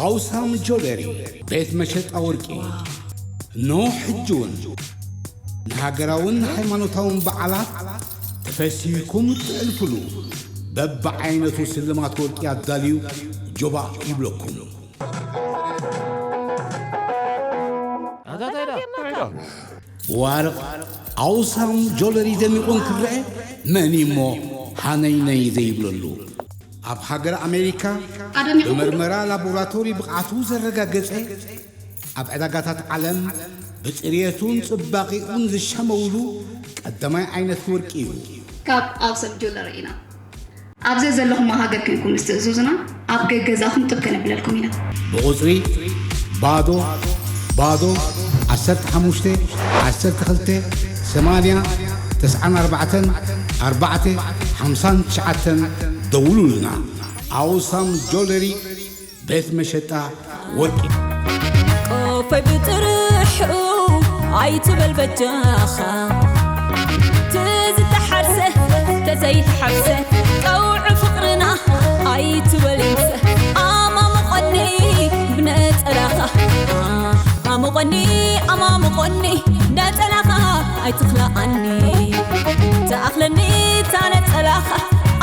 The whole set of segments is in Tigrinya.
ኣውሳም ጆለሪ ቤት መሸጣ ወርቂ። ኖ ሕጂ እውን ንሃገራውን ሃይማኖታውን በዓላት ተፈሲህኩም እትዕልፍሉ በብዓይነቱ ስልማት ወርቂ ኣዳልዩ ጆባእ ይብለኩም። ብዋርቕ ኣውሳም ጆለሪ ደሚቑ እንክረአ መን እሞ ሃነይነይ ዘይብለሉ? ኣብ ሃገር ኣሜሪካ ኣደኒኹም ዶ? ብመርመራ ላቦራቶሪ ብቕዓቱ ዘረጋገጸ፣ ኣብ ዕዳጋታት ዓለም ብጽርየቱን ጽባቒኡን ዝሸመውሉ ቀዳማይ ዓይነት ወርቂ እዩ። ካብ ኣውሳም ጆለሪ ኢና። ኣብ ዘዘለኹሞ ሃገር ኮንኩም ምስ ትእዝዙና ኣብ ገገዛኹም ጥብ ከነብለልኩም ኢና። ብቑጽሪ ባዶ ባዶ ዓሰርተ ሓሙሽተ ዓሰርተ ክልተ ሰማንያ ተስዓን ኣርባዕተን ኣርባዕተ ሓምሳን ትሽዓተን ደውሉልና። ኣውሳም ጆለሪ ቤት መሸጣ ወርቂ። ቆፎይ ብጥርሑ ኣይትበል በጃኻ፣ ትዝተሓርሰ ተዘይተሓብሰ፣ ቀውዒ ፍቕርና ኣይትበል ይምሰ። ኣማሙቐኒ ብነጸላኻ፣ ኣሙቐኒ፣ ኣማሙቐኒ ነጸላኻ ኣይትኽልኣኒ። ትኣኽለኒ እታ ነጸላኻ፣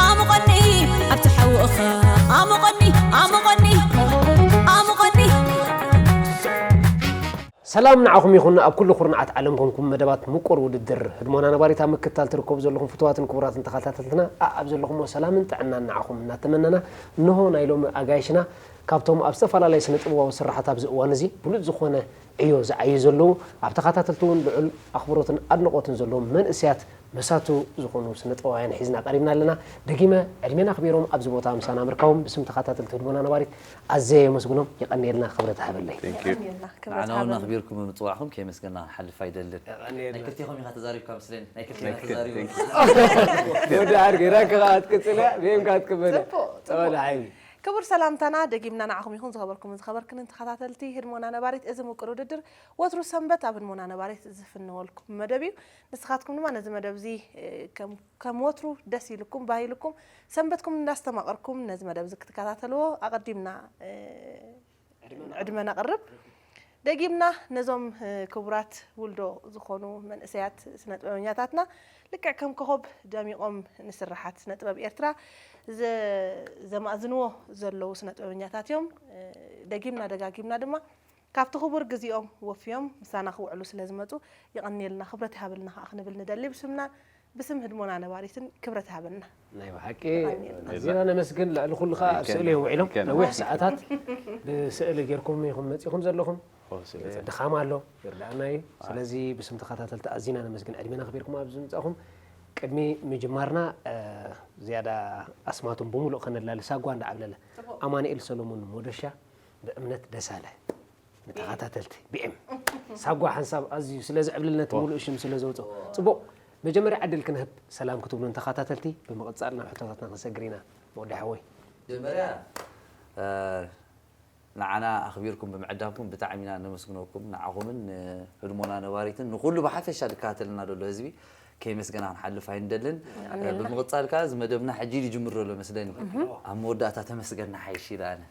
ኣሙቐኒ ኣብቲ ሓውእኻ፣ ኣሙቐኒ፣ ኣሙቐኒ፣ ኣሙቐኒ። ሰላም ንዓኹም ይኹን፣ ኣብ ኩሉ ኩርናዓት ዓለም ኮንኩም መደባት ምቁር ውድድር ህድሞና ነባሪት ኣብ ምክትታል ትርከቡ ዘለኹም ፍቱዋትን ክቡራትን ተኸታተልትና፣ ኣኣብ ዘለኹምዎ ሰላምን ጥዕናን ንዓኹም እናተመነና፣ እንሆ ናይ ሎሚ ኣጋይሽና ካብቶም ኣብ ዝተፈላለየ ስነ ጥበባዊ ስራሓት ኣብዚ እዋን እዚ ብሉጽ ዝኾነ ዕዮ ዝዓዩ ዘለዉ፣ ኣብ ተኸታተልቲ እውን ልዑል ኣኽብሮትን ኣድንቖትን ዘለዎም መንእሰያት መሳቱ ዝኾኑ ስነ ጥበባውያን ሒዝና ቀሪብና ኣለና። ደጊመ ዕድሜን ኣኽቢሮም ኣብዚ ቦታ ምሳና ምርካቦም ብስም ተኸታተልቲ ህድሞና ነባሪት ኣዘየ የመስግኖም። የቐንየልና፣ ክብረት ይሃበለይ። Thank you። የቐንየልና፣ ክብረት ንዓና እውን ይሃበልና። ኣኽቢርኩም ብምጽዋዕኩም ከየመስገና ክንሓልፍ ኣይደልን። የቐንየልና። ናይ ክልቴኹም ኢኻ ተዛሪብካ መስለኒ። ናይ ክልቴና Thank you፣ ተዛሪቡ። Thank you። ወዲ ዓርከይ፣ ራንክኻ ክትቅጽል እያ፣ ብኤምካ ክትቅበል እያ። ጽቡቕ፣ ጽቡቕ። ጸወታ ሓይሊ። ክቡር ሰላምታና ደጊምና ንዓኹም ይኹን ዝኸበርኩምን ዝኸበርክንን ተኸታተልቲ ህድሞና ነባሪት። እዚ ምቁር ውድድር ወትሩ ሰንበት ኣብ ህድሞና ነባሪት ዝፍንወልኩም መደብ እዩ። ንስኻትኩም ድማ ነዚ መደብ እዚ፣ እ፣ ከም፣ ከም ወትሩ ደስ ኢልኩም፣ ባህ ኢልኩም፣ ሰንበትኩም እንዳስተማቐርኩም ነዚ መደብ እዚ ክትከታተልዎ ኣቐዲምና፣ እ፣ ዕድመ ነቕርብ። ደጊምና ነዞም፣ እ፣ ክቡራት ውልዶ ዝኾኑ መንእሰያት ስነ ጥበበኛታትና ልክዕ ከም ኮኾብ ደሚቖም ንስርሓት ስነ ጥበብ ኤርትራ ዘ-፣ ዘማእዝንዎ ዘለዉ ስነ ጥበበኛታት እዮም። እ፣ ደጊምና ደጋጊምና ድማ ካብቲ ክቡር ግዜኦም ወፍዮም ምሳና ክውዕሉ ስለ ዝመጹ የቐንየልና፣ ክብረት ይሃበልና ከኣ ክንብል ንደሊ። ብስምና፣ ብስም ህድሞና ነባሪትን ክብረት ይሃበልና። ናይ ብሓቂ የቐንየልና። ኣዝና ነመስግን። ልዕሊ ኩሉ ከኣ ኣብ ስእሊ እዮም ውዒሎም። ነዊሕ ሰዓታት ብስእሊ ጌርኩም ኢኹም መጺኹም ዘለኹም። ኦ፣ ስእሊ ድኻም ኣሎ፣ ይርድኣና እዩ። ስለዚ ብስም ተኸታተልቲ ኣዝና ነመስግን ዕድሜና ኣኽቢርኩም ኣብዚ ምጻእኹም። ቅድሚ ምጅማርና፣ እ፣ ዝያዳ ኣስማቶም ብምሉእ ከነላሊ ሳጓ እንዳዓብለለ። ጽቡቕ። ኣማኑኤል ሰሎሞን ሞደሻ፣ ብእምነት ደሳለ። ንተኸታተልቲ ቢኤም ሳጓ ሓንሳብ ኣዝዩ ስለ ዘዕብልልና እቲ ዋ። ምሉእ ሽም ስለ ዘውጽኦ። ጽቡቕ፣ መጀመርያ ዕድል ክንህብ ሰላም ክትብሉ ንተኸታተልቲ፣ ብምቕጻል ናብ ሕቶታትና ክንሰግር ኢና። መወዲ ሓወይ። መጀመርያ፣ እ፣ ንዓና ኣኽቢርኩም ብምዕዳምኩም ብጣዕሚ ኢና ነመስግነኩም። ንዓኹምን ንህድሞና ነባሪትን ንኹሉ ብሓፈሻ ዝከታተልና ዘሎ ህዝቢ ከየመስገና ክንሓልፍ ኣይንደልን። ኣሜን። እ፣ ብምቕጻል ከኣ እዚ መደብና ሕጂ እዩ ዝጅምር ዘሎ መስለኒ። እህ። ኣብ መወዳእታ ተመስገን ንሓይሽ ኢለ ኣነ።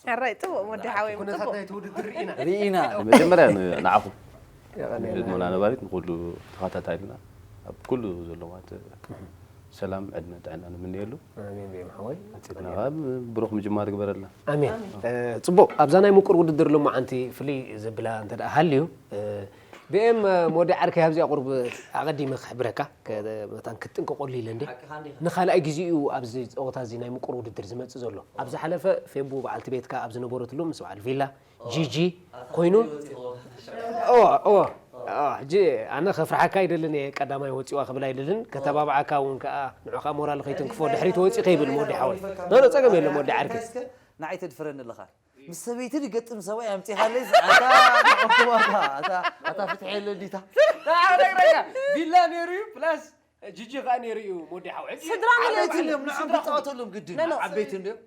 ሕራይ፣ ጽቡቕ፣ ወዲ ሓወይ፣ ኩነታት ጽቡቕ። ናይቲ ውድድር ርኢና። ርኢና። መጀመርያ ን-፣ ንዓኹም የቐንየልና። ህድሞና ነባሪት ንኹሉ ተኸታታልና ኣብ ኩሉ ዘለዋት ሰላም፣ ዕድመ፣ ጥዕና ንምንየሉ። ኣሜን፣ ቢኤም ሓወይ። መጺእትና ካብ ብሩኽ ምጅማር ግበረልና። ኣሜን። ኣሜን። እ፣ ጽቡቕ፣ ኣብዛ ናይ ምቁር ውድድር ሎማዓንቲ ፍልይ ዘብላ እንተ ደኣ ሃልዩ፣ እ፣ ቢኤም፣ እ፣ መወዲ ዓርከይ፣ ኣብዚኣ ቁርብ ኣቐዲመ ክሕብረካ፣ ከ-፣ መታን ክትጥንቀቐሉ ኢለ እንዴ። ሓቅኻ እንዲኻ። ንኻልኣይ ግዜኡ ኣብዚ ጸወታ እዚ ናይ ምቁር ውድድር ዝመጽእ ዘሎ። ኣብ ዝሓለፈ ፌቡ በዓልቲ ቤትካ ኣብ ዝነበረትሉ ምስ በዓል ቪላ፣ ኦ፣ ጂጂ ኣታ ኮይኑ። ወፂኹ። ኦ፣ ኦ፣ ኦ፣ ሕጂ ኣነ ከፍርሓካ ኣይደልን እየ፣ ቀዳማይ ወፂዋ ክብል ኣይደልን፣ ከተባብዓካ እውን ከኣ ንዑ ከኣ ሞራል ከይትንክፎ ድሕሪት ወፂ ከይብል መወዲ ሓወይ። ኖ፣ ኖ፣ ጸገም የለን መወዲ ዓርከይ። ንዓይ ተድፍረኒ ኣለኻ። ምስ ሰበይቲ ዝገጥም ሰብኣይ ኣምጺኻለይ፣ ኣታ ንዕኩባታ፣ ኣታ፣ ኣታ ፍትሒ የለ ዲታ። ንዓረግረጋ ቪላ ነይሩ እዩ፣ ፕላስ ጂጂ ከኣ ነይሩ እዩ፣ ሞዲ ሓው። ሕጂ ስድራ ዓበይቲ ምልእቲ እንድዮም፣ ንሶም ስድራ ክጻወተሎም ግድን። ኖ፣ ኖ። ዓበይቲ እንድዮም።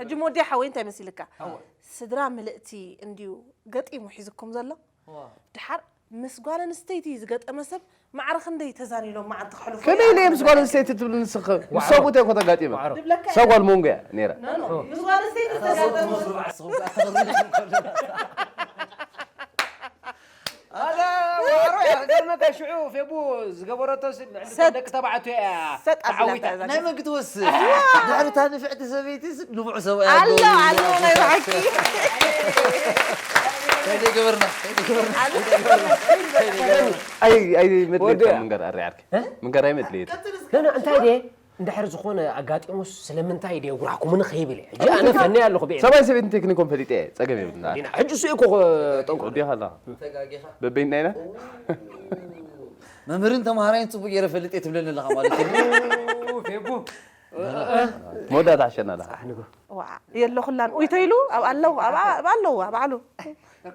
ሕጂ ሞዲ ሓወይ እንታይ መሲልካ? ኣዎ። ስድራ ምልእቲ እንድዩ ገጢሙ ሒዝኩም ዘሎ። ዋ። ድሓር ምስ ጓል ኣንስተይቲ ዝገጠመ ሰብ ማዕረ ክንደይ ተዛኒሎም መዓልቲ ክሕልፉ ከመይ ኢለ ምስ ጓል ኣንስተይቲ ትብል ንስኺ? ምስ ሰብኡት እየ እኮ ተጋጢመ። ዋዕሮ። እሳ ጓል መንጎ እያ ነይራ። ኖ፣ ኖ፣ ምስ ጓል ኣንስተይቲ ዝተጋጠመ ኣረ ዋዕሮ እያ፣ ክገርመካ ሽዑ ፌቡ ዝገበረቶ ስ-፣ ልዕሊ ሰጥ። ደቂ ተባዕትዮ እያ ሰጥ ኣቢላ ተዓዊታ። እዛ ናይ ገዛ። መን ክትወስድ? ድሕሪ እታ ንፍዕቲ ሰበይቲ ስ-፣ ንፉዕ ሰብኣይ ኣሎ፣ ኣለዎ። ኣሎ፣ ናይ ብሓቂ። ከይደ ገበርና፣ ከይደ ገበርና። ኣይ፣ ኣይ፣ መድለይካ ወደ- ምንገር ኣሪ ዓርኪ። እ? ምንገር ኣይመድለየት። ኖ፣ ኖ፣ እንታይ ድየ? እንድሕር ዝኾነ ኣጋጢሙስ ስለምንታይ ድየ ጉራኩምን ኸይብል እየ። ሕጂ ኣነ ፈንየ ኣለኹ ብኤ። ሰብኣይ ሰበይትን ቴክኒኮም ፈሊጠ እየ። ጸገም የብልና። ዲና፣ ሕጂ እሱ እኮ ጠንቁ። ወዲኻ ኣለኻ። ተጋጊኻ። በበይንና ኢና። መምህርን ተምሃራይን ጽቡቅ ገይረ ፈልጥ እየ ትብለኒ ኣለኻ ማለት እዩ። ፌቡ። መወዳእታ ሓሸና ኣለኻ። ዋ፣ የለኹላን። ኡይ ተይሉ ኣብ ኣለዉ፣ ኣብ፣ ኣብ ኣለዉ፣ ኣብ ባዕሉ።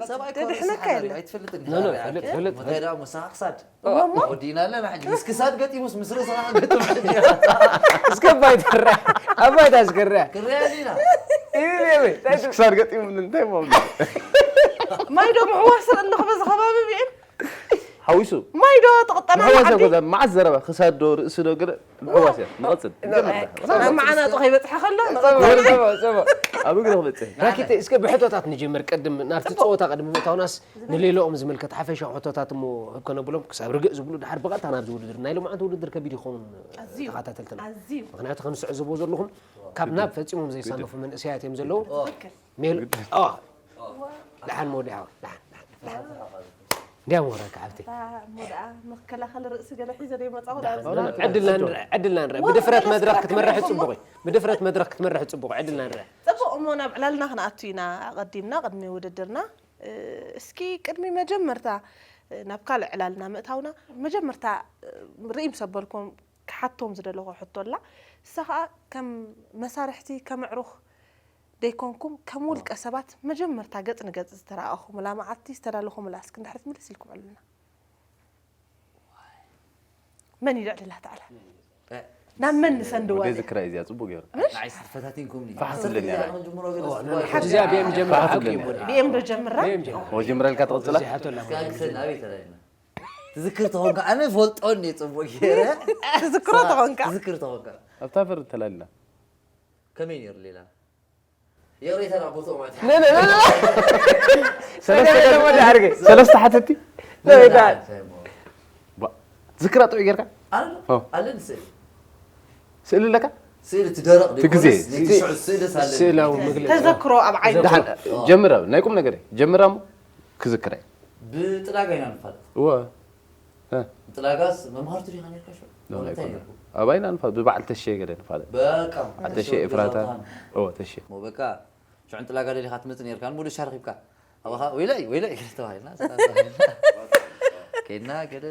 ሰብኣይ ኮረስ ደድሕነካ ሓዳሪ የለ። ኣይትፈልጥን ኖ፣ ኖ፣ ኢኻ ፈልጥ፣ ርኣኪ። ፈልጥ፣ መታይ ፈልጥ። ደኣ ምሳኻ ክሳድ። እሞ? ወዲእና ኣለና ሕጂ። ምስ ክሳድ ገጢሙስ ምስ ርእስኻ ገጥም ሕጂ። እስከ ኣባይ ትርአ፣ ኣባይ ታስገርያ። ክርያ ዲና። ምስ ክሳድ ገጢሙ እንታይ ማለት እዩ? ማይ ዶ ምሕዋስ ኣለኹ በዚ ከባቢ ብኤም? ሓዊሱ። ማይ ዶ ትቕጠና ምሕዋስ ሓንቲ? እኮ እዛ መዓት ዘረባ ክሳድ ዶ ርእሲ ዶ ገለ ምሕዋስ እያ። ንቐጽል። እ፣ ንጀምር። እ፣ መዓናጡ ከይበጽሐ ከሎ ንቐጽል። ጽቡቕ፣ ጽቡቕ፣ ጽቡቕ። ኣብ እግሪ ክበጽሕ። ራኪተ፣ እስከ ብሕቶታት ንጀምር። ቅድም ናብቲ ጽቡቕ። ጸወታ ቅድሚ ምእታውናስ ንሌላኦም ዝምልከት ሓፈሻዊ ሕቶታት እሞ ህብ ከነብሎም ክሳብ ርግእ ዝብሉ ድሓር ብቐጥታ ናብዚ ውድድር። ናይ ሎማዓንቲ ውድድር ከቢድ ይኸውን ኣዝዩ። ተኸታተልትና። ኣዝዩ። ምኽንያቱ ከም ዝዕዘቦ ዘለኹም ካብ ናብ ፈጺሞም ዘይሳነፉ መንእሰያት እዮም ዘለዉ። ትኽክል። ሜል-፣ ኦ። ደሓን መወዲ ሓወይ፣ ደሓን፣ ደሓን፣ ደሓን። እንዲያ መወረካ ሓብቲ። እታ እሞ ደኣ መከላኸሊ ርእሲ ገለ ሒዘ ዘይመጻኹ ደኣ ደሓን። ዝብል። ዕድልና ንርአ፣ ዕድልና ንርአ። ወ-፣ ብድፍረት ወ-፣ መድረኽ ክትመርሕ ወ-፣ ጽቡቕ እዩ። ብድፍረት መድረኽ ክትመርሕ ጽቡቕ፣ ዕድልና ንርአ። ጽቡቕ፣ እሞ ናብ ዕላልና ክንኣቱ ኢና ኣቐዲምና፣ ቅድሚ ውድድርና። እ፣ እስኪ ቅድሚ መጀመርታ፣ እ፣ ናብ ካልእ ዕላልና ምእታውና፣ መጀመርታ፣ እ፣ ርእይ ምስ ኣበልኩም ክሓቶም ዝደለኹ ሕቶ ኣላ። እሳ ኸኣ ከም መሳርሕቲ፣ ከም ኣዕሩኽ፣ ደይኮንኩም፣ ከም ውልቀ ሰባት መጀመርታ ገጽ ንገጽ ዝተራኣኹምላ መዓልቲ ዝተዳለኹምላ እስኪ እንድሕር ትምልስ ኢልኩም ዕሉልና። መን እዩ ልዕልላ ተዓላ? እ። ናብ መን ንሰንድዋ ወደ እዚኣ? ዝክራ እዚኣ ጽቡቅ ገይሩ። ምሽ? ንዓይ ፈታቲንኩምኒ። ፋሕ ትብለኒ ኣላ። ክንጅምሮ ገለ ኦ፣ እስቲ ኖ፣ ኖ፣ ጓል። እዚኣ ቢኤም ጀምራ፣ ፋሕ ሓቂ ትብለኒ እዩ። ኣላ። ቢኤም ዶ ጀምራ? ቢኤም ጀምራ። ኦ፣ ጀምረልካ ትቕጽላ? እዚኣ ሓቶ ኣላ። እስኪ ኣግሰን ኣበይ ተላሊና? ትዝክር ተኾንካ፣ ኣነ ፈልጦ እንዴ ጽቡቅ ገይረ። ትዝክሮ ተኾንካ። ትዝክር ተኾንካ። ኣብታ ፈር ተላሊና። ከመይ ነይሩ ሌላ? ይቕሬታ ናብ ቦታኡ ማለት እዩ። ነ፣ ነ፣ ነ፣ ነ። ሰለስተ ሰለስተ ሓተቲ? ነ፣ ነ። ባ-፣ ዝክራ ጥዑይ ጌርካ? ኣለ፣ ኦ። ኣለኒ ስእሊ። ስእሊ ኣለካ? ስእሊ እቲ ደረቕ እቲ ግዜ። ዘይኮነስ፣ ነቲ እቲ ሽዑ ስእልስ ኣለኒ። ስእላዊ መግለጺ። ተዘክሮ ኣብ ዓይኒ ደሓን፣ ኦ። ጀምር፣ ኣብ ናይ ቁም ነገር እዩ። ጀምር እሞ ክዝክር እየ። ብጥላጋ ኢና ንፋለጥ። እወ። እ። ጥላጋስ መምሃርቱ ዲኻ ነርካ ሽዑ? ኖ፣ ወላ እንታይ ኣይኮነን። ነርኩ? ኣባይና ንፋ-፣ ብበዓል ተሼ ገለ ንፋለጥ። በቃ፣ በዓል ተሼ ተሼ ወዲ ኤፍራታ። ዛውታን። እወ፣ ተሼ። ሞ በቃ፣ ሽዑ ጥላጋ ደሊኻ ትመጽእ ነርካ፣ ሙሉእ ሻርኺብካ። ኣባኻ፣ "ወይለይ፣ ወይለይ" ተባሂልና፣ ተባሂልና። ከይድና፣ ገለ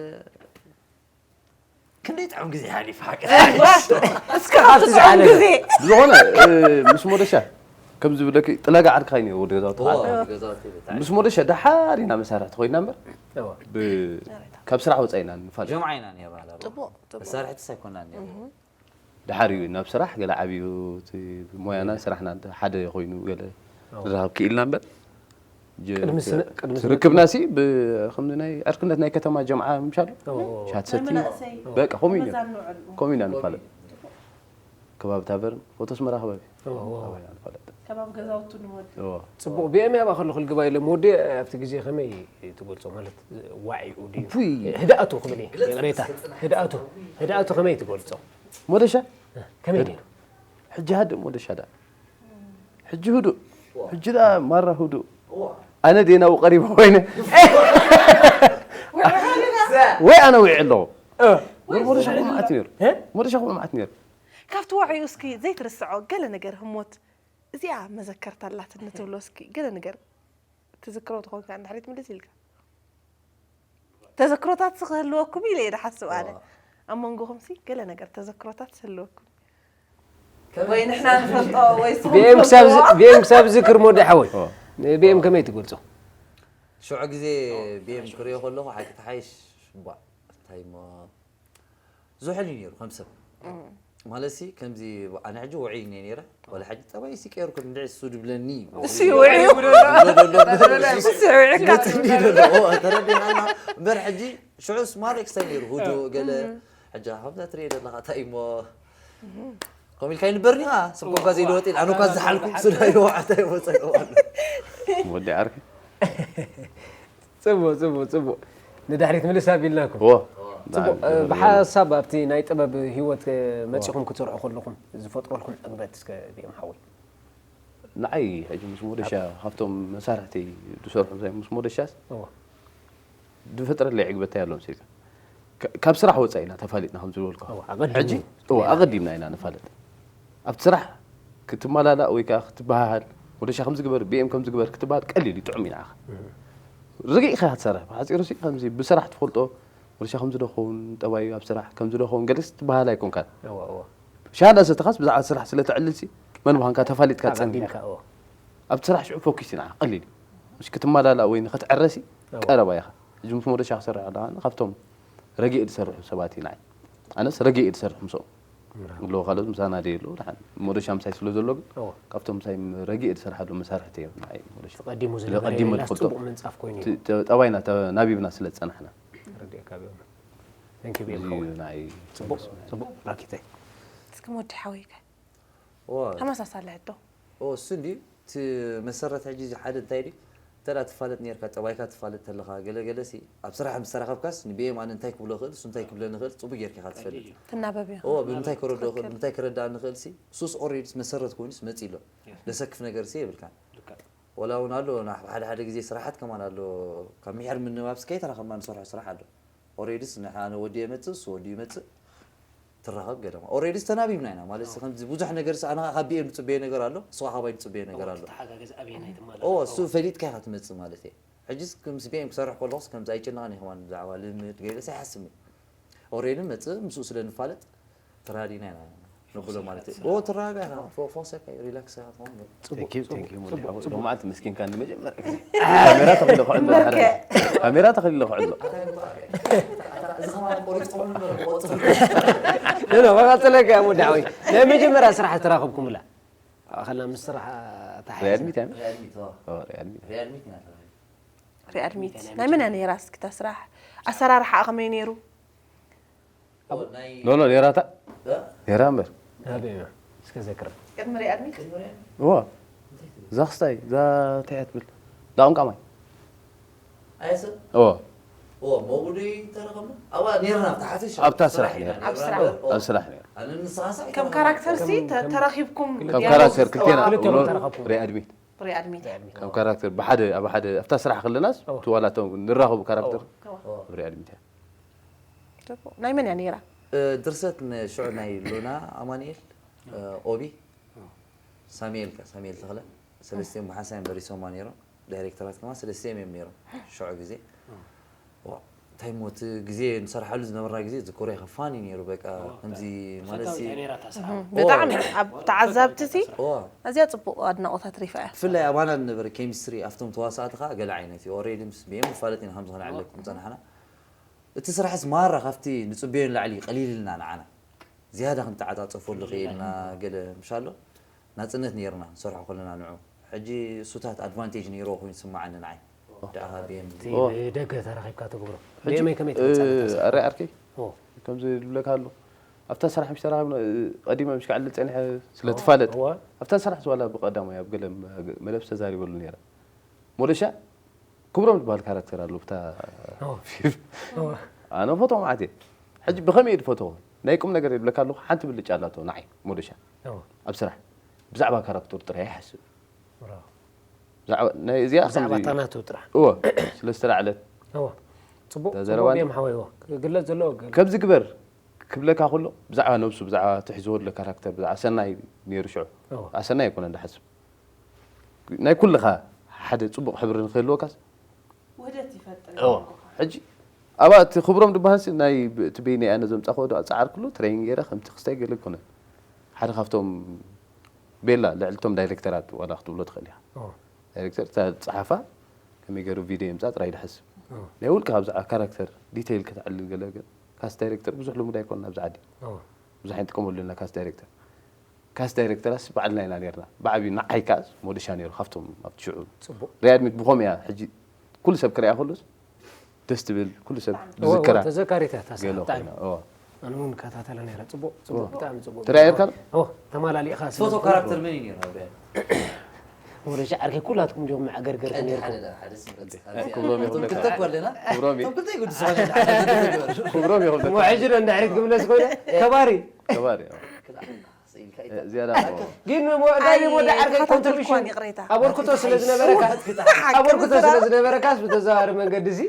ክንደይ ጥዑም ግዜ ሓሊፉ፣ ሓቂ። እስከ ካብቲ ዝዓለመ። ግዜ። ብዝኾነ፣ እ፣ ምስ ሞደሻ፣ ከም ዝብለኪ፣ ጥላጋ ዓርክኻ እዩ ነይሩ፣ ወዲ ገዛውቲ እዎ፣ ከዓ። ወዲ ገዛውቲ ብጣዕሚ። ምስ ሞደሻ፣ ደሓር ኢና መሳርሕቲ ኮይና እምበር፣ እዎ። ብ-፣ ካብ ስራሕ ወፃኢ ኢና ንፋለጥ። ጀምዓ ኢና ነርና፣ ላ። ጥቡቕ፣ ጥቡቕ። መሳርሕትስ ኣይኮናን ነርና። እህ። ደሓር እዩ ናብ ስራሕ፣ ገለ ዓብዩ፣ እቲ ሞያና፣ ስራሕና ሓደ ኮይኑ፣ ገለ እዎ። ንራኸብ ክኢልና እምበር፣ ጀ-፣ ቅድሚ ስነ-፣ ቅድሚ ስነ-፣ ርክብና ሲ ብ-፣ ከምዚ ናይ ዕርክነት ናይ ከተማ ጀምዓ ምሻሉ? ኦ። ሻት ሰቲ፣ ናይ መናእሰይ በቃ፣ ከምኡ እዩ ነይሩ። መዛንዑ። ከምኡ ኢና ንፋለጥ። ከባቢ ታቨርን፣ ፎቶ ኣስመራ ከባቢ። ኦ፣ ኦ። ኣባይ ኢና ንፋለጥ። ከባቢ ገዛውቱ ንወዲ። ኦ። ጽቡቕ፣ ቢኤም ያባ ከለኹ ልግባ ኢለ፣ ወዲ ኣብቲ ግዜ ከመይ ትገልጾ? ማለት፣ ዋዒኡ ድዩ? ፉይ። ህድኣቱ ክብል እየ፣ ይቕሬታ። ህድኣቱ፣ ህድኣቱ ከመይ ትገልጾ? ሞደሻ? ከመይ ነይሩ? ሕጂ ሃድእ ሞደሻ ደኣ። ሕጂ ህዱእ። ሕጂ ደኣ ማራ ህዱእ። ኣነ ዴናዊ ቀሪበ ኮይነ። ወይ ኣነ ውዒ ኣለኹ። እ። ሞደሻ እኮ መዓት ነይሩ። እ? ሞደሻ እኮ መዓት ነይሩ። ካብቲ ዋዒኡ እስኪ ዘይትርስዖ ገለ ነገር ህሞት፣ እዚኣ መዘከርታ ኣላትኒ ትብሎ እስኪ ገለ ነገር ትዝክሮ ተኾንካ እንድሕር ትምልስ ኢልካ። ተዘክሮታት ክህልወኩም ኢለ እየ ዝሓስብ ኣነ። እዋ። ኣብ መንጎኹም ሲ ገለ ነገር ተዘክሮታት ክህልወኩም። ከመይ? ወይ ንሕና ንፈልጦ ወይ ንስኹም ቢኤም ክሳብ ዝ-፣ ትፈልጥዎ። ቢኤም ክሳብ ዝክር ሞዲ ሓወይ። እዋ። ንቢኤም ከመይ ትገልጾ? ሽዑ ግዜ ቢኤም ክሪኦ ከለኹ ሓቂ ተሓይሽ ሽባዕ። እንታይ እሞ ዝሑል እዩ ነይሩ ከም ሰብ። እም። ማለትሲ ከምዚ ኣነ ሕጂ ውዑይ እየ ነይረ። ዋላ ሕጂ ጠባይ ሲ ቀይርኩ እንድዒ እሱ ድብለኒ። እሱ ውዑይ እዩ። ዝብሎ ዘሎ እምበር እሱ ውዑይ እዩ። ይመጽኒ ዘሎ። ኦ፣ ተረዲእና እምበር ሕጂ ሽዑስ ማር ኤክስተር ነይሩ። ህዱእ ገለ ሕጂ ከምዛ ትሪኦ ዘለኻ እንታይ እሞ ከምኡ ኢልካ ይንበርኒ ኸዓ ሰብ ኮንካ ዘይለወጥ ኢል ኣነ እኳ ዝሓልኩ ስለ ይወዓታ ይወፀ ይወዓሉ። ወዲ ዓርኪ ፅቡቅ ፅቡቅ ፅቡቅ ንድሕሪት ምልስ ኣቢልናኩም ዎ ፅቡቅ እ፣ ብሓሳብ ኣብቲ ናይ ጥበብ ሂወት እ፣ መፂኹም ክትሰርሑ ከለኹም ዝፈጥረልኩም ዕግበት እስከ ቢኦም ሓወይ ንዓይ ሕጂ ምስ ሞደሻ ካብቶም መሳርሕቲ ዝሰርሑ ምስ ሞደሻስ እዎ ዝፈጥረለይ ዕግበታ ያሎም ሲልካ ካብ ስራሕ ወፃእ ኢና ተፋሊጥና ከም ዝበልኩ እዎ፣ ኣቐዲሙ። ሕጂ እዎ ኣቐዲምና ኢና ንፋለጥ ኣብቲ ስራሕ ክትመላላእ ወይ ከዓ ክትበሃሃል ወደሻ ከምዚ ግበር ብኤም ከምዚ ግበር ክትበሃል ቀሊል እዩ ጥዑም እዩ ንዓኻ ርግእ ኢኻ ክትሰርሕ ብሓፂሩ ሲ ከምዚ ብስራሕ ትፈልጦ ወደሻ ከምዚ ዶ ኸውን ጠባዩ ኣብ ስራሕ ከምዚ ዶ ኸውን ገለስ ትበሃል ኣይኮንካን እዎ እዎ ሻሃዳ ሰተኻስ ብዛዕባ ስራሕ ስለ ተዕልል ሲ መን ምዃንካ ተፋሊጥካ ፀንካ ኣቐዲምካ እዎ ኣብቲ ስራሕ ሽዑ ፎኪስ ኢና ቀሊል እዩ። እሺ ክትመላላእ ወይ ንክትዕረሲ እዎ። ቀረባ ኢኻ። ሕጂ ምስ ሞደሻ ክሰርሕ ከለኻ ካብቶም ረጊእ ዝሰርሑ ሰባት እዩ ንዓይ። ኣነስ ረጊእ ዝሰርሕ ምስኦም ኣለዎ ካልኦት ምሳና ደየሉ ደሓን ሞደሻ ምሳይ ስለ ዘሎ ግን እዎ። ካብቶም ምሳይ ረጊእ ዝሰርሓሉ መሳርሕቲ እዮም ንዓይ ሞደሻ። ቀዲሙ ስለ ዝነበረ ቀዲሙ ሌላ ትፈልጦ ፅቡቅ ምንፃፍ ኮይኑ እዩ ተ- ጠባይና ተናቢብና ስለ ዝፀናሕና ረዲእካ ቢኦም thank you እዚ ቢኦም ናይ ፅቡቅ ፅቡቅ ባርኪተይ እስከ ወዲ ሓወይከ ዋ ተመሳሳሊ ሕቶ ኦ እሱ እንዲ እቲ መሰረት ሕጂ እዚ ሓደ እንታይ ድዩ እንተ ትፋለጥ ነርካ ጠባይካ ትፋለጥ ተለኻ ገለገለ ሲ ኣብ ስራሕ ምስ ተራኸብካስ ንብኤም ኣነ እንታይ ክብሎ ክእል እሱ እንታይ ክብለኒ ክእል ፅቡቅ ጌርካ ኢኻ ትፈልጥ ትናበብ እዩ ኦ ብምንታይ ክረድኦ ክእል ብምንታይ ክረዳእኒ ክእል ሲ እሱስ ኦሬዲስ መሰረት ኮይኑስ መፂ ኣሎ ደሰክፍ ነገር ሲ የብልካን ወላ እውን ኣሎ ሓደ ሓደ ግዜ ስራሓት ከማን ኣሎ ካብ ምሕር ምንባብስ ከይተራኸብና ንሰርሖ ስራሕ ኣሎ ኦሬዲስ ንሓነ ወዲ የመፅእ እሱ ወዲ ይመፅእ ትራኸብ ገለ ኦሬዲስ ተናቢብና ኢና ማለት ከምዚ ብዙሕ ነገር ኣነ ካብ ቢኤም ዝፅበየ ነገር ኣሎ እሱ ካባይ ዝፅበየ ነገር ኣሎ ተሓጋገዝ ኣብየናይ ትማለ ኦ እሱ ፈሊጥካ ኢኻ ትመፅእ ማለት እየ ሕጂስ ምስ ቢኤም ክሰርሕ ከለኹስ ከምዚ ኣይጨነቕን እየ ከማን ብዛዕባ ልምድ ገለ ኣይሓስብን ኦሬዲ መፅእ ምስኡ ስለ ንፋለጥ ተራዲና ኢና ንብሎ ማለት እዩ ኦ ትረጋጋ ኢኻ ፎ- ፎሰካ ሪላክስ ኢኻ ትኸውን ገለ Thank you, thank you፣ ሙሉ ሓወይ። ሎማዓንቲ መስኪንካ ንመጀመርያ ግዜ ካሜራ ተኺሉ ክዕሎ ድሓር። ካሜራ ተኺሉ ክዕሎ። እዚ ከማን ቆሪፅኩም ንበር ቆፅር ኖ መቐፀለካ እሞ ዳዕወይ ናይ መጀመርያ ስራሕ ዝተራኸብኩምላ ከላ ምስ ስራሕ ሪኣድሚት ተሓይዘ ያሚ? ሪኣድሚት ኦ፣ ሪኣድሚት። ሪኣድሚት ኢና ተራኺብና ሪኣድሚት ናይ መን እያ ነይራ እስኪ እታ ስራሕ ኣሰራርሓ ከመይ ነይሩ ኦ፣ ናይ ኖ፣ ኖ፣ ኔራታ? እ? ኔራ እምበር። ናበይ እያ እስከ ዘክረ ቅድሚ ሪኣድሚት እዋ። እዛ ክስታይ፣ እዛ እንታይ እያ ትብል? ዳቕም ቃማይ። ኣየሰብ እዎ። ኦ፣ መጉዲ ተረኸብና ኣብኣ ኔርና ኣብታ ሓፈሻ ኣብታ ስራሕ ኔርና። ኣብ ስራሕ። ኣብ ስራሕ ኔር። ኣነ ንስኻሳ ከም ካራክተር ሲ ተ- ተራኺብኩም ካብ ካራክተር ክልቴና ክልተ እሞ ተረኸብኩም። ሪኣድሚት። ሪኣድሚት ካብ ካራክተር ብሓደ ኣብ ሓደ ኣብታ ስራሕ ከለናስ እዎ። ትዋላቶም ንራኸቡ ካራክተር እዎ። ሪኣድሚት እያ። ጽቡቕ። ናይ መን እያ ነይራ እ፣ ድርሰት ንሽዑ ናይ ሉና ኣማኑኤል እ፣ ኦቢ ሳሙኤል ከ ሳሙኤል ተኽለ ሰለስቲኦም ብሓንሳብ እዮም ደሪሶማ ነይሮም ዳይሬክተራት ከማ ሰለስቲኦም እዮም ነይሮም ሽዑ ግዜ ዋ፣ እንታይ ሞ እቲ ግዜ ንሰርሓሉ ዝነበርና ግዜ ዝኮረ ከፋኒ ነይሩ በቃ ከምዚ ማለት ሲ- እንታይ ነይራ እታ ስራሕ ብጣዕሚ ኣብ ተዓዛብቲ ሲ ዋ፣ ኣዝያ ጽቡቕ ኣድናቖታት ሪፋ እያ ብፍላይ ኣባና ዝነበረ ኬሚስትሪ ኣብቶም ተዋሳእቲ ከዓ ገለ ዓይነት እዩ ኦሬዲ ምስ ብኤም መፋለጥ ኢና ከምዚ ክንዕለኩም ፀናሕና እቲ ስራሕስ ማራ ካብቲ ንፅበዮ ንላዕሊ ቀሊልና ንዓና ዝያዳ ክንተዓፃፀፈሉ ክኢልና ገለ ምሻሎ ናፅነት ነይርና ንሰርሖ ከለና ንዑ ሕጂ እሱታት ኣድቫንቴጅ ነይርዎ ኮይኑ ስማዓኒ ንዓይ ደኣ ብኤም እቲ ኦ። ብደገ ተራኺብካ ትገብሮ ሕጂ፣ ብየመይ ከመይ እ፣ ትመፃ ኣረ ዓርከይ ኦ። ከምዚ ዝብለካ ኣሎ ኣብታ ስራሕ ምስ ተራኺብና እ፣ ቀዲመ ምሽ ክዕልል ፀኒሐ ስለ ትፋለጥ እዋ። ኣብታ ስራሕ ዝዋላ ብቀዳማይ ኣብ ገለ መ- መደብ ዝተዛሪበሉ ነይረ ሞደሻ ክብሮም ዝበሃል ካራክተር ኣሎ ብታ ኦ። ፊልም ኣነ ፎቶ ማለት እየ ሕጂ ብኸመይ እየ ዝፈትዎ ናይ ቁም ነገር ይብለካ ኣለኹ ሓንቲ ብልጫ ኣላቶ ንዓይ ሞደሻ ኦ። ኣብ ስራሕ ብዛዕባ ካራክተር ጥራይ ይሓስብ ብራቮ። ብዛዕባ ናይ እዚኣ ብዛዕባ ከምዚ- እታ ናቱ ጥራሕ እወ ስለ ዝተላዕለት እወ ጽቡቅ እዛ ጽቡቅ ዘረባ ድዮም ሓወይዎ ክግለጽ ዘለዎ ገለ ከምዚ ግበር ክብለካ ከሎ ብዛዕባ ነብሱ ብዛዕባ ትሕዝዎ ኣሎ ካራክተር ብዛዕባ ሰናይ ነይሩ ሽዑ እወ ኣሰናይ ኣይኮነ እንዳሓስብ ናይ ኩልኻ ሓደ ጽቡቕ ሕብሪ ንክህልወካስ ውህደት ይፈጥር እወ ሕጂ ኣብኣ እቲ ክብሮም ዝበሃል ሲ ናይ ብ- እቲ በይነይ ኣነ ዘምጻእክዎ ዶ ኣጻዓርክሉ ትሬኒንግ ገይረ ከምቲ ክስታይ ገለ ኣይኮነን ሓደ ካብቶም ቤላ ልዕልቶም ዳይሬክተራት ዋላ ክትብሎ ትኽእል ኢኻ እወ ዳይሬክተር እታ ጸሓፋ ከመይ ገይሩ ቪድዮ የምጻእ ጥራይ ድሓስብ እወ ናይ ውልቅኻ ብዛዕባ ካራክተር ዲተይል ከተዕልል ገለ ግን ካስ ዳይሬክተር ብዙሕ ልሙድ ኣይኮነን ኣብዚ ዓዲ እወ ብዙሕ ኣይንጥቀመሉ ኣለና ካስት ዳይሬክተር። ካስት ዳይሬክተራስ ባዕልና ኢና ነርና። ብዓብዩ ንዓይ ከኣ ሞደሻ ነይሩ ካብቶም ኣብቲ ሽዑ ጽቡቕ ሪያድሚት ብኸምኡ እያ። ሕጂ ኩሉ ሰብ ክሪኣ ከሎስ ደስ ትብል፣ ኩሉ ሰብ ዝዝከራ ተዘካሪታ ታሳ ገለ ብጣዕሚ ኮይና። እዎ። ኣነ እውን ከታተለ ነይረ። ጽቡቕ ጽቡቕ ብጣዕሚ ጽቡቕ ትሪኣ ነርካ? ኦ ተማላሊእኻ ስለ ፎቶ ካራክተር መን እዩ ነይሩ ኣብያ? ወደ ሻዕርኪ ኩላትኩም ጆም መዓገርገር ቀንዲ ነርኩም ሓደ ዳ ሓደ ስምረት ክብሮም ይኹን እቶም ክልተ እኮ ኣለና ክብሮም እዩ። እቶም ክልተ ይጉድሱ ኮይነ ሓደ ሓደ ነገር ክብሮም ይኹን እሞ ሕጂ ዶ እንድሕሪት ክምለስ ኮይነ ከባሪ ከባሪ። ክልተ ስኢልካ ዝያዳ ግን ዳኒ ወደ ዓርከይ ተኸታተልኩ ኮንትሪቢሽን እኳን ይቕሬታ ኣበርክቶ ስለ ዝነበረካ ኣበርክቶ ስለ ዝነበረካስ ብተዘዋሪ መንገዲ እዚ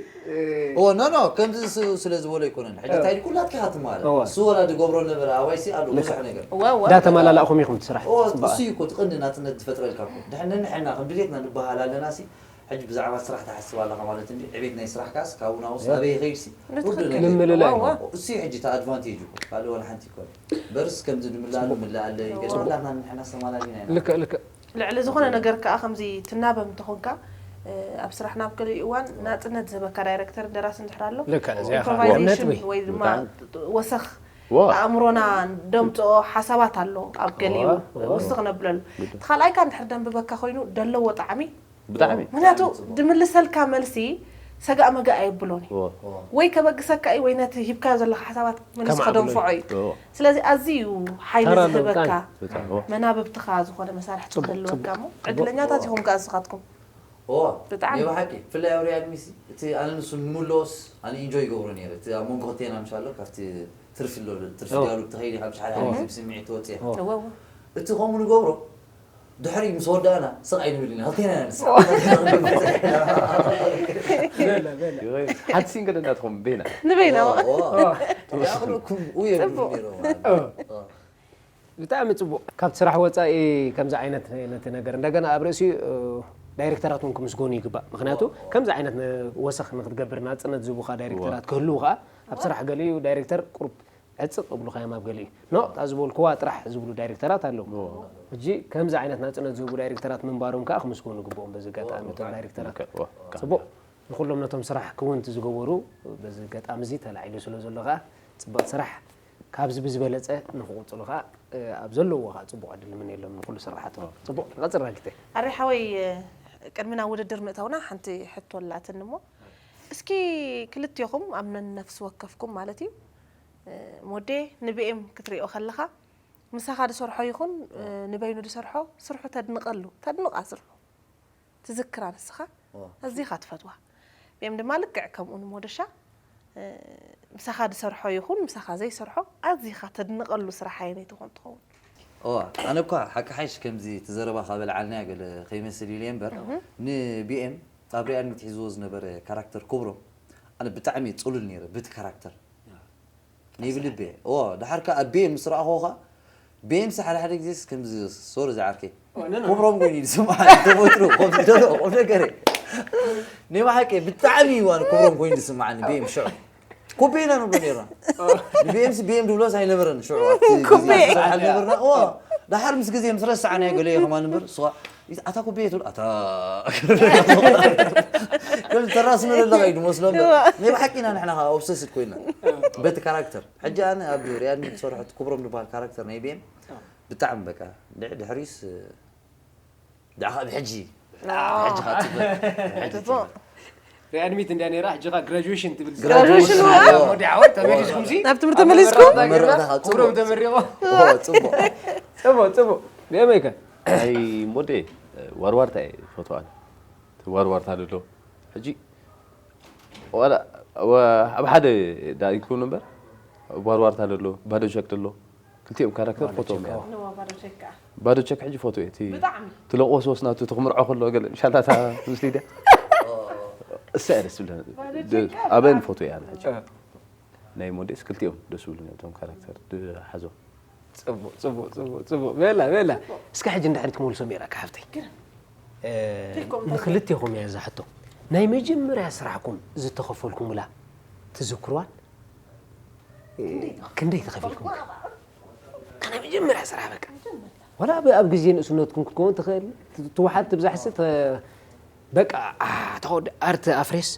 ኦ ኖ ኖ ከምዚ ስ- ስለ ዝበሎ ኣይኮነን ሕጂ እንታይ ኩላትካ ኢኻ ትመሃር እወ። እሱ ወላ ዝገብሮ ነበረ ኣባይሲ ኣሎ ብዙሕ ነገር ወወ እንዳተመላላእኹም ኢኹም ትስራሕ ኦ ጽቡቕ እሱ እዩ እኮ እቲ ቀንዲ ናጽነት ዝፈጥረልካ እኮ ድሕን ንሕና ከም ድሌትና ንበሃል ኣለና ሲ ሕጂ ብዛዕባ ስራሕ ትሓስብ ኣለኻ ማለት እንዲ ዕቤት ናይ ስራሕ ካስ ካብኡ ናውስ ኣበይ ይኸይድ ሲ ውዱ ነገር ንምልላይ ወወ እሱ እዩ ሕጂ እቲ ኣድቫንቴጅ እኮ ካልእ ዋላ ሓንቲ ይኮነ በርስ ከምዚ ንምላሉ ምላኣለ ይገድላና ንሕና ሰማላሊና ኢና ልክዕ ልክዕ ልዕሊ ዝኾነ ነገር ከዓ ከምዚ ትናበብ እንተኾንካ ኣብ ስራሕና ኣብ ገሊኡ እዋን ናፅነት ዝህበካ ዳይረክተር ደራሲ እንድሕር ኣሎ ልክዕ እዚኣ ኢምፕሮቫይዜሽን ነጥቢ ወይ ድማ ብጣዕሚ። ወሰኽ ዋ ኣእምሮና ደምፅኦ ሓሳባት ኣሎ ኣብ ገሊኡ ዋ፣ ዋ። ውስኽ ነብለሉ እቲ ካልኣይ ከዓ እንድሕር ደንብበካ ኮይኑ ደለዎ ጣዕሚ ብጣዕሚ ምክንያቱ ድምልሰልካ መልሲ ሰጋእ መጋእ ኣየብሎን እዩ ዋ ወይ ከበግሰካ እዩ ወይ ነቲ ሂብካዮ ዘለካ ሓሳባት መልሲ ከማዕብሎ ከደንፍዖ እዩ ዋ ስለዚ ኣዝዩ ሓይሊ ተራ ዝህበካ ምብቃዕ። ብጣዕሚ ዋ መናብብትኻ ዝኾነ መሳርሒ ጽቡቕ፣ ክህልወካ ጽቡቕ፣ እሞ ዕድለኛታት ኢኹም ከኣ ንስኻትኩም ኦ ብጣዕሚ። ናይ ብሓቂ ብፍላይ ኣብ ሪያድ ሚሲ እቲ ኣነ ንሱ ንምልኦስ ኣነ ኢንጆይ ይገብሮ ነይረ እቲ ኣብ መንጎ ክልቴና ምሻሎ ካብቲ ትርፊ ኣሎ ትርፊ ኦ። ዲያሎግ ተኸይዲ ካብ ሓደ ሓደ ግዜ ብስምዒት ትወፅእ ኢኻ ኦ። እወ እወ እቲ ከምኡ ንገብሮ ድሕሪ ምስ ወዳእና ስቕ ኣይንብል ኢና ክልቴና ኢና ንስቕ በላ በላ ሓንቲ ሲንግል እንዳትኾም ቤና ንበይና ይኣኽለኩም ኡ የብሉ ጽቡቕ። ነይሮም ብጣዕሚ ጽቡቕ ካብቲ ስራሕ ወፃኢ ከምዚ ዓይነት ነቲ ነገር እንደገና ኣብ ርእሲኡ ዳይሬክተራት እውን ክምስገኑ ይግባእ ምክንያቱ ከምዚ ዓይነት ወሰኽ ንክትገብር ናፅነት ዝህቡካ ዳይሬክተራት ክህልዉ ከዓ ኣብ ስራሕ ገሊኡ ዳይሬክተር ቁሩብ ዕፅቕ እብሉካ እዮም ኣብ ገሊኡ ኖ እታ ዝበልክዋ ጥራሕ ዝብሉ ዳይሬክተራት ኣለዉ ሕጂ ከምዚ ዓይነት ናፅነት ዝህቡ ዳይሬክተራት ምንባሮም ከዓ ክምስገኑ ይግብኦም በዚ ኣጋጣሚ እቶም ዳይሬክተራት ጽቡቕ ንኩሎም ነቶም ስራሕ ክውንቲ ዝገበሩ በዚ ኣጋጣሚ እዚ ተላዒሉ ስለ ዘሎ ከዓ ፅብቕ ስራሕ ካብዚ ብዝበለፀ ንክቕፅሉ ከዓ ኣብ ዘለዎ ከዓ ፅቡቕ ዕድል ንምነየሎም ንኩሉ ስራሓቶም ፅቡቕ ንቐፅል ራጊተይ ኣረ ሓወይ ቅድሚ ናብ ውድድር ምእታውና ሓንቲ ሕቶ ኣላትኒ እሞ እስኪ ክልቴኹም ኣብ ነነፍሲ ወከፍኩም ማለት እዩ ሞዴ ንቢኤም ክትሪኦ ከለኻ ምሳኻ ዝሰርሖ ይኹን ንበይኑ ዝሰርሖ ስርሑ ተድንቐሉ ተድንቓ ስርሑ ትዝክራ ንስኻ ኣዚኻ ትፈትዋ ቢኤም ድማ ልክዕ ከምኡ ንሞደሻ ምሳኻ ዝሰርሖ ይኹን ምሳኻ ዘይሰርሖ ኣዚኻ ተድንቐሉ ስራሕ ኣየነይቲ ኮን ትኸውን እዋ ኣነ እኳ ሓቂ ሓይሽ ከምዚ እቲ ዘረባ ካበልዓልናያ ገለ ከይመስል ኢለ እምበር ንቢኤም ኣብ ሪኣል ሚት ሒዝዎ ዝነበረ ካራክተር ክብሮም ኣነ ብጣዕሚ እየ ፅሉል ነይረ ብቲ ካራክተር ናይ ብልቢ እየ እዋ ድሓር ከዓ ኣብ ቢኤም ምስ ረኣኹዎ ከዓ ቢኤም ሲ ሓደ ሓደ ግዜስ ከምዚ ሶሪ ዝዓርከይ ክብሮም ኮይኑ እዩ ዝስምዓኒ ተፈጥሩ ከምዚ ደሎ ቁም ነገረ ናይ ብሓቂ ብጣዕሚ እዩ ኣነ ክብሮም ኮይኑ ዝስምዓኒ ቢኤም ሽዑ ኮቤና ንብሎ ነርና ንቢኤምሲ ቢኤም ድብሎስ ኣይነበረን ሽዑ ኣብቲ ግዜ ኮቤ። ብዙሕ ኣልነበርና እዋ ዳሓር ምስ ግዜ ምስ ረሳዕናዮ ገለ ከማን እምበር እሱ ኣታ ኮቤ ትብል ኣታ ከም ተራስኑ ዘለኻ እዩ ዝመስሎ እምበር ናይ ብሓቂና ንሕና ከዓ ኦብሰስድ ኮይና በቲ ካራክተር ሕጂ ኣነ ኣብ ሪያድ ሚት ዝሰርሖ እቲ ክብሮም ዝበሃል ካራክተር ናይ ቢኤም ብጣዕሚ በቃ ድሕሪስ ድሓ ካብ ሕጂ ሕጂ ከዓ ትብል ሕጂ ትብል ሪኣድሚት እንድያ ነይራ ሕጂ ኻ ግራጁዌሽን ትብል ግራጁዌሽን ዋ። ወዲ ዓወት ተመሊስኩም ሲ ናብ ትምህርቲ ተመሊስኩም መመረቕታ ከዓ ክብሮም ፅቡቕ ተመሪቑ ኦ፣ ፅቡቕ ፅቡቕ ፅቡቕ ብየመይከ ናይ ሞዴ ዋርዋርታ እየ ፈትዋን ዋርዋርታ ደሎ ሕጂ ዋላ ወ- ኣብ ሓደ ዳይኩን እምበር ዋርዋርታ ደሎ ባዶ ሸክ ደሎ ክልቲኦም ካራክተር ፎቶ ሸክ፣ እያ ኣዎ። ንዋ ባዶ ሸካ ባዶ ቸክ ሕጂ ፎቶ እየ እቲ ብጣዕሚ ትለቆ ሶስ ናቱ ትኽምርዖ ከሎ ገለ ሻላታ ምስሊድያ እሳ እያ ደስ ብለ ባዶ ቸክ ኣበን ብጣዕሚ ፎቶ እያ ሕጂ ናይ ሞዴስ ክልቲኦም ደስ ብሉ እቶም ካራክተር ድሓዞም ፅቡቅ ፅቡቅ ፅቡቅ ፅቡቅ ቤላ ቤላ እስከ ሕጂ እንድሕሪት ክመልሶም እየ ራካ ሓፍተይ እ፣ ፊልኮም ንክልቴኹም እየ እዛ ሕቶ ናይ መጀመርያ ስራሕኩም ዝተኸፈልኩምላ ትዝክርዋን እ፣ ክንደይ ተኸፊልኩም እታ ናይ መጀመርያ ስራሕ በቃ ዋላ ኣብ- ኣብ ግዜ ንእስነትኩም ክትከውን ትኽእል ትወሓድ ትብዛሕሲ ተ- በቃ ኣ፣ ተወዲ ኣርት ኣፍሬስ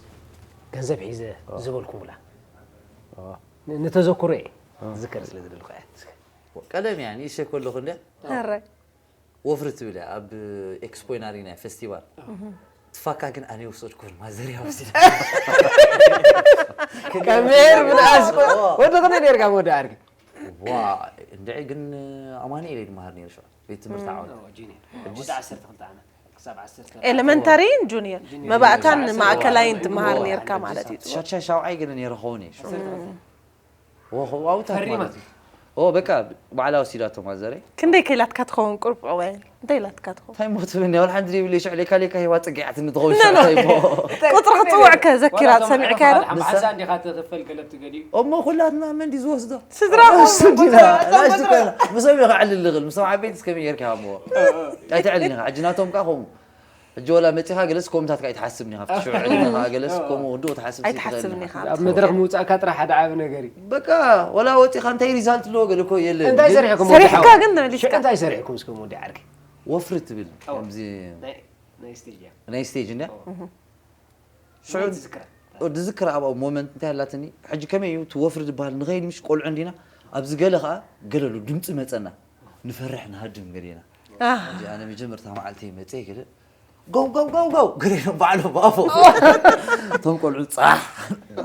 ገንዘብ ሒዘ ዝበልኩምላ ን- ንተዘክሮ እየ ዝዝከር ስለ ዝደልኩ እየ ቀደም እያ ንእሽተይ ከለኹ እንደ ኧረ ወፍሪ ትብል እያ ኣብ ኤክስፖ ናሪና ፌስቲቫል ትፋካ ግን ኣነ ወሰድኩን ማዘርያ ወሲዳ ከመር ብልኣስ ወዲ ከመይ ነርካ ወዲ ዓርኪ ዋ እንድዒ ግን ኣማኑኤል እዩ ዝመሃር ነይሩ ሽዑ ቤት ትምህርቲ ዓወት ጂኒየር ወደ ዓሰርተ ክልተ ዓመት ክሳብ ዓሰርተ ኤሌመንታሪን ጁኒየር መባእታን ማእከላይን ትመሃር ነርካ ማለት እዩ ሻሻይ ሻውዓይ ግን ነይረ ኸውን እዩ ሽዑ ወኸዋውታት ፈሪማ። ማለት እዩ ኦ በቃ ባዕላ ወሲዳቶ ማዘረይ ክንደይ ከይላትካ ትኸውን ቁርብ ወይ እንታይ ኢላትካ ትኸውን እንታይ ሞ ትብልኒ ወላ ሓንቲ ዘይብለይ ሽዑ ሌካ ሌካ ሂዋ ፅጊዓትኒ ትኸውን ሽዑ እንታይ ሞ ቁፅሪ ክፅውዕ ከዘኪራ ሰሚዕካዮ ዶ ሓንሳ እንዲኻ ትኽፈል ገለ ትገሊኡ እሞ ኩላትና መን ድዩ ዝወስዶ ስድራ እሱ ዲና ላሽ ትኮና ምሶም ኢኻ ዕልል ልኽል ምሶም ዓበይቲ እስከመይ ጌርካ ሃምዎ ኣይትዕልን ኢኻ ሕጂ ናቶም ከዓ ከምኡ ሕጂ ወላ መፂኻ ገለስ ከምኡታት ከዓ ኣይትሓስብን ኢኻ ኣብቲ ሽዑ ዕድመኻ ገለስ ከምኡ ክንድኡ ትሓስብ ኣይትሓስብን ኢኻ ኣብ መድረክ ምውፃእካ ጥራሕ ሓደ ዓብ ነገር እዩ በቃ ወላ ወፂኻ እንታይ ሪዛልት ኣለዎ ገለ እኮ የለን እንታይ ግን ሰሪሕኩም ሰሪሕካ ግን ሽዑ መሊስካ እንታይ ሰሪሕኩም እስከ ወዲ ዓርኪ ወፍሪ ትብል ከምዚ ናይ ስቴጅ እያ ናይ ስቴጅ እንድያ ሽዑ ዝዝክራ ድዝክር ኣብኣ ሞመንት እንታይ ኣላትኒ ሕጂ ከመይ እዩ እቲ ወፍሪ ዝበሃል ንኸይድ ምሽ ቆልዑ እንዲና ኣብዚ ገለ ከዓ ገለሉ ድምፂ መፀና ንፈርሕ ንሃድም ገሌና ሕጂ ኣነ መጀመርታ መዓልቲ መፀ ገለ ጎው ጎው ጎው ጎው ገሌ ባዕሉ ብኣፎ እቶም ቆልዑ ፃሕ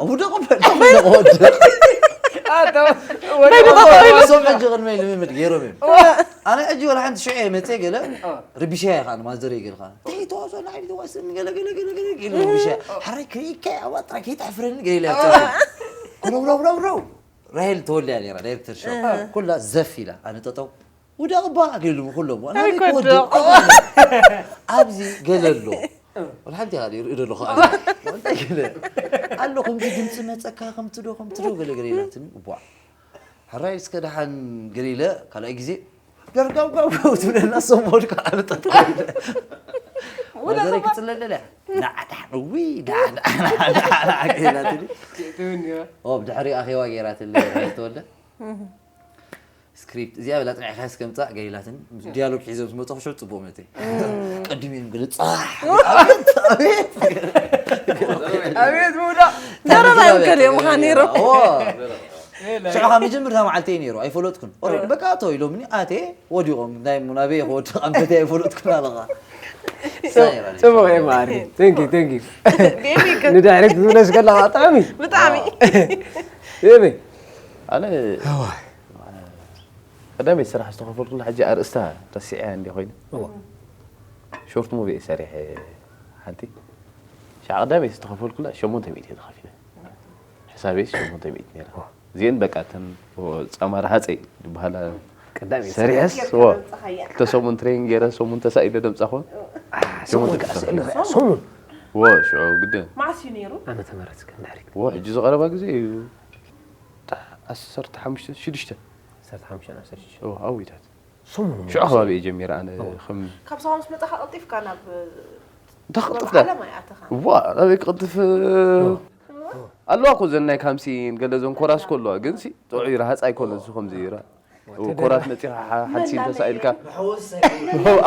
ውደቕ በል ውደቕ ወድቕ ሶም ሕጂ ቅድመይ ልምምድ ገይሮም እዮም ኣነ ሕጂ ወላ ሓንቲ ሽዑ እየ መፀ ገለ ርቢሻ እየ ከዓ ማዘር ገለ ከዓ እንታይ ተዋሶ ንዓይ ተዋስኒ ገለ ገለ ገለ ገለ ገለ ርቢሻ ሓራይ ክሪከ ኣዋ ጥራይ ከይትሕፍረኒ ገለ ኢላ ኮረውረውረውረው ራሄል ተወልያ ነራ ዳይሬክተር ሾው ኩላ ዘፍ ኢላ ኣነ ጠጠው ውደቕ ባ ገሉ ኩሎም ኣነ ኣይ ክወድቕ ክወድቕ። ኣብዚ ገለ ኣሎ ወላ ሓንቲ ኢኻ ርእ ደለኹ ኣነ እንታይ ገለ ኣሎ ከምዚ ድምፂ መፀካ ከምቲ ዶ ከምቲ ዶ ገለ ገለ ኢላትኒ ቧ ሕራይ እስከ ደሓን ገሊለ ካልኣይ ግዜ ገርጋውጋውጋው ትብለና ሰሞድ ከዓ ንጠጠው ኢለ ማዘረይ ክፅለለለ ዳዕዳዕ እዊ ዳዕዳዕላገላትኒ ትብኒ ብድሕሪ ኣኼባ ገይራትለ ተወልደ ስክሪፕት እዚኣ በላ ፅናዕካ እስከምፃእ ገሊላትኒ ዲያሎግ ሒዘ ምስ መፀኹ ሽዑ ፅቡቅ መተ ቀዲም እዮም ገለ ፃሕ ኣቤት ምውዳቕ ተረባዮም ከሊኦም ምዃን ነይሮም ሽዑ ካብ መጀመርታ መዓልተይ ነይሩ ኣይፈለጥኩን ኦልሬዲ በቃ ኣቶ ኢሎምኒ ኣቴ ወዲቖም ናይ ሙናበይ ክወድቕ ኣንፈተይ ኣይፈለጥኩን ኣለኻ ፅቡቅ እየ ማሪ ቴንኪ ቴንኪ ንድሕሪት ዝብለስ ከለካ ብጣዕሚ ብጣዕሚ ይበ ኣነ ቀዳመይቲ ስራሕ ዝተኸፈልኩላ ሕጂ ኣርእስታ ረሲዐያ እንዲ ኮይነ ሾርት ሙቪ እየ ሰሪሐ ሓንቲ ሻዕ ቀዳመይቲ ዝተኸፈልኩላ ሸሞንተ ሚእቲ እየ ተኸፊለ ሕሳበይ ሸሞንተ ሚእቲ ነይራ እዚአን በቃ እተን ፃማር ሃፀይ ዝበሃላ ቀዳመይቲ ሰሪሐስ ክልተ ሰሙን ትሬን ገይረ ሰሙን ተሳኢለ ደምፃ ኮን ሰሙን ከዓ ስእሊ ኸዓ ሰሙን ወ ሽዑ ግድን መዓስ እዩ ነይሩ ዓመተ ምህረት እስከ እንድሕሪት ወ ሕጂ ዝቐረባ ግዜ እዩ ዓሰርተ ሓሙሽተ ሽዱሽተ ዓሰርተ ሓሙሽተ ዓሰርተ ሽዱሽተ ኣዊታት ሰሙን ሽዑ ከባቢ እየ ጀሚረ ኣነ ከም ካብ ሳዋ ምስ መፃኻ ቀልጢፍካ ናብ ተኸጥፍ ዓለም ኣይኣተኻ ዋ ኣበይ ክቕጥፍ ኣለዋ ኮ ዘን ናይ ካምሲን ገለ ዘን ኮራስ ኮ ኣለዋ ግን ሲ ጥዑይ ረሃፅ ኣይኮነ እዚ ከምዚ ይራ ኮራት መፂኻ ሓንሲ እንተሳኢልካ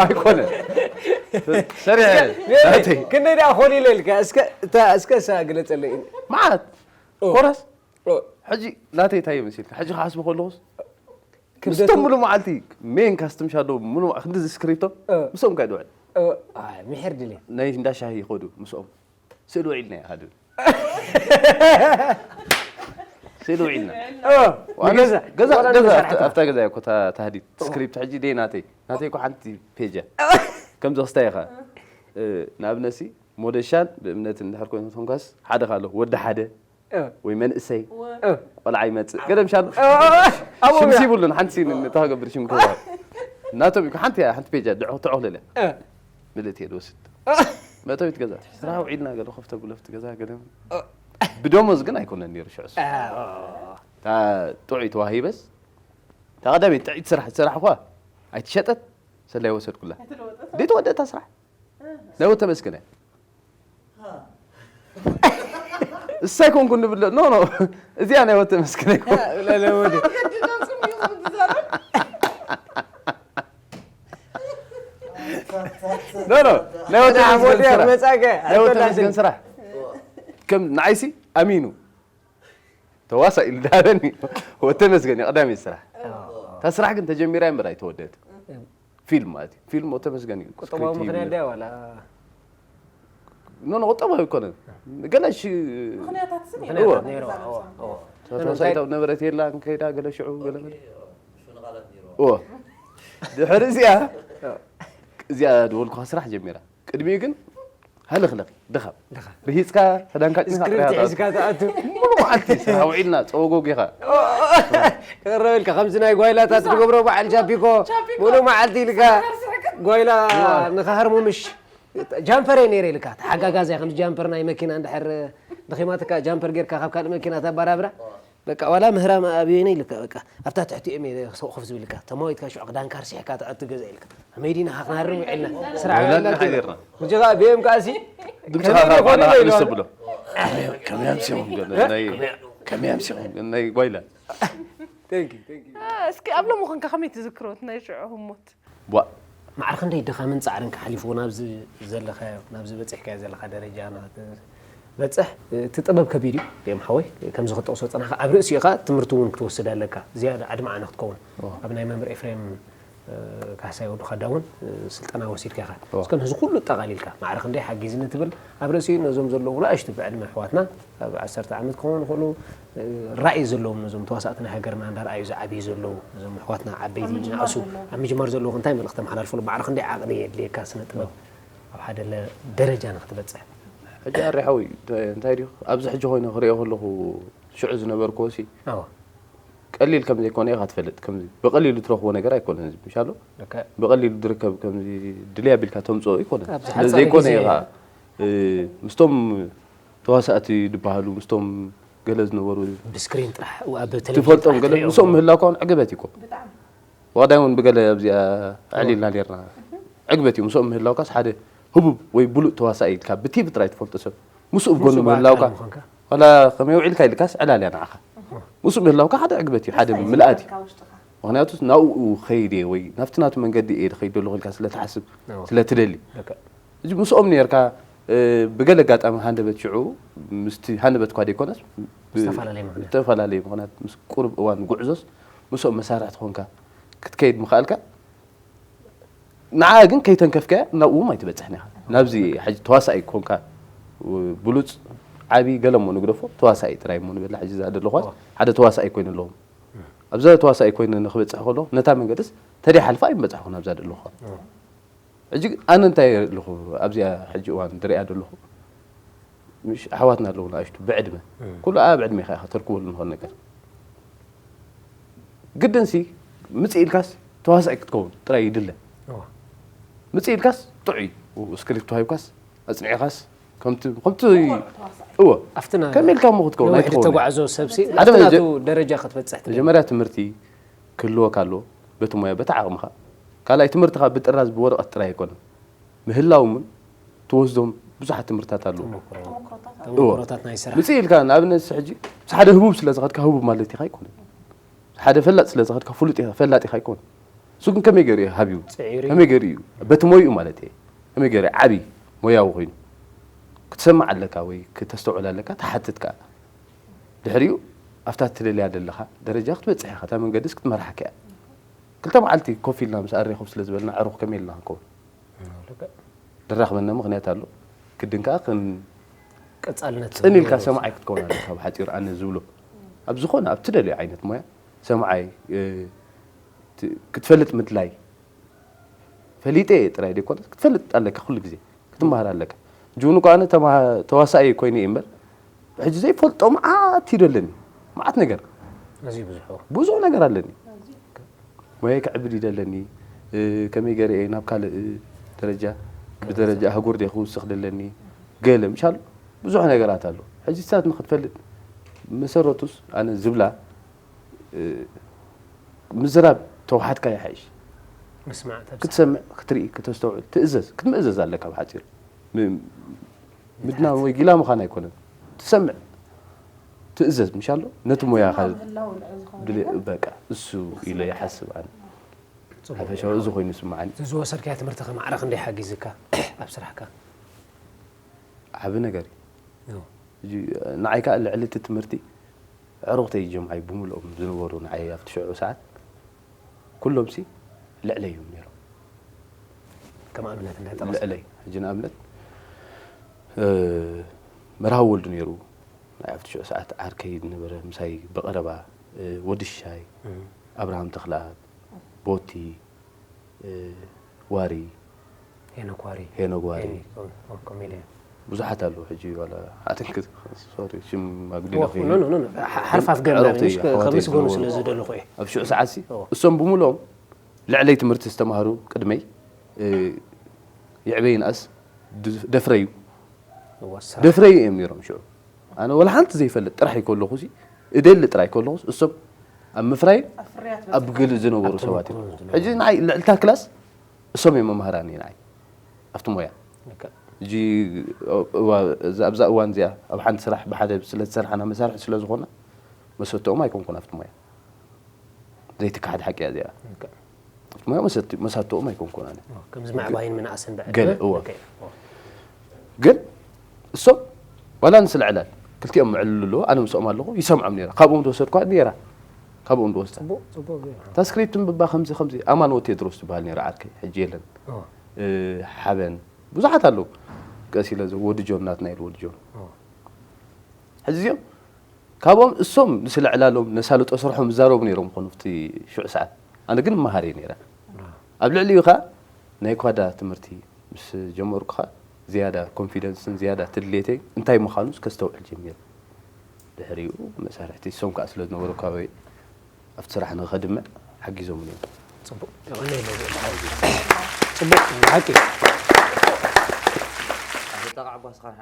ኣይኮነ ሰሪዐ ናተይ ክንደይ ደኣ ኾን ኢለ ኢልካ እስከ እታ እስከ እሳ ግለፀለይ መዓት ኮራስ ሕጂ ናተይ እንታይ መሲልካ ሕጂ ክሓስቡ ከለኹስ ምስቶም ሙሉ መዓልቲ ሜን ካስትም ሻዶ ሙሉ መዓ- ክንዲ ስክሪፕቶ እ። ምስኦም ካይ ድውዕል ምሕር ድልየ ናይ እንዳ ሻሂ ይኸዱ ምስኦም ስእሊ ውዒልና ኢና ሃድም ስእሊ ውዒልና ገዛ ገዛ ገዛ ኣብታ ገዛ እኮ ታህዲት ስክሪፕት ሕጂ ደይ ናተይ ናተይ እኮ ሓንቲ ፔጃ ከምዚ ክስታይ ኢኻ ንኣብነሲ ሞደሻን ብእምነት እንድሕር ኮይኑ ተንኳስ ሓደ ካሎ ወዲ ሓደ ወይ መንእሰይ ቆልዓ ይመፅእ ገለ ምሻሉ ሽምሲ ይብሉን ሓንቲ ንተኸገብር ሽም ክህባ ናቶም ሓንቲ ሓንቲ ፔጃ ትዕኹለለ ምልእቲ እየ ዝወስድ መእተዊት ገዛ ስራሕ ውዒልና ገለ ኮፍ ተብለፍቲ ገዛ ገለ ብደሞዝ ግን ኣይኮነን ነይሩ ሽዑ ጥዑይ ተዋሂበስ እታ ቀዳመይቲ ጥዕይቲ ስራሕ ዝሰራሕኳ ኣይትሸጠት ሰላይ ወሰድኩላ ዘይተወደእታ ስራሕ ናይ ወተመስገን እያ እሳይ ኮንኩ ንብለ ኖ ኖ እዚኣ ናይ ወተመስገን ኣይኮን ኖ ኖ ናይ ወተመስገን ስራሕ ናይ ወተመስገን ስራሕ ከም ንዓይሲ ኣሚኑ ተዋሳእ ኢሉ ዳበኒ ወተመስገን እዩ ቀዳመይቲ ስራሕ እታ ስራሕ ግን ተጀሚራ እምበር ኣይተወደአት። ፊልም ማለት እዩ። ፊልም ተመስገን እዩ። ቁጠባዊ ስክሪፕት ምኽንያት ይብሉ። ድያ ዋላ ኖ ኖ ቁጠባዊ ኣይኮነን። ገለ ሽ ምኽንያታት ስኒ ምኽንያታት ነይሩ። እዎ፣ እዎ። ተዋሳኢት ኣብ ነበረት የላ ከይዳ ገለ ሽዑ ገለ መለ እዎ። ድሕሪ እዚኣ እዚኣ ድበልኩኻ ስራሕ ጀሚራ። ቅድሚኡ ግን ሃለኽለኽ ድኻም ድኻ ርሂፅካ ክዳንካ ጭንካ ስክሪፕት ሒዝካ ትኣቱ ሙሉ መዓልቲ ስራሕ ውዒልና ፀወጎግ ኢኻ። ክቕረበልካ ከምዚ ናይ ጓይላታት ዝገብሮ በዓል ጃፒኮ ጃፒኮ። ሙሉ መዓልቲ ኢልካ ስራሕ ስራሕ ጓይላ ንኸሃርሙ ምሽ ጃምፐር እየ ነይረ ኢልካ ተሓጋጋዚ ከም ጃምፐር ናይ መኪና እንድሕር ደኺማትካ ጃምፐር ጌርካ ካብ ካልእ መኪና ተባራብራ በቃ ዋላ ምህራም ኣብየነ ኢልካ በቃ ኣብታ ትሕቲ እየ ኮፍ ዝብልካ ተማዊትካ ሽዑ ክዳንካ ርሲሕካ ተኣቱ ገዛ ኢልካ ከመይ ዲና ክንሃርም ውዒልና ስራሕ ወላድ ውዒልና ሓይሌርና ብጅኻ ብኤም ከኣሲ ድምፅኻ ከመይ ካብ ይኾን ባላ ኢሉ ንስ ይብሎ። ብሎ ከመይ ኣምሲኹም ግን ናይ- ከመይ ኣምሲኹም ግን ናይ ጓይላ Thank you, thank you. እስኪ ኣብ ሎሚ ኮንካ ከመይ ትዝክሮ እቲ ናይ ሽዑ ህሞት? ቧእ ማዕረ ክንደይ ድኻምን ፃዕርን ክሓሊፍዎ ናብዚ ዘለኻዮ ናብዚ በፂሕካዮ ዘለኻ ደረጃ ንክትበፅሕ እቲ ጥበብ ከቢድ እዩ ም ሓወይ ከምዚ ክጠቕሶ ፅናኻ ኣብ ርእሲኡ ከዓ ትምህርቲ እውን ክትወስድ ኣለካ ዝያዳ ኣድማዕ ንክትከውን ኣብ ናይ መምህር ኤፍሬም ካሕሳይ ወዱ ካዳ እውን ስልጠና ወሲድካ ኢኻ እዎ። እስከ ነዚ ኩሉ ኣጠቓሊልካ ማዕረ ክንደይ ሓጊዝኒ ትብል ኣብ ርእሲኡ ነዞም ዘለዉ ንኣሽቱ ብዕድመ ኣሕዋትና ኣብ ዓሰርተ ዓመት ክኾኑ ይኽእሉ ራእይ ዘለዎም ነዞም ተዋሳእቲ ናይ ሃገርና እንዳረኣዩ ዝዓብዩ ዘለዉ ነዞም ኣሕዋትና ዓበይቲ ኣብ ምጅማር ንኣሱ ዘለዉ። ኣብ ምጅማር ዘለዉ እንታይ መልእኽቲ መሓላልፈሉ ማዕረ ክንደይ ዓቕሊ የድልየካ ስነ ጥበብ ኣብ ሓደ ለ- ደረጃ ንክትበፅሕ ሕጂ ኣሬ ሓወይ እንታይ እንታይ ድዩ ኣብዚ ሕጂ ኮይነ ክሪኦ ከለኹ ሽዑ ዝነበርክዎ ሲ ኣዎ ቀሊል ከም ዘይኮነ ኢኻ ትፈልጥ ከምዚ ብቐሊሉ ትረኽቦ ነገር ኣይኮነን እዚ ምሻሎ ኦኬ ብቐሊሉ ዝርከብ ከምዚ ድልያ ቢልካ ተምፅኦ ኣይኮነን ኣብዚ ስለ ሓፂር ዘይኮነ ግዜ- ኢኻ እ፣ ምስቶም ተዋሳእቲ ዝበሃሉ ምስቶም ገለ ዝነበሩ ብስክሪን ጥራሕ ኣብ ትፈልጦም ገለ ምስኦም ምህላውካ እውን ዕግበት እዩ እኮ ብጣዕሚ ወቅዳይ እውን ብገለ ኣብዚኣ ኣዕሊልና ኔርና ዕግበት እዩ ምስኦም ምህላውካስ ሓደ ህቡብ ወይ ብሉእ ተዋሳኢ ኢልካ ብቲቪ ጥራይ ትፈልጦ ሰብ ምስኡ ብጎኑ ምስኡ ምህላውካ ብኣካል ምዃንካ። ዋላ ከመይ ውዒልካ ኢልካስ ዕላል እያ ንዓኻ ምስኡ ምህላውካ ሓደ ዕግበት እዩ ሓደ ምልኣት እዩ ካብ ውሽጥኻ ምክንያቱ ናብኡ ከይድ እየ ወይ ናብቲ ናቱ መንገዲ እየ ዝኸይድ ዘለኹ ኢልካ ስለ ትሓስብ ኣዎ። ስለ ትደሊ በቃ እዚ ምስኦም ነርካ እ፣ ብገለ ኣጋጣሚ ሃንደበት ሽዑ ምስቲ ሃንደበት እኳ ዘይኮነስ ብ- ዝተፈላለየ ምኽንያት። ዝተፈላለየ ምኽንያት ምስ ቁሩብ እዋን ጉዕዞስ ምስኦም መሳርሕቲ ኮንካ ክትከይድ ምኽኣልካ ንዓ ግን ከይተንከፍካያ ናብኡ እውን ኣይትበፅሕን ኢኻ ናብዚ ሕጂ ተዋሳኢ ኮንካ ው- ብሉፅ ዓብዪ ገለ እሞ ንግደፎ ተዋሳኢ ጥራይ እሞ ንበላ ሕጂ እዛ ዘለኹዋስ ሓደ ተዋሳኢ ኮይኑ ኣለኹ ኣብዛ ተዋሳኢ ኮይኑ ንክበፅሕ ከሎ ነታ መንገድስ ተደይ ሓልፋ ኣይምበፃሕኩ ናብዛ ዘለኹዋ ሕጂ ኣነ እንታይ ኣለኹ ኣብዚኣ ሕጂ እዋን ዝሪኣ ዘለኹ ምሽ ኣሕዋትና ኣለዉ ንኣሽቱ ብዕድመ ኩሉ ኣብ ዕድሜ ኢኻ ኢኻ ተርክበሉ ንኾን ነገር ግድንሲ ምፅእ ኢልካስ ተዋሳኢ ክትከውን ጥራይ ይድለ እዋ። ምፅእ ኢልካስ ጥዑይ ስክሪፕቶ ሂብካስ ኣፅኒዕኻስ ከምቲ ከምቲ እዎ ኣብትና ከመ ኢልካ እሞ ክትከውን ነዊሕ ኣይትኸውን ዝተጓዕዞ ሰብሲ ሓደ ኣብቲ መጀ- ናቱ ደረጃ ክትበፅሕ ትደሊ። መጀመርያ ትምህርቲ ክህልወካ ኣለዎ በቲ ሞያ በቲ ዓቕምኻ ካልኣይ ትምህርትኻ ብጥራዝ ብወረቐት ጥራይ ኣይኮነን ምህላው እውን ትወስዶም ብዙሓት ትምህርታት ኣለዉ ተሞክሮታት ተሞክሮታት ናይ ስራሕ ምፅእ ኢልካ ንኣብነት ሕጂ ምስ ሓደ ህቡብ ስለ ዝኸድካ ህቡብ ማለት ኢኻ ኣይኮነን ሓደ ፈላጥ ስለ ዝኸድካ ፍሉጥ ኢኻ ፈላጥ ኢኻ ኣይኮነን እሱ ግን ከመይ ገይሩ እዩ ሃብዩ ፅዒሩ ከመይ ገይሩ እዩ በቲ ሞይኡ ማለት እየ ከመይ ገይሩ ዓብዪ ሞያዊ ኮይኑ ክትሰማዕ ኣለካ ወይ ክተስተውዕል ኣለካ ትሓትት ከኣ ድሕሪኡ ኣብታ ትደልያ ዘለኻ ደረጃ ክትበፅሕ ኢኻ እታ መንገድስ ክትመርሓካ እያ ክልተ መዓልቲ ኮፍ ኢልና ምስ ኣሬኹም ስለ ዝበልና ዕሩኽ ከመይ ኢልና ክንከውን ድራኽበና ምኽንያት ኣሎ ግድን ከዓ ክን ቀፃልነት ፅን ኢልካ ሰማዓይ ክትከውን ኣለካ ብሓፂሩ ኣነ ዝብሎ ኣብ ዝኾነ ኣብ ትደልዮ ዓይነት ሞያ ሰማዓይ እ፣ ት- ክትፈልጥ ምድላይ ፈሊጠ እየ ጥራይ ዘይኮነ ክትፈልጥ ኣለካ ኩሉ ግዜ ክትመሃር ኣለካ ጅውኑ ከዓ ኣነ ተማ- ተዋሳኢ ኮይነ እየ እምበር ሕጂ ዘይፈልጦ መዓት እዩ ደለኒ መዓት ነገር ኣዝዩ ብዙሑ ብዙሕ ነገር ኣለኒ ሞየ ክዕብል ይደለኒ እ፣ ከመይ ገረ እየ ናብ ካልእ እ፣ ደረጃ ብደረጃ ኣህጉር ደ ክውስኽ ደለኒ ገለ ምሻሉ ብዙሕ ነገራት ኣሎ ሕጂ ስታት ንክትፈልጥ መሰረቱስ ኣነ ዝብላ እ፣ ምዝራብ ተዋሓድካ ይሓይሽ ምስማዕ ተብሳ ክትሰምዕ ክትርኢ ክተስተውዕል ትእዘዝ ክትምእዘዝ ኣለካ ብሓፂር ም- ምድናን ወይ ጊላ ምዃን ኣይኮነን ትሰምዕ ትእዘዝ ምሻሎ ነቲ ሞያኻ ምህላው ልዑል ዝኸውን ድል- ነገር በቃ እሱ ኢለ ይሓስብ ኣነ ፅቡቅ ሓፈሻዊ እዚ ኮይኑ ይስምዓኒ እዚ ዝወሰድካዮ ትምህርቲ ከማዕረ ክንደይ ሓጊዝካ ኣብ ስራሕካ ዓቢ ነገር እዩ ዮ። ሕጂ ንዓይ ከዓ ልዕሊ እቲ ትምህርቲ ዕሩኽተይ ጀምዓይ ብምልኦም ዝነበሩ ንዓይ ኣብቲ ሽዑ ሰዓት ኩሎምሲ ልዕለይ እዮም ነይሮም። ከም ኣብነት እንዳጠቐሰ ልዕለይ ሕጂ ንኣብነት እ፣ መርሃዊ ወልዱ ነይሩ። ናይ ኣብቲ ሽዑ ሰዓት ዓርከይ ዝነበረ ምሳይ ብቐረባ እ፣ ወዲ ሽሻይ፣ ኣብርሃም ተኽለኣብ፣ ቦቲ፣ እ፣ ዋሪ፣ ሄኖክ ዋሪ ሄኖክ ዋሪ። ኮሜዲያን ብዙሓት ኣለዉ። ሕጂ ዋላ ኣትንክት ሶሪ ሽም ኣጉዲለ ኖ ኖ ኖ ሓርፋፍ ገምላ ኣረብተይ ምሽ ኣሕዋተይ ከምስጎኑ ዝነበሩ ስለ ዝደለኹ እየ ኣብ ሽዑ ሰዓትሲ እዎ። እሶም ብምልኦም ልዕለይ ትምህርቲ ዝተማሃሩ ቅድመይ እ፣ ይዕበይ ንኣስ ድ- ደፍረዩ እዋ፣ ስራሕ። ደፍረዩ እዮም ነይሮም ሽዑ። ኣነ ወላ ሓንቲ ዘይፈልጥ ጥራሕ ከለኹ ሲ እደሊ ጥራይ ከለኹስ እሶም ኣብ ምፍራይ ኣብ ግል ዝነበሩ ኣብ ሰባት እዮም። ተመክሮ ዝነበሩ። ሕጂ ንዓይ ልዕልታ ክላስ እሶም እዮም መምሃራኒ ንዓይ ኣብቲ ሞያ ልክዕ። ሕጂ እዋ- እዛ- ኣብዛ እዋን እዚኣ ኣብ ሓንቲ ስራሕ ብሓደ ስለ ዝሰርሓና መሳርሒ ስለ ዝኾና መሰተኦም ኣይኮንኩን ኣብቲ ሞያ ዘይትካሓድ ሓቂ እያ እዚኣ ልክዕ። ኣብቲ ሞያ መሰት- መሳተኦም ኣይኮንኩን ኣነ ከምዚ ምዕባይን ምንኣስን ብዕድመ ገለ፣ እወ። ልክዕ። እዎ። ግን እሶም ዋላ ንስለ ዕላል ክልቲኦም ምዕልሉ ኣለዎ ኣነ ምስኦም ኣለኹ ይሰምዖም ነይረ ካብኦም ዝወሰድኳ ነይራ ካብኦም ዝወስዳ ጽቡቕ ጽቡቕ ገይሩ። እታ ስክሪፕት ምብባ ከምዚ ከምዚ ኣማን ወቴድሮስ ትበሃል ነይራ ዓርከይ ሕጂ የለን እዎ። እ፣ ሓበን ብዙሓት ኣለዉ ቀስ ኢለ እዚ ወዲ ጆን ናትና ኢሉ ወዲ ጆን እዎ። ሕዚ እዚኦም ካብኦም እሶም ንስለ ዕላሎም ነሳልጦ ስርሖም ዝዛረቡ ነይሮም ኮኑ ኣብቲ ሽዑ ሰዓት ኣነ ግን መሃር እየ ነይረ ኣብ ልዕሊኡ ኸዓ ናይ ኳዳ ትምህርቲ ምስ ጀመርኩ ኸዓ ዝያዳ ኮንፊደንስን ዝያዳ ትድሌተይ እንታይ ምዃኑስ ከስተውዕል ጀሚረ ድሕሪኡ መሳርሕቲ እሶም ከዓ ስለ ዝነበሩ ካበይ ኣብቲ ስራሕ ንኸድምዕ ሓጊዞምኒ እዮም ጽቡቕ የቐንየለይ። ጽቡቕ ሓቂ። ኣተጣቕዓ ጓስኻ ንሓ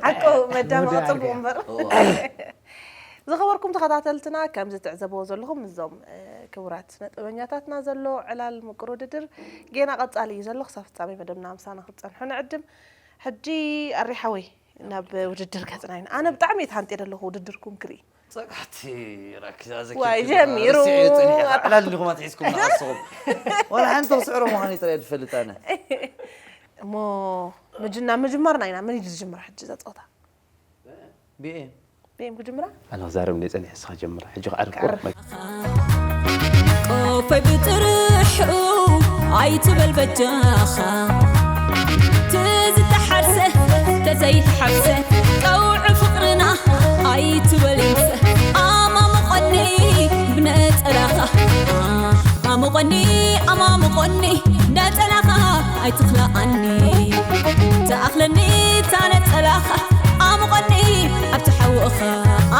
ሓቂ መዳመቕ ጽቡቕ እምበር ዝኸበርኩም ተኸታተልትና ከምዚ ትዕዘብዎ ዘለኹም እዞም ክቡራት ነጥበኛታትና ዘሎ ዕላል ምቁር ውድድር ጌና ቀጻሊ እዩ ዘሎ ክሳብ ፍጻሜ መደብና ምሳና ክትጸንሑ ንዕድም ሕጂ ኣሪሓወይ ናብ ውድድር ገጽና ኢና ኣነ ብጣዕሚ እየ ተሃንጥየ ዘለኹ ውድድርኩም ክርኢ ጸጋቲ ራኪዛ ዋይ፣ ጀሚሩ። ዕላል እንዲኹም ኣትሒዝኩም ንኣስኹም ዋላ ሓንቲ ክስዕሮ ምዃኑ ጥራይ ዝፈልጥ ኣነ እሞ ምጅና ምጅማርና ኢና መን እዩ ዝጅምር ሕጂ እዛ ፀወታ ብኤ ብኤም ክጅምራ ኣነ ክዛረብ እንደ ፀኒሐ እስኻ ጀምራ ሕጂ ክዓርፍ ቆፈይ ብጥርሑ ኣይትበል በጃኻ ትዝተሓርሰ ተዘይተሓርሰ ቀውዒ ፍቕርና ኣይትበል ይምሰ ኣማሙቐኒ ብነፀላኻ ኣማሙቐኒ ኣማሙቐኒ ነፀላኻ ኣይትኽልኣኒ ተኣኽለኒ እታ ነፀላኻ ኣሙቐኒ ኣብቲ ሓውእኻ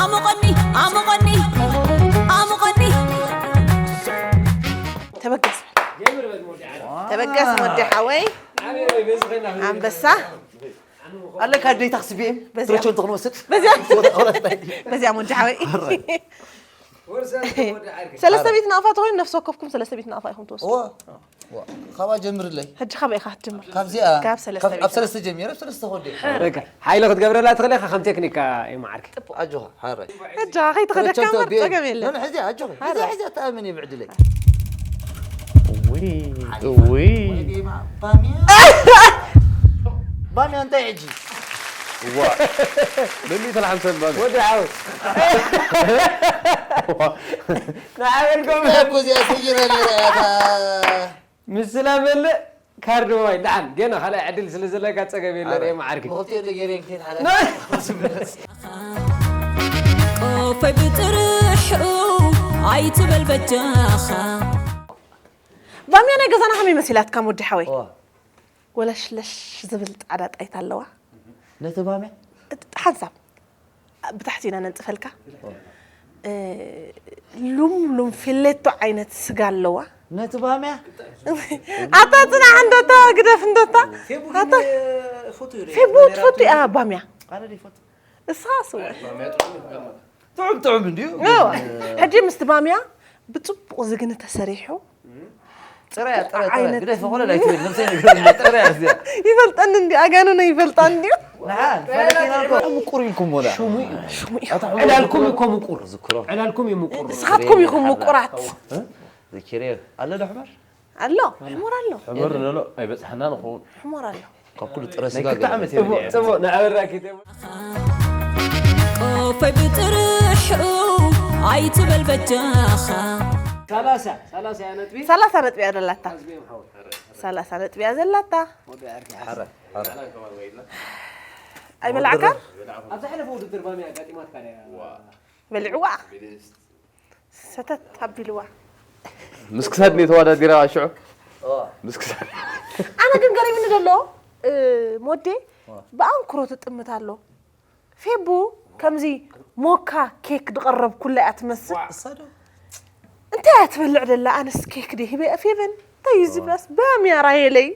ኣሙቐኒ ኣሙቐኒ ኣሙቐኒ ተበገስ ተበገስ ወዲ ሓወይ ኣንበሳ ኣለካ ደይታ ክስቢኤም በዚኣ። ትረቸው እንተኽንወስድ በዚኣ በዚኣ ወዲ ሓወይ ሰለስተ ቤት ናቕፋ ተኮይኑ ነፍሲ ወከፍኩም ሰለስተ ቤት ናቕፋ ኢኹም ትወስዱ ካብኣ ጀምርለይ ሕጂ ካበይ ኢኻ ክትጅምር ካብዚኣ ካብ ሰለስተ ካብ- ቤት ኣብ ሰለስተ ጀሚረ ኣብ ሰለስተ ከወደ ሓይሊ ክትገብረላ ትኽእል ኢኻ ከም ቴክኒካ ይመዓርኪ ኣጆኻ ሓራይ ሕጂ ከይተኸደካ እምበር ጸገም የለን ሕዚ ኣጆኺ ሕዚ ሕዚ ኣተኣመን እየ ብዕድለይ እውይ እውይ ባምያ ባምያ እንታይ ሕጂ በሚእቲ ሓምሰን ባምያ ወዲ ሓው ንዓበልኩም እኮ እዚኣ ስይረ ነይረ እያ እታ ምስላ በልዕ ካርድ ማይ ደሓን ገና ካልኣይ ዕድል ስለ ዘለካ ጸገም የለን እየ መዓርኪ መኸፍትኡ እንደ ገይረ እንክይድ ሓደ ቆፈይ ብጥርሑ ኣይትበል በጃኻ ባምያ ናይ ገዛና ከመይ መሲላትካ ወዲ ሓወይ እዋ ወለሽለሽ ዝብል ጻዕዳ ጣይታ ኣለዋ ነቲ ባምያ ሓንሳብ ብታሕቲ ኢና ነንጽፈልካ እ፣ ሉም ሉም ፊሌቶ ዓይነት ስጋ ኣለዋ ነቲ ባምያ ኣታ ጽናሕ እንዶታ ግደፍ እንዶታ ኣታ ፌቡ ትፈቱ እያ ባምያ ኣነ ዲፎት እሳ ስወ ጥዑም ጥዑም እንዲዩ ሕጂ ምስቲ ባምያ ብጽቡቕ ዝግኒ ተሰሪሑ ጥራያ ጥራያ ጥራያ ዓይነት- ግደፍ ፈቆለ ላይ ትብል ነፍሰይ ነገር ጥራያ እዚኣ ይፈልጠኒ እንዲ ኣጋንነ ይፈልጣ እንዲዩ ንሓ ፈለኪና እኮ ምቁር ኢልኩም ወላ ሽሙ እዩ ሽሙ እዩ ዕላልኩም እኮ ምቁር ዝክሮ ዕላልኩም እዩ ምቁር ንስኻትኩም ኢኹም ምቁራት ዝኪረ ኣሎ ዶ ሕመር ኣሎ ሕሙር ኣሎ ሕመር ነሎ ኣይበፅሓና ንኸውን ሕሙር ኣሎ ካብ ኩሉ ጥረ ናይ ስጋ ክልተ ዓመት ጽቡቅ እየ ጽቡቅ ንኣበራኪ ቆፈይ ብጥርሑ ኣይትበል በጃኻ ሰላሳ ሰላሳ እያ ነጥቢ። ሰላሳ ነጥቢ እያ ዘላታ። ኣዝዮም ሓወይ። ሰላሳ ነጥቢ እያ ዘላታ። ወዲ ዓርኪ ሓረ ሓረ ኣይበላዕካን? ኣብ ዝሓለፈ ውድድር ባሚ ኣጋጢማትካ ድያ? በሊዕዋ። ሰተት ኣቢልዋ። ምስ ክሳድ ነው የተወዳደረው ሽዑ። ምስ ክሳድ ኣነ ግን ገሪምኒ ዘሎ እ፣ ሞዴ ብኣንክሮ ትጥምት ኣሎ። ፌቡ ከምዚ ሞካ ኬክ ዝቐረብኩላ እያ ትመስል። እሳ ዶ እንታይ እያ ትበልዕ ደላ? ኣነስ ኬክ ድየ ሂበ ፌበን እንታይ እዩ ዝብላስ ባምያ ራሄለይ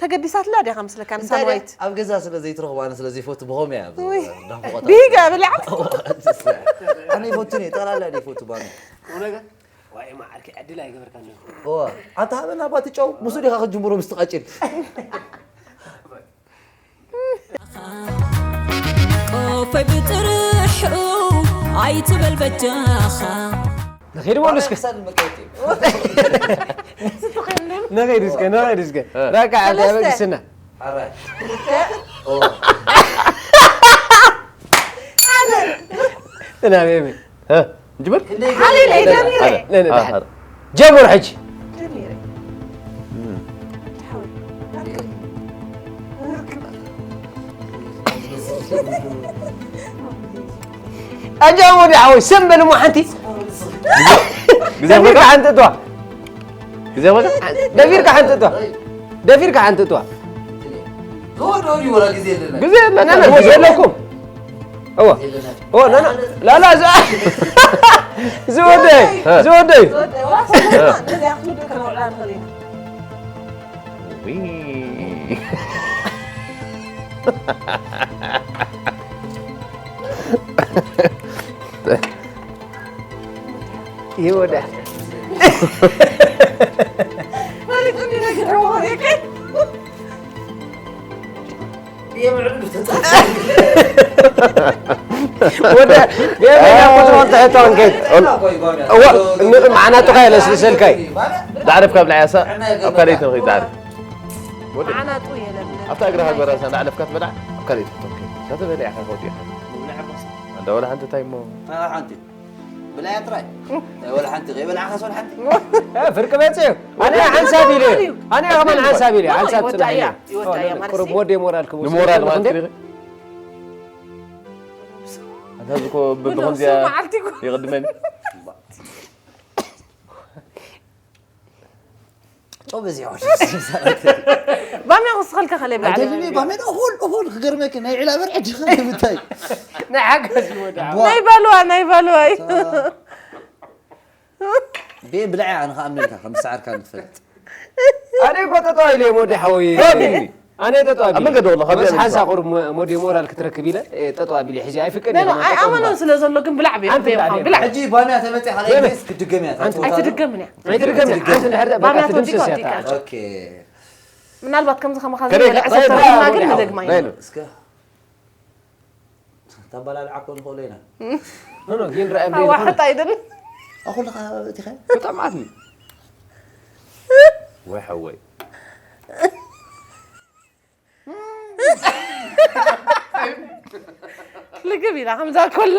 ተገዲሳትላ ድያ ከምስለካ እንታይ ንሳንዋይት ኣብ ገዛ ስለ ዘይትረኽቦ ኣነ ስለ ዘይፈቱ ብኸምኡ እያ ውይ፣ ናፍቆታ ቢጋ ብልዓት ኣነ ይፈቱ እየ ጠቕላላ እየ ይፈቱ ባሚ እውነጋ ዋይ ማዓርኪ ዕድል ኣይገበርካን። እዋ ኣታ ሃበና ባቲ ጨው ምስ ዲኻ ክትጅምሮ ምስቲ ቃጭል ቆፈይ ብጥርሑ ኣይትበል በጃኻ ንኸይድ በሉ እስከ ክሳድ መቀየት እዩ ንኸይድ እስከ ንኸይድ እስከ ራካ ሰለስተ። ኣበግስና ሓራይ ጥናቤ እንጅምር ሓሊለ ጀሚረ ጀምር ሕጂ ኣጃ ወዲ ሓወይ ሰም በል እሞ ሓንቲ ግዜ ደፊርካ በቃ ሓንቲ እጥዋ ግዜ በቃ ደፊርካ ሓንቲ እጥዋ ደፊርካ ሓንቲ እጥዋ ዝወደው እዩ ወላ ግዜ የለና ግዜ የለና ግዜ ኣለኩም እዋ እዋ ና ና ላላ ዝወደይ ዝወደይ ይወዳ ወደ ገበያ ቁጥሮን ትሕቶ እንኬት እዋ ንዑ መዓናጡኻ የለስልሰልካይ ዳዕረፍ ካብ ልዓያሳ ኣብ ካልኣይቲ ንኸይድ ዳዕረፍ ዓናጡ የለን ኣብታ እግራ ሃገር ራሳ እንዳዕለፍካ ትበልዓ ኣብ ካልኣይቲ ክትወክል ሳተ በሊዕካ ከወዲእካ እንዳ ወላ ሓንቲ እንታይ እሞ ሓንቲ ብላያ ጥራይ ናይ ወላ ሓንቲ ከይበላዕካ ሶል ሓንቲ ፍርቂ መፅእ እዩ ኣነ ሓንሳብ ኢለ ኣነ ከማን ሓንሳብ ኢለ ሓንሳብ ፅናሕ ኢለ ይወዳያ ማለት ቁሩብ ሞዴ ሞራል ክቡ ንሞራል ማለት ኣንታ ዝኮ ብብኸምዚያ መዓልቲ እኮ ይቕድመኒ ጨው በዚሑ ባምያ ክስኸልካ ከለይ ብላዕሊ ባሜዳ እኹል እኹል ክገርመኪ ናይ ዒላ በርዐ ዲኻ ምታይ ናይ ሓገዝ ይወዳ ናይ ባልዋ ናይ ባልዋ እዩ ቤ ብልዐ ኣነ ከኣምነልካ ከም ዝሰዓርካ ንፈልጥ ኣነ እኮ ጠጠዋ ኢለ ሞዴ ሓወይ ኣነ ጠጠዋ ኣብ መንገዲ ወላ ካብ መስ ያለ ሓንሳ ቁሩብ ሞዴ ሞራል ክትረክብ ኢለ ጠጠዋ ቢለ ሕዚ ኣይፍቅድ ኣይኣመኖን ስለ ዘሎ ግን ብላዕ ቤ ሓንቲ ብላዕ ቤ። ብላዕ ሕጂ ባንያ ተመፅእ ካልኣይ ሜስ ክትድገም እያ ኣይትድገምን እያ ኣይትድገም ሓንቲ ድሕር በቃ ባምያ ትድምሰስ ተወዲእካ እያ ወዲእካ ኦኬ ምናልባት ከምዚ ከማኻ ከደይ ዝበለ ዕሰብ ተረኺብና ግን ንደግማ ኢና እስከ ተባላልዓ ኮ ንኽእሎ ኢና ኖ ኖ ግን ረኣየ ኣዋሕጣ ኣይደል ኣኹልኻ እቲኸ ብጣዕሚ ዓትኒ ወይ ሓወይ ልግብ ኢላ ከምዛ ኮላ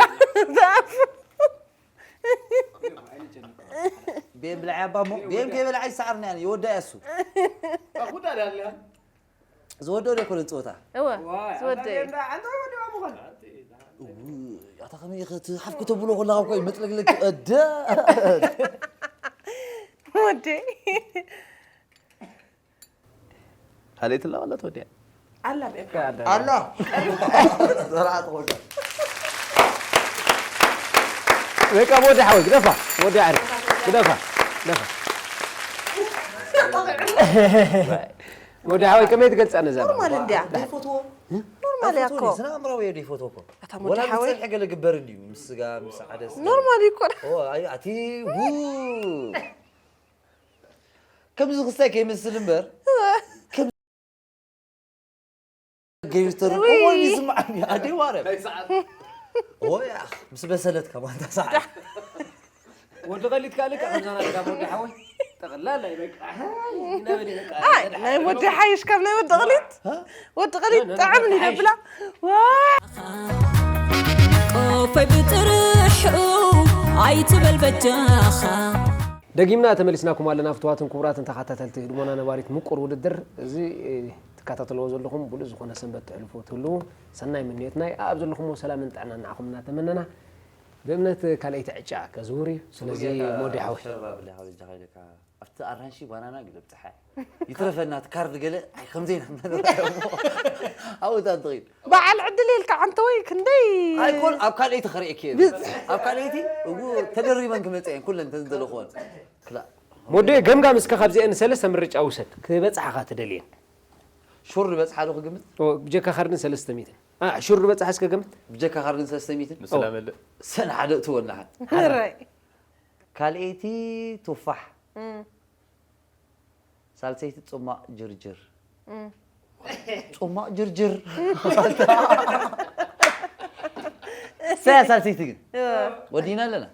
ቤም ብልዓይ ኣባ እሞ ቤም ከይበልዓ ይሰዓርኒ ኣነ ይወዳ እያ እሱ ዝወደኦ ዶ ኣይኮነን ፀወታ እወ ዝወደየ ኣታ ከመይ ኢኸ እቲ ሓፍ ክተብሎ ከለኻ እኮ እዩ መጥለግለግ ቀደ ወደ ካልኣይቲ ላ ወላ ተወዲያ ኣላ ኣላ ዘርዓት ቆልዳ በቃ ወዲ ሓወይ ግደፋ ወዲ ዓሪ ግደፋ ግደፋ ወዲ ሓወይ ከመይ ትገልፃ ነዛ ኖርማል እንድያ ኖርማል እያ እኮ ስነ ኣእምራዊ እየ ይፈትዎ እኮ ኣታ ወላ ወዲ ሓወይ ብፀርሒ ገለ ግበር እንድዩ ምስ ስጋ ምስ ዓደስ ኖርማል እዩ እኮ ኣቲ ከምዚ ክስታይ ከይመስል እምበር ገይርተር ወይ ይስማዓኒ ኣደይ ማርያም ወይ ምስ በሰለት ከማንታ ሰዓት ወዲ ቀሊት ካልእ ከምዛ ናትካ ወዲ ሓወይ ጠቕላላ ይበቃ ኣይ ናይ ወዲ ሓይሽ ካብ ናይ ወዲ ቀሊት ወዲ ቀሊት ጣዕም ይብላ ቆፈይ ብጥርሑ ኣይትበል በጃኻ ደጊምና ተመሊስናኩም ኣለና ፍትዋትን ክቡራትን ተኸታተልቲ ህድሞና ነባሪት ምቁር ውድድር። እዚ ትከታተልዎ ዘለኹም ብሉጽ ዝኾነ ሰንበት ተሕልፉ ትህልዉ ሰናይ ምንዮትና እዩ። ኣብ ዘለኹምዎ ሰላምን ጥዕናን ንዓኹም እናተመነና ብእምነት ካልኣይቲ ዕጫ ከዝውር እዩ። ስለዚ ሞዲ ሓወይ ሸርባ ብላ ሓወይ ጃኻ ኢለካ ኣብቲ ኣራንሺ ባናና ግለብ ጸሓይ ይትረፈና እቲ ካርድ ገለ ኣይ ከምዘይ ናምና ኣብኡ ታንትኺድ በዓል ዕድል ኢልካ ዓንተወይ ክንደይ ኣይኮን ኣብ ካልኣይቲ ከርእየኪ እየ ኣብ ካልኣይቲ እው ተደሪበን ክመፀ እየን ኩለን ተዝደለኽወን ክላእ ሞዴ ገምጋም እስከ ካብዚአን ሰለስተ ምርጫ ውሰድ ክበፅሓኻ ትደልየን ሹር ዝበፅሓ ዶ ክግምት ብጀካ ካርድን ሰለስተ ሚእትን ሹር ዝበፅሓ እስከ ገምት ብጀካ ካርድን ሰለስተ ሚእትን ምስላ መልእ ሰን ሓደ እትወናሓ ካልኣይቲ ቱፋሕ ሳልሰይቲ ጹማቕ ጅርጅር ጹማቕ ጅርጅር ሰያ ሳልሰይቲ ግን ወዲና ኣለና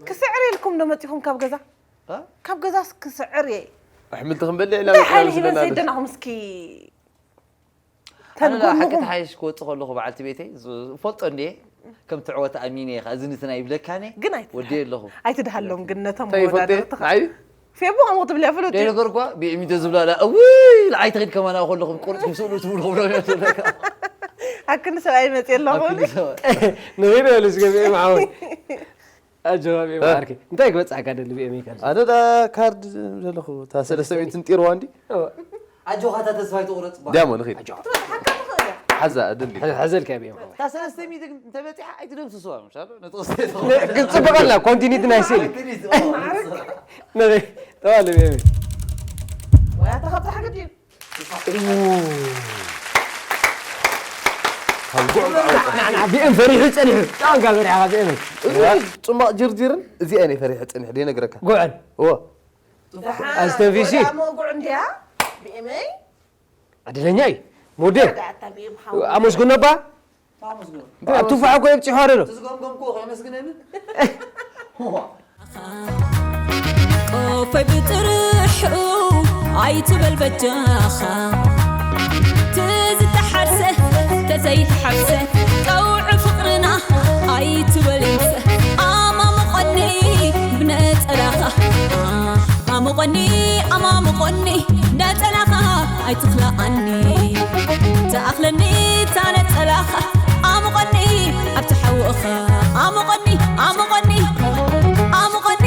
ክስዕር ኢልኩም ዶ መጺኹም ካብ ገዛ ካብ ገዛስ ክስዕር እየ ኣሕምልቲ ክንበልዕ ኢና ደሓን ሂበን ዘይደናኹም እስኪ ተንጎምጉም ሓቂ ተሓይሽ ክወጽእ ከለኹ በዓልቲ ቤተይ ዝፈልጦ እንድየ ከም ትዕወት ኣሚነ ኢኻ እዚ ንትና ይብለካኒ ግን ኣይትድሃል ወዲ ኣለኹ ኣይትድሃሎም ግን ነቶም እንታይ ይፈልጥ እየ? ወዳደርትኻ ንዓይ ፌቡ ከምኡ ክትብል እያ ፍሉጥ እዩ። ነገር እኳ ብእሚዶ ዝብላላ እውይ ንዓይ ተኺድ ከማና ከለኹም ቁርጥ ክስእሉ ትብሉ ክብሎ እያ ዘለካ ኣክኒ ሰብኣይ መፅእ ኣለኹ ንኺድ በሉ። ንኺድ በሉ እስከ ብኤም ሓወይ ኣጆኻ ብኤም ዓርከይ እንታይ ክበፅሓካ ደሊ ብኤም ኢልካ ኣነ ዳ ካርድ ዘለኹ እታ ሰለስተ ሚእቲ ንጢርዋ እንዲ ኣጆኻ እታ ተስፋ ኣይትቑረፅ ባ ዲያሞ ንኺድ ሓዛ ድንዲ ሕዘልካ ብኤም እታ ሰለስተ ሚእቲ ግን እንተበፂሓ ኣይትደምስስዋ ምሻሎ ነጥቕስተ ግን ፅብቐላ ኮንቲኒቲ ናይ ስእሊ ንኺድ ተባለ ብኤም ወይ ኣታ ካብ ዝሓገድ እዩ ብኤም ፈሪሑ ፀኒሑ ጣንካ በሪሕኻ ብኤም ፅማቕ ጅርጅርን እዚኣ ናይ ፈሪሐ ፀኒሑ ደይነግረካ ጉዕን እወ ኣስተንፊሲ ጉዕ እንዲያ ብኤመይ ዕድለኛ እዩ ሞዴ ኣመስግኖ ባ ቱፋሕ እኮ የብፂሖ ኣደሎ ቆፈይ ብጥርሑ ኣይትበል በጃኻ ትዝተሓርሰ ተዘይተሓርሰ ቀውዒ ፍቕርና ኣይትበል ይምሰ ኣማሙቐኒ ብነፀላኻ ኣሙቐኒ ኣማሙቐኒ ነፀላኻ ኣይትኽልኣኒ ትኣኽለኒ እታ ነፀላኻ ኣሙቐኒ ኣብቲ ሓውእኻ ኣሙቐኒ ኣሙቐኒ ኣሙቐኒ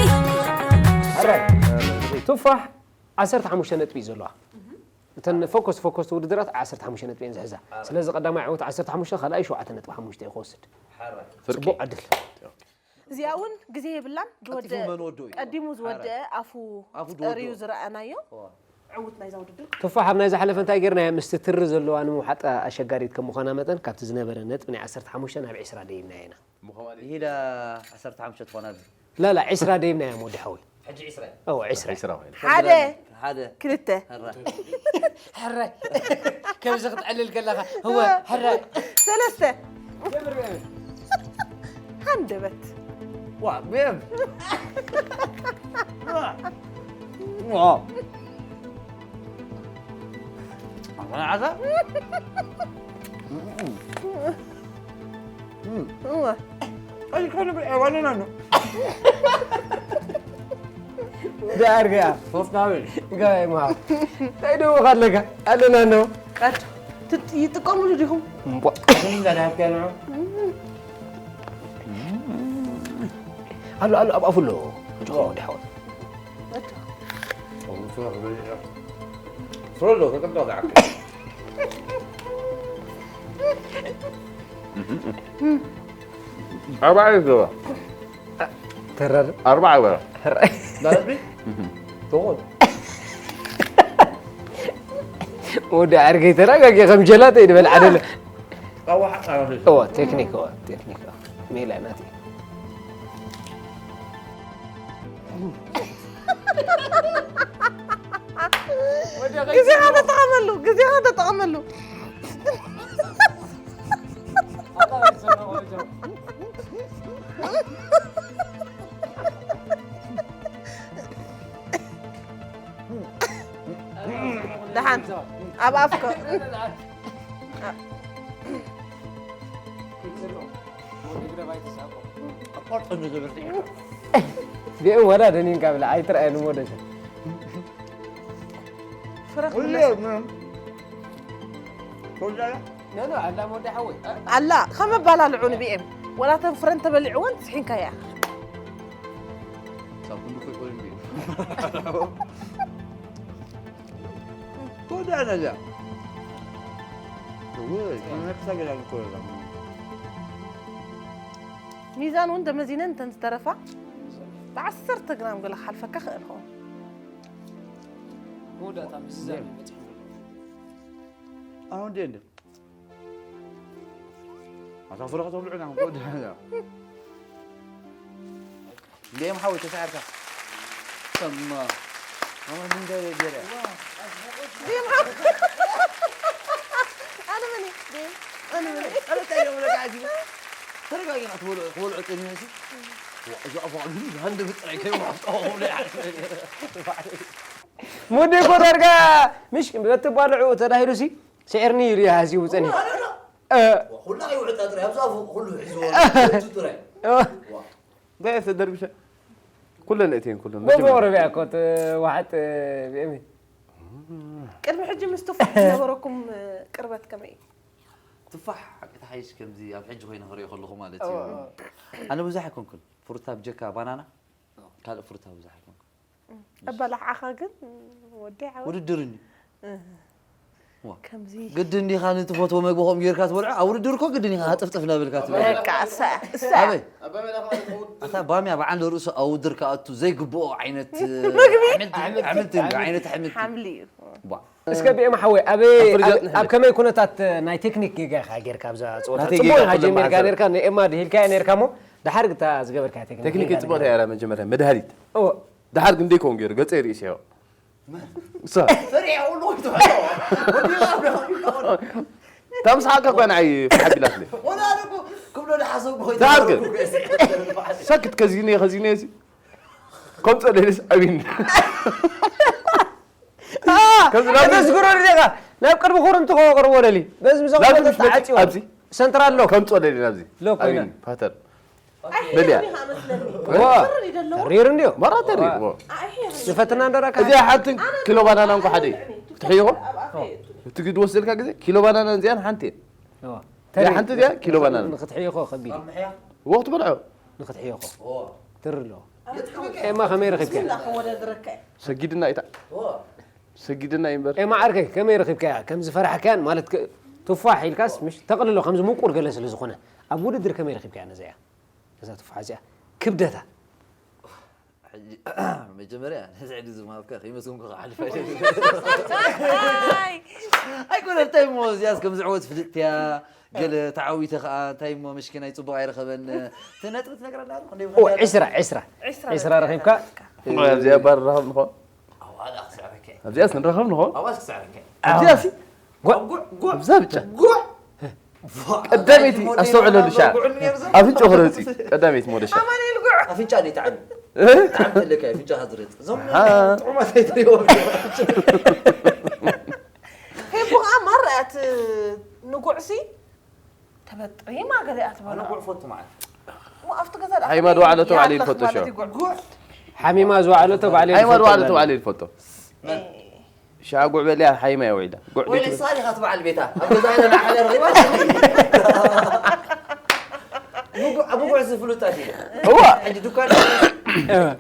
ቱፋሕ ዓሰርተ ሓሙሽተ ነጥቢ እዩ ዘለዋ እተን ፎከስ ፎከስ ውድድራት ዓሰርተ ሓሙሽተ ነጥቢ እየን ዝሕዛ ስለዚ ቀዳማይ ዓወት ዓሰርተ ሓሙሽተ ካልኣይ ሸውዓተ ነጥቢ ሓሙሽተ እዩ ክወስድ ፅቡቅ ዕድል እዚኣ እውን ግዜ የብላን ዝወደ ቀዲሙ ዝወደ ኣፉ ፀርዩ ዝረኣናዮ ዕውት ናይዛ ውድድር ቱፋሕ ኣብ ናይ ዝሓለፈ እንታይ ጌርናዮ ምስቲ ትሪ ዘለዋ ንምውሓጥ ኣሸጋሪት ከም ምዃና መጠን ካብቲ ዝነበረ ነጥቢ ናይ ዓሰርተ ሓሙሽተ ናብ ዒስራ ደይብናዮ ኢና ሂዳ ዓሰርተ ሓሙሽተ ትኾና ላላ ዒስራ ደይብናዮም ወዲ ሓወይ ሕጂ ዒስራ እወ ዒስራ ዒስራ ኮይኑ ሓደ ሓደ ክልተ ሕረ ሕረ ከምዚ ክትዕልል ከለኻ እወ ሕረ ሰለስተ ሃንደበት ዋ ብኤም ዋ ዓሳ እዋ ኣይኮነ ብልዐ ዋለና ነው ዳርጋ ሶፍታዊ ጋይ ማ እንታይ ደው ካለካ ኣለና ነው ይጥቀሙሉ ዲኹም እምቧ እንዳዳፍያ ነው ኣሎ ኣሎ ኣብ ኣፉ ኣሎ ጆ ደሓው ፍረዶ ተቀምጣ ኣርባዕተ ይገባ ተረር ኣርባዕተ ይገባ ተረር ዳረቢ ተቆል ወዲ ዓርገይ ተረጋጊ ከም ጀላተ ይድበል ዓደለ ዋ ቴክኒክ ዋ ቴክኒክ ሜላ ናት ግዜኻ ተጠቐመሉ ግዜኻ ተጠቐመሉ ደሓን ኣብ ኣፍኮ ኣቋርጠኒ ዝብል ቢኤም ወላ ደኒንካ ብላ ኣይትረኣየኒ ሞደሻ። ፍረኽ ሁሌ ብለስ- ምንም ወዳለ ኖ ኖ ኣላ ሞደ ሓወይ። ኣላ ከም ኣባላልዑ ንቢኤም ወላ ተን ፍረን ተበሊዕወን ስሒንካያ። ሳብ ኩሉ ኮይቆል ቢኤም ወዳለ እዚኣ ወይ ከመክሳ ገላ ኮላ ሚዛን እውን ተመዚነን እንተን ዝተረፋ ብዓሰርተ ግራም ገለ ክሓልፈካ ክእል ኸውን። መወዳእታ ምዝዛም እዩ በፂሑ ዘሎ። ኣሁን እንዴ እንደ ኣታ ፍረኽ ተብልዑ ና ወዳለ እንዴ ሓወይ ተሳዕርካ ሰማ ኣሁን እንደ ገለ ኣነ መን እየ? ኣነ መን እየ? ኣነ እንታይ ነው ለቃ እዚ ተረጋጊና ትበልዑ ትበልዑ ጸኒሑ ሲ እዛ ፋሉ ሃንደ ብጥራይ ከይወጣው ሙዲ እኮ ዳርጋ ምሽ በቲ ባልዑ ተዳሂሉ ሲ ስዕርኒ ኢሉ ይሃዝዩ ጸኒሑ። ኩላ ይውዕጣ ጥራይ ኣብዛ ኩሉ ሒዝዎ ጥራይ እንታይ ተደርብሸ ኩለን እቴን ኩለን ጎጎ ረቢያ እኮ ዋሓጥ ቢኤም ቅድሚ ሕጂ ምስ ቱፋሕ ዝነበረኩም ቅርበት ከመይ እዩ? ትፋሕ ሓቂ ተሓይሽ ከምዚ ኣብ ሕጂ ኮይነ ክሪኦ ከለኹ ማለት እዩ ኣነ ብዙሕ ኣይኮንኩን ፍሩታ ብጀካ ባናና ካልእ ፍሩታ ብዙሕ ኣይኮንኩን እበላዕዓኻ ግን ወዲ ዓወት ውድድር እኒ ከምዚ ግድን ዲኻ ንትፈትዎ መግቢ ከምኡ ጌርካ ትበልዖ ኣብ ውድድር እኮ ግድን ኢኻ ጥፍጥፍ ናበልካ ትበልዖ በቃ እሳ እሳ ኣበይ ኣታ ባምያ በዓል ርእሱ ኣብ ውድድር ክኣቱ ዘይግብኦ ዓይነት ኣሕምልቲ ዓይነት ኣሕምልቲ ሓምሊ እዩ ቧ እስከ ቢኤም ሓወይ ኣበይ ኣብ ፍርጃት ኣብ- ኣብ ከመይ ኩነታት ናይ ቴክኒክ ጌጋ ኢኻ ጌርካ ኣብዛ ፀወታ ናተይ ፅቡቅ ጌጋ ኢኻ ኩሎም ጀሚርካ ብሓንሳብ። ኔርካ ንኤማ ድሂልካ ኔርካ ሞ ድሓር ግታ ዝገበርካ ቴክኒክ ቴክኒክ ጌጋ ፅቡቅ ኔርካ። እያ መጀመርያ መድሃኒት እዎ ድሓር ግን ደይከውን ገይሩ ገፀ ርእሲ ዮ እሳ ፈሪሐ ኩሉ ክትሕሎ ወዲላ እታ ምስሓቅካ እኳ ንዓይ ፍሓቢላትለ ወላ ኣነ እኮ ክብሎ ዝሓሰብኩ ድሓር ግን ሰክት ከዚነ ከዚነ ሲ ከምፀ ደልስ ኣቢን ከምዚ ናብ ተስግሮ ዲኻ ናብ ቅድሚ ኩርንቲ ከቅርቦ ደሊ በዚ ምዞም ናብ መጠጥ ትመፅእ ዓፅዮ ኣብዚ ሰንትራል ኣሎ ከምፀ ደሊ ናብዚ ሎ ኮይና። ኣቢን ፓተር ኣይ በልያ። ዲኻ መስለኒ ዋ። ፍርድ ይደለዎ ተሪሩ እንዲዮ መራ ተሪሩ ኣይ ዝፈትና እንደራካ እዚኣ ሓንቲ ኪሎ ባናና እንኳ ሓደ ክትሕይኾ እቲ ግድ ወስደልካ ግዜ ኪሎ ባናና እዚኣን ሓንቲ እያ እዚኣ ሓንቲ እዚኣ ኪሎ ባናና ንክትሕይኾ ከቢድ እዩ። ወቅቱ በልዖ ንክትሕይኾ ትሪ ኣለዎ ኤማ ከመይ ረኺብካ ብስምላ ክወዳድረካ እዩ ሰጊድና ኢታ ሰጊድና እዩ እምበር ኤማ ዓርከይ ከመይ ረኺብካያ ከም ዝፈራሕካያን ማለት ክ- ቱፋሕ ኢልካስ ምሽ ተቕልሎ ከምዚ ምቁር ገለ ስለ ዝኾነ ኣብ ውድድር ከመይ ረኺብካያ ነዚኣ እዛ ቱፋሕ እዚኣ ክብደታ ሕጂ መጀመርያ ነዚ ዕድል ዝምሃብካ ከይመስኩምካ ክሓልፍ ኣይደልን ኣይኮነ እንታይ እሞ እዚኣስ ከም ዝዕወት ፍልጥቲ እያ ገለ ተዓዊተ ከዓ እንታይ እሞ መሽኪናይ ፅቡቅ ኣይረኸበን እቲ ነጥቢ ትነግረና ዶ ክንደይ ኦ ዕስራ ዕስራ ዕስራ ረኺብካ ኣብዚኣ ባር ረኸብ ንኾ ኣዋላ ክስዕረከ ኣብዚኣስ ንረኸብ ንኾ ኣዋስ ክስዕረከ ኣብዚኣሲ ጉዕ ጉዕ ኣብዛ ብቻ ጉዕ ቀዳመይቲ ኣስተውዕለሉ ሻዕ ኣፍንጮ ክረፂ ቀዳመይቲ ሞደሻ ኣማኑኤል ጉዕ ኣፍንጫ ዲጣዕሚ ጣዕሚ ተለካ ኣፍንጫ ዝረፅ እዞም ሃ። ጥዑማት ኣይትሪዎም ሄቦ ከዓ ማራ እያ እቲ ንጉዕሲ ተበጥሪማ ገለ እያ ትበሎ ኣነ ጉዕ ፈቱ ማለት እሞ ኣብቲ ገዛ ሃይማ ድዋዕሎ ተባዕለ ይፈልጦ ሸው። ጉዕ ሓሚማ ዝዋዕለቶ ባዕለ ሃይማ ድዋዕሎ ተባዕለ ይፈልጦ ኤ፣ ሻ ጉዕ በልያ ሃይማ እያ ውዒላ ጉዕ ወይ ቤት ንሳ ዲኻ ትበዓል ቤታ ኣብ ገዛ ኢለ ንዓለ ረኺባ ኣብ ጉዕ ዝፍሉጣት እዩ እዋ ሕጂ ዱካን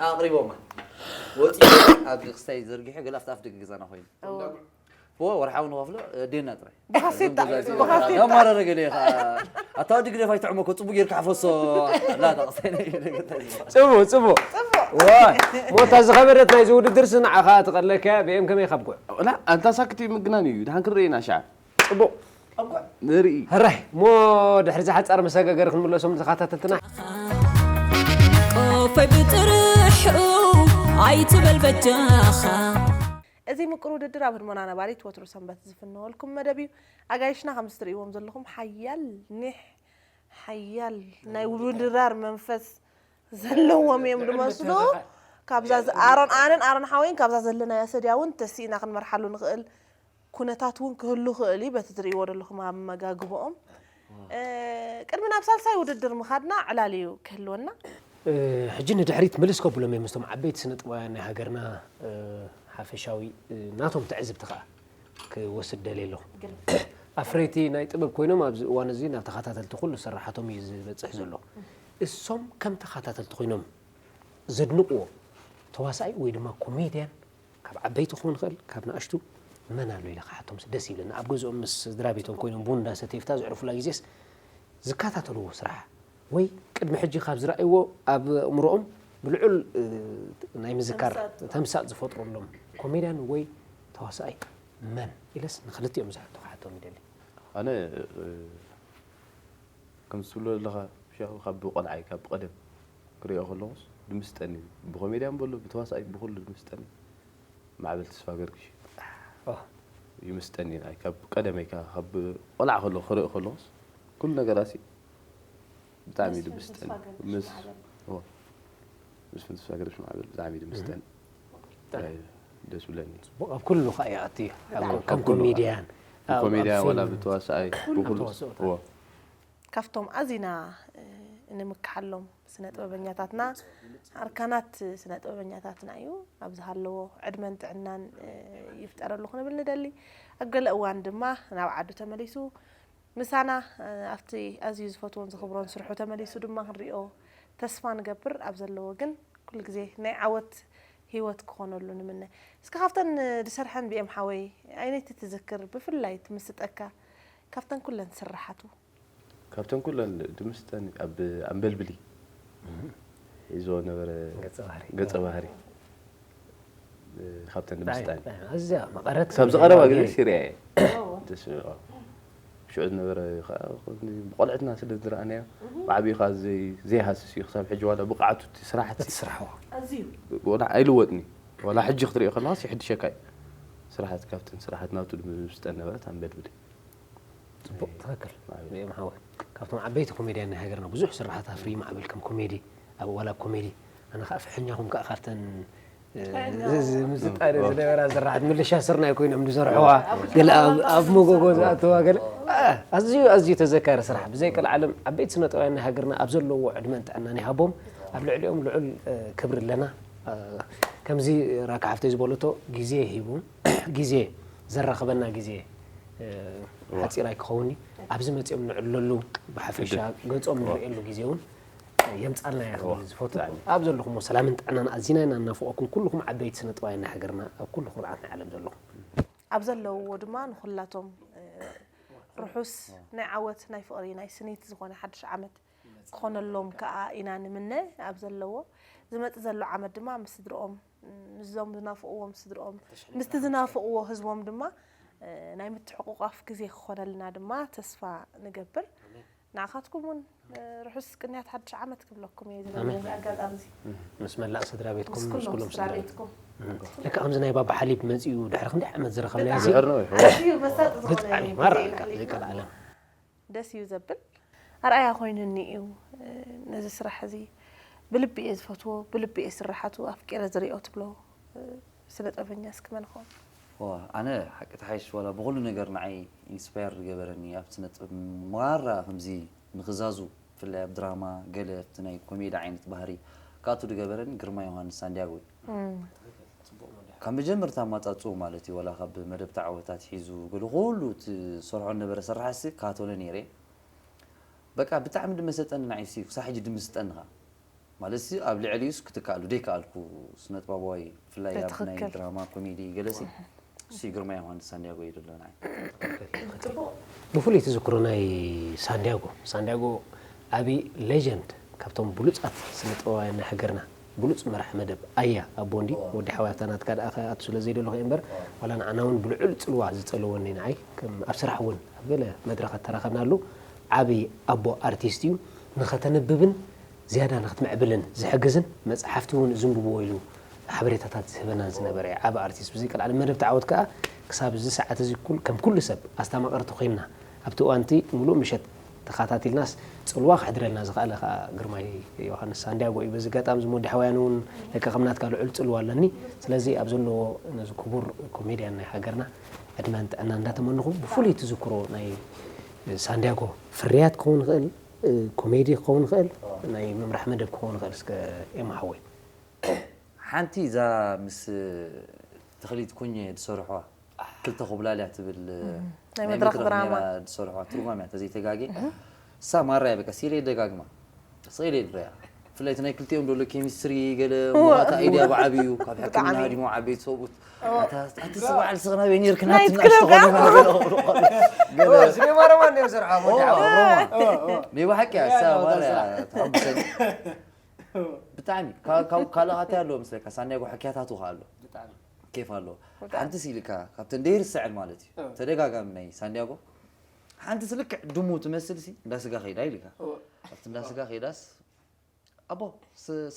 ኣቕሪቦማ ወፂ ኣብ ክስታይ ዘርጊሑ ገለ ኣብቲ ኣፍ ደገ ገዛና ኮይኑ እዎ። ዎ ወርሓዊ ንኸፍሎ ዴና ጥራይ ብኻሴታ እዩ፣ እዞም ገዛ ብኻሴታ። ያማረረ ገለ ኢኻ ኣታ ወዲ ግደፍ ኣይትዕመኮ ፅቡቅ ጌርካ ሓፈሶ ላ ተቕሰነ ፅቡቅ ፅቡቅ ዋ ሞታ ዝኸበደት ናይዚ ውድድር ስ ንዓኻ ትቐለካ ብኤም ከመይ ካብ ጉዕ ላ ኣንታ ሳክት ምግናን እዩ ድሓን ክንርኢ ኢና ሻዕ ፅቡቅ ንርኢ ሕራይ ሞ ድሕሪ ዝሓፃር መሰጋገሪ ክንምለሶም ተኸታተልትና ቆፈይ ብጥርሑ ኣይትበል በጃኻ እዚ ምቁር ውድድር ኣብ ህድሞና ነባሪት ወትሩ ሰንበት ዝፍነወልኩም መደብ እዩ። ኣጋይሽና ከም እትርእይዎም ዘለኹም ሓያል ኒሕ ሓያል ናይ ውድድራር መንፈስ ዘለዎም እዮም ዝመስሉ። ካብዛ ዝ- ኣሮን ኣነን ኣሮን ሓወይን ካብዛ ዘለናያ ሰድያ እውን ተሲእና ክንመርሓሉ ንኽእል ኩነታት እውን ክህሉ ክእል እዩ በቲ ትርእይዎ ዘለኹም ኣመጋግቦኦም። እ፣ ቅድሚ ናብ ሳልሳይ ውድድር ምኻድና ዕላል እዩ ክህልወና። ሕጂ ንድሕሪት ምልስ ከብሎም እዮም ምስቶም ዓበይቲ ስነ ጥበባውያን ናይ ሃገርና። ሓፈሻዊ ናቶም ትዕዝብቲ ከዓ ክወስድ ደልየ ኣለኹ። ኣፍረይቲ ናይ ጥበብ ኮይኖም ኣብዚ እዋን እዚ ናብ ተኸታተልቲ ኩሉ ስራሓቶም እዩ ዝበፅሕ ዘሎ። እሶም ከም ተኸታተልቲ ኮይኖም ዘድንቕዎ ተዋሳኣይ ወይ ድማ ኮሜድያን ካብ ዓበይቲ ክኸውን ይኽእል ካብ ንኣሽቱ መን ኣሎ ኢለ ክሓቶምስ ደስ ይብለኒ። ኣብ ገዝኦም ምስ ስድራ ቤቶም ኮይኖም ቡን እንዳሰተዩ ፍታ ዘዕርፉላ ግዜስ ዝከታተልዎ ስራሕ ወይ ቅድሚ ሕጂ ካብ ዝረኣይዎ ኣብ ኣእምሮኦም ብልዑል ናይ ምዝካር ተምሳጥ ዝፈጥረሎም ኮሜድያን ወይ ተዋሳኣይ መን ኢለስ ንክልቲኦም ዝሓቶ ክሓቶም ይደሊ። ኣነ ከም ዝትብሎ ዘለኻ ሻው ካብ ብቆልዓይ ካብ ብቀደም ክሪኦ ከለኹስ ድምስጠኒ ብኮሜድያን በሎ ብተዋሳኣይ ብኩሉ ድምስጠኒ ማዕበል ተስፋ ገርግሽ ይምስጠኒ። ናይ ካብ ቀደመይ ካብ ቆልዓ ከለኹ ክሪኦ ከለኹስ ኩሉ ነገራሲ ብጣዕሚ ድምስጠኒ። ምስ ምስፍን ተስፋ ገርግሽ ማዕበል ብጣዕሚ ድምስጠኒ። ደስ ብለኒ። ኣብ ኩሉ ከዓ ይኣቲ ከም ኮሜድያን ኮሜድያ ወላ ብተዋሳኣይ ብኩሉ ተዋስኦታት ካብቶም ኣዚና እንምክሓሎም ስነ ጥበበኛታትና ኣርካናት ስነ ጥበበኛታትና እዩ። ኣብ ዝሃለዎ ዕድመን ጥዕናን ይፍጠረሉ ክንብል ንደሊ። ኣብ ገለ እዋን ድማ ናብ ዓዱ ተመሊሱ ምሳና ኣብቲ ኣዝዩ ዝፈትዎን ዝኽብሮን ስርሑ ተመሊሱ ድማ ክንሪኦ ተስፋ ንገብር። ኣብ ዘለዎ ግን ኩሉ ግዜ ናይ ዓወት ሂወት ክኾነሉ ንምነ። እስከ ካብተን ድሰርሐን ብኤም ሓወይ ኣይነይቲ ትዝክር ብፍላይ ትምስጠካ ካብተን ኩለን ስራሓቱ? ካብተን ኩለን ድምስጠን ኣብ ኣንበልብሊ ሒዞ ነበረ ገጸ ባህሪ ካብተን ድምስጠን እዚያ መቐረት ካብ ዝቐረባ ግዜ ሲሪያ እየ ሽዑ ዝነበረ ብቆልዕትና ስለ ዝረኣናዮ ብዓብዩ ከዓ ዘይሃስስ እዩ ክሳብ ሕጂ ዋላ ብቕዓቱ እቲ ስራሕቲ ስራሕዋ ኣይልወጥኒ ዋላ ሕጂ ክትሪኦ ከለካ ይሕድሸካ እዩ ስራሓት ካብተን ስራሓት ናቱ ድምስጠን ነበረት ኣንበልብሊ ፅቡቅ ትኽክል ብኤም ሓወይ ካብቶም ዓበይቲ ኮሜድያን ናይ ሃገርና ብዙሕ ስራሓት ኣፍሪ ማዕበል ከም ኮሜዲ ኣብ ዋላ ኮሜዲ ኣነ ከዓ ፍሕኛኹም ከዓ ካብተን ዝጣሪ ዝነበራ ስራሓት ምልሻ ስርናይ ኮይኖም ዝሰርሕዋ ገለ ኣብ መጎጎ ዝኣተዋ ገለ ኣዝዩ ኣዝዩ ተዘካሪ ስራሕ ብዘይ ቀልዓለም ዓበይቲ ስነጥበባውያን ናይ ሃገርና ኣብ ዘለውዎ ዕድመን ጥዕናን ይሃቦም ኣብ ልዕሊኦም ልዑል ክብሪ ኣለና ከምዚ ራካ ሓፍተይ ዝበለቶ ግዜ ሂቡ ግዜ ዘራኽበና ግዜ ሓፂር ኣይክኸውን እዩ ኣብዚ መፂኦም ንዕለሉ ብሓፈሻ ገፆም ንርእየሉ ግዜ እውን የምፃልና እያ ክብል ዝፈቱ ኣብ ዘለኹሞ ሰላምን ጥዕናን ኣዚና ኢና እናፍቀኩም ኩልኹም ዓበይቲ ስነ ጥበባውያን ናይ ሃገርና ኣብ ኩሉ ኩርዓት ናይ ዓለም ዘለኹም ኣብ ዘለውዎ ድማ ንኹላቶም ርሑስ ናይ ዓወት ናይ ፍቕሪ ናይ ስኒት ዝኾነ ሓድሽ ዓመት ክኾነሎም ከዓ ኢና ንምነ ኣብ ዘለዎ ዝመፅእ ዘሎ ዓመት ድማ ምስ ስድርኦም ምስዞም ዝናፍቕዎም ስድርኦም ምስቲ ዝናፍቕዎ ህዝቦም ድማ ናይ ምትሕቑቋፍ ግዜ ክኾነልና ድማ ተስፋ ንገብር። ንዓኻትኩም እውን ርሑስ ቅንያት ሓድሽ ዓመት ክብለኩም እየ ዝደሊ ኣብዚ ኣጋጣሚ እዚ። ምስ መላእ ስድራ ቤትኩም ምስ ኩሎም ስድራ ቤትኩም። ልክዕ ከምዚ ናይ ባባ ሓሊብ መፂኡ ድሕሪ ክንደይ ዓመት ዝረኸብናዮ እዚ ድሕር ነው ይኸውን። ኣዝዩ መሳጢ ዝኾነ ብጣዕሚ ግዜ ማራ ኢና ኣሕሊፍና። ዘይቀልዓለም። ደስ እዩ ዘብል ኣርኣያ ኮይኑኒ እዩ ነዚ ስራሕ እዚ ብልቢ እየ ዝፈትዎ ብልቢ እየ ስራሓቱ ኣፍቂረ ዝሪኦ ትብሎ ስነ ጥበበኛ እስኪ መን ይኸውን? ዋ ኣነ ሓቂ ተሓይሽ ዋላ ብኹሉ ነገር ንዓይ ኢንስፓየር ዝገበረኒ ኣብ ስነ ጥበብ ማራ ከምዚ ምኽዛዙ ብፍላይ ኣብ ድራማ ገለ ኣብቲ ናይ ኮሜዲ ዓይነት ባህሪ ክኣቱ ዝገበረኒ ግርማ ዮሃንስ ሳንድያጎ እዩ። ካብ መጀመርታ ኣማፃፅኡ ማለት እዩ ዋላ ካብ መደብ ተዓወት ኣትሒዙ ገለ ኩሉ እቲ ዝሰርሖ ዝነበረ ስራሕሲ ክከታተሎ ነይረ እየ። በቃ ብጣዕሚ ድመሰጠኒ ንዓይሲ ክሳብ ሕጂ ድምስጠኒ ከዓ ማለትሲ ኣብ ልዕሊኡስ ክትከኣሉ ደይከኣልኩ ስነጥበባዊ ብፍላይ ኣብ ናይ ትኽክል። ድራማ ኮሜዲ ገለሲ እሱ ግርማ ዮሃንስ ሳንዲያጎ እዩ ዘሎ ንዓይ። ብፍሉይ ትዝክሮ ናይ ሳንዲያጎ ሳንዲያጎ ዓቢ ሌጀንድ ካብቶም ብሉጻት ስነ ጥበባውያን ናይ ሃገርና ብሉጽ መራሒ መደብ ኣያ ኣቦ እንዲ ወዲ ሓወይ ኣብታ ናትካ ደኣ ክኣቱ ስለ ዘይደለኹ እየ እምበር ዋላ ንዓና እውን ብልዑል ጽልዋ ዝጸለወኒ ንዓይ ከም ኣብ ስራሕ እውን ኣብ ገለ መድረኻት ተራኸብናሉ ዓቢ ኣቦ ኣርቲስት እዩ ንኸተንብብን ዝያዳ ንኽትምዕብልን ዝሕግዝን መጽሓፍቲ እውን ዝንብብዎ ኢሉ ሓበሬታታት ዝህበና ዝነበረ ዓቢ ኣርቲስት ብዘይቀልዓለም መደብ ተዓወት ከኣ ክሳብ እዚ ሰዓት እዚ ኩል ከም ኩሉ ሰብ ኣስታማቐርቲ ኮይንና ኣብቲ እዋንቲ ሙሉእ ምሸት ተኻታቲልናስ ጽልዋ ክሕድረልና ዝኸኣለ ከኣ ግርማይ ዮሃንስ ሳንዲያጎ እዩ። በዚ ኣጋጣሚ እዚ ሞዲ ሓወያን እውን ለከ ከም ናትካ ልዑል ጽልዋ ኣለኒ። ስለዚ ኣብ ዘለዎ ነዚ ክቡር ኮሜድያን ናይ ሃገርና ዕድመን ጥዕናን እንዳተመነኹ ብፍሉይ ትዝክሮ ናይ ሳንዲያጎ ፍርያት ክኸውን ይኽእል ኮሜዲ ክኸውን ይኽእል፣ ናይ ምምራሕ መደብ ክኸውን ይኽእል። እስከ ኤማ ሓወይ። ሓንቲ እዛ ምስ ተኽሊት ኩኘ ዝሰርሖ ክልተ ኮብላልያ ትብል ናይ መድረኽ ድራማ ዝሰርሖ ትርጓም እያ ተዘይተጋጌ እሳ ማራያ በቃ ሲለ ደጋግማ ስኢለ ድረያ ፍላይ ናይ ክልቲኦም ዘሎ ኬሚስትሪ ገለ መዋታ ኢድያ ብዓብዩ ካብ ሕክምና ሃዲሞ ዓበይቲ ሰብኡት ኣቲ ስባዕ ልስኽና በይ ነርክና ትናሽ ተኾኑ ስሌማ ረማ እንዲኦም ዘርዓ ሞዲ ናይ ብሓቂ እያ እሳ ማራያ ተሓጉሰኒ ብጣዕሚ ካልኦት ኣለዎ ምስለካ ሳንዲያጎ ሕክያታቱ ከ ኣሎ ኬፍ ኣለዎ ሓንቲ ሲልካ ካብተን ደይርስዐን ማለት እዩ ተደጋጋሚ ናይ ሳንዲያጎ ሓንቲ ስልክዕ ድሙ ትመስል ሲ እንዳ ስጋ ከይዳ ኢልካ ኣብቲ እንዳ ስጋ ከይዳስ ኣቦ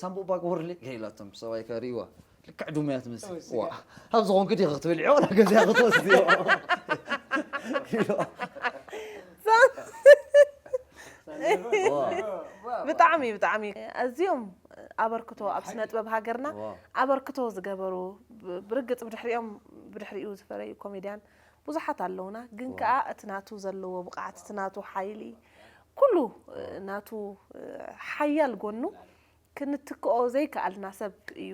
ሳምቡእ ባግቦርሊ ከኢላቶም ሰብኣይ ከሪእዋ ልክዕ ድሙ እያ ትመስል ዋ ካብ ዝኾንክ ዲኺ ክትበልዕዮ ወላ ገዚኣ ክትወስድዮ ብጣዕሚ ብጣዕሚ ኣዝዮም ኣበርክቶ ኣብ ስነ ጥበብ ሃገርና ኣበርክቶ ዝገበሩ ብርግፅ ብድሕሪኦም ብድሕሪኡ ዝፈረዩ ኮሜድያን ብዙሓት ኣለውና ግን ከዓ እቲ ናቱ ዘለዎ ብቕዓት እቲ ናቱ ሓይሊ ኩሉ ናቱ ሓያል ጎኑ ክንትክኦ ዘይከኣልና ሰብ እዩ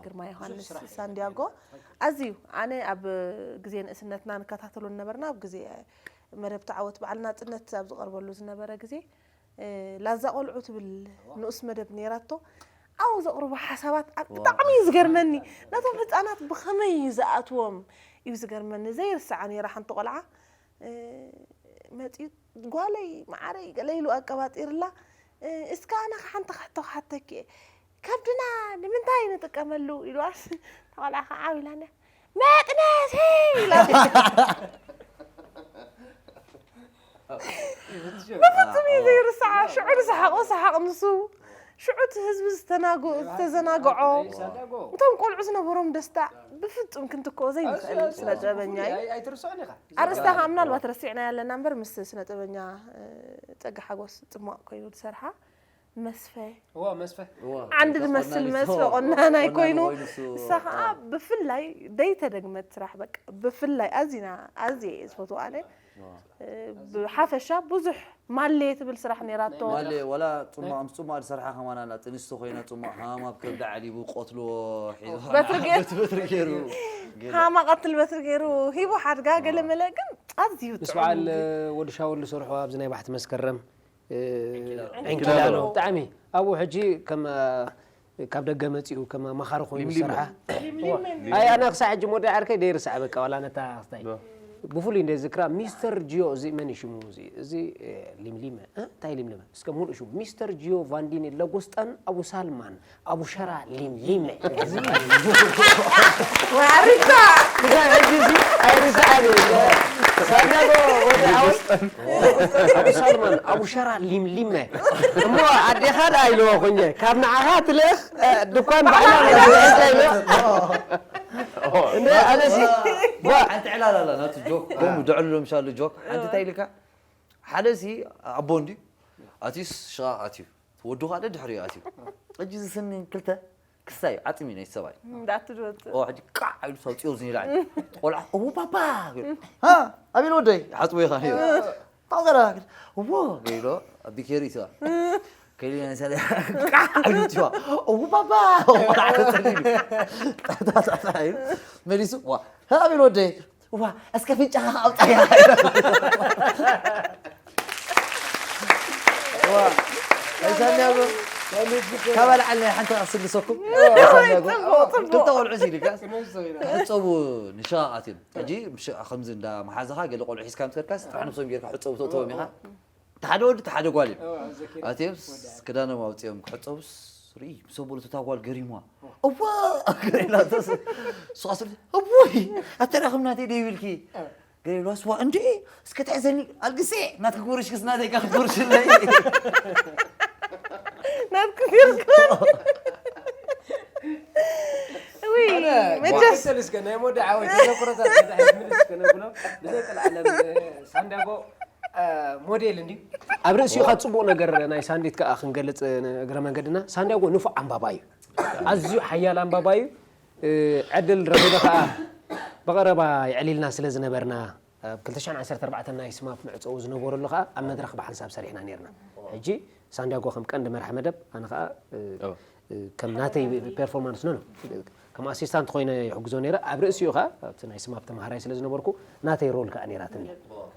ግርማ ዮሃንስ ሳንዲያጎ ኣዝዩ ኣነ ኣብ ግዜ ንእስነትና ንከታተሎ ነበርና ኣብ ግዜ መደብ ተዓወት በዓል ናፅነት ኣብ ዝቐርበሉ ዝነበረ ግዜ ላዛ ቆልዑ ትብል ንኡስ መደብ ነይራቶ ኣብኡ ዘቕርቦ ሓሳባት ብጣዕሚ እዩ ዝገርመኒ ነቶም ህፃናት ብኸመይ እዩ ዝኣትዎም እዩ ዝገርመኒ ዘይርሳዓ ነይራ ሓንቲ ቆልዓ መፂኡ ጓለይ መዓረይ ገለ ኢሉ ኣቀባጢርላ እስከ ኣነ ሓንቲ ሕቶ ክሓተኪ እየ ከብድና ንምንታይ ንጥቀመሉ ኢልዋስ ተቆልዓ ከዓ ዓው ኢላና መጥነሲ ኢላ ብፍጹም እዩ ዘይርስዓ ሽዑ ንሰሓቆ ሰሓቕ ንሱ ሽዑ እቲ ህዝቢ ዝተዘናግዖ እቶም ቆልዑ ዝነበሮም ደስታ ብፍጹም ክንትክኦ ዘይንኽእል ስነ ጥበበኛ እዩ ኣርእስታ ከዓ ምናልባት ረሲዕና ያለና እምበር ምስ ስነ ጥበበኛ ጸጋ ሓጎስ ጽሟቕ ኮይኑ ዝሰርሓ መስፈ ዓንዲ ዝመስል መስፈ ቆናናይ ኮይኑ እሳ ከዓ ብፍላይ ደይተደግመት ስራሕ በቃ ብፍላይ ኣዚና ኣዝየ እየ ዝፈትዋ ኣነ ብሓፈሻ ብዙሕ ማሌ ትብል ስራሕ ነይራቶ ማሌ ወላ ፅማቕ ምስ ፅማቕ ዝሰርሓ ከማን ኣላ ጥንስቲ ኮይና ፅማቕ ሃማ ኣብ ከብዳ ዓሊቡ ቆትልዎ ሒዙ በትሪ ገይሩ በትሪ ገይሩ ገለ ሃማ ቀትል በትሪ ገይሩ ሂቡ ሓድጋ ገለ መለ ግን ኣዝዩ ምስ በዓል ጥዑም ወዲ ሻውል ዝሰርሖ ኣብዚ ናይ ባሕቲ መስከረም ዕንኪላሎ ዕንኪላሎ። ብጣዕሚ ኣብኡ ሕጂ ከም ካብ ደገ መፂኡ ከም ኣማኻሪ ኮይኑ ዝሰርሓ ኣይ ኣነ ክሳዕ ሕጂ መወዳኢ ዓርከይ ደይርስዓ በቃ ዋላ ነታ ክስታይ ብፍሉይ እንደ ዝክራ ሚስተር ጂዮ እዚ መን እዩ ሽሙ እዚ እዚ ሊምሊመ እ? እንታይ ሊምሊመ እስከ ሙሉእ ሽሙ ሚስተር ጂዮ ቫንዲኒ ለጎስጣን ኣቡ ሳልማን ኣቡ ሸራ ሊምሊመ ማሪታ እንታይ ሕጂ እዚ ኣይርስዓን እዩ ሳዳጎ ወዲ ዓወት ኣቡ ሳልማን ኣቡ ሸራ ሊምሊመ እሞ ኣዴኻ ደኣ ኢልዎ ኩኘ ካብ ንዓኻ ትልእኽ ድኳን ባዕላ ኢልዎ እንደ ኣነሲ ሓንቲ ዕላል ኣላ ናቱ ጆክ ከምኡ ድዕሉ ሎምሻሉ ጆክ ሓንቲ እንታይ ኢልካ ሓደ ሲ ኣቦ እንዲ ኣትዩስ ሽቓቕ ኣትዩ ወዱ ካደ ድሕሪኡ ኣትዩ ሕጂ ዝስኒ ክልተ ክሳይ ዓፅሚ ናይ ሰብኣይ እንዳትድወጥ ኦ ሕጂ ቃዕ ኢሉ ሳውፅዮ ዝኒ ላዕሊ ቆልዓ እው ባባ ገይሩ፣ ሃ ኣቤል ወደይ ሓፅቦ ኢኻ ነይሩ ታውዘራ እዎ ገይሮ ኣቢኬሪ ይትዋ ከይዱ ናይ ሰለ ቃዕ ኢሉ ትዋ እው ባባ ቆልዓ ተፀሊሉ ጣጣጣጣ ኢሉ መሊሱ ዋ ሃ ኣቤል ወደይ ዋ እስከ ፍንጫኻ ኣውፃያ ሳንያጎ ካባል ዓለ ሓንቲ ኣስልሰኩም ክልተ ቆልዑ ሲልካ ሕፀቡ ንሸቓቕ ኣትዮም ሕጂ ከምዚ እንዳ መሓዛኻ ገለ ቆልዑ ሒዝካ ምስ ከድካስ ጥራሕ ነብሶም ጌርካ ሕፀቡ ተእተዎም ኢኻ ሓደ ወዲ ሓደ ጓል እዮም ኣትዮም ክዳኖም ኣውፅኦም ክሕፀቡስ ርኢ ምስ ኣቦሉ እታ ጓል ገሪሙዋ እዋ ገሬላቶስ ሱቓ ስለ እቦይ ኣተራኽብ ናተይ ደይብልኪ ገሬላስ ዋ እንዴ እስከ ትሕዘኒ ኣልግሴ ናትኪ ክጎርሽክስ ናተይ ካ ክትጎርሽለይ ናትኪ ገርኩ ውይ መቸስ መቸስ እስከ ናይ ሞዲ ዓወይ ተዘክሮታት ምልስ ከነብሎ ብዘይ ቀልዓለም ሳንዳጎ ሞዴል እንዲ ኣብ ርእሲኡ ካብ ፅቡቕ ነገር ናይ ሳንዲት ከዓ ክንገልፅ እግረ መንገድና ሳንዲያጎ ንፉዕ ኣንባባ እዩ ኣዝዩ ሓያል ኣንባባ እዩ ዕድል ረኺበ ከዓ ብቐረባ የዕሊልና ስለ ዝነበርና ኣብ ክልተ ሽሕን ዓሰርተ ኣርባዕተን ናይ ስማፕ መዕጸዊ ዝነበረሉ ከኣ ኣብ መድረኽ ብሓንሳብ ሰሪሕና ነይርና። ሕጂ ሳንዲያጎ ከም ቀንዲ መራሒ መደብ፣ ኣነ ከኣ፣ እ፣ ኦ። እ፣ ከም ናተይ ፐርፎርማንስ፣ ኖ፣ ኖ፣ ከም ኣሲስታንት ኮይነ ይሕግዞ ነይረ። ኣብ ርእሲኡ ከኣ ኣብቲ ናይ ስማፕ ተምሃራይ ስለ ዝነበርኩ ናተይ ሮል ከኣ ነይራትኒ።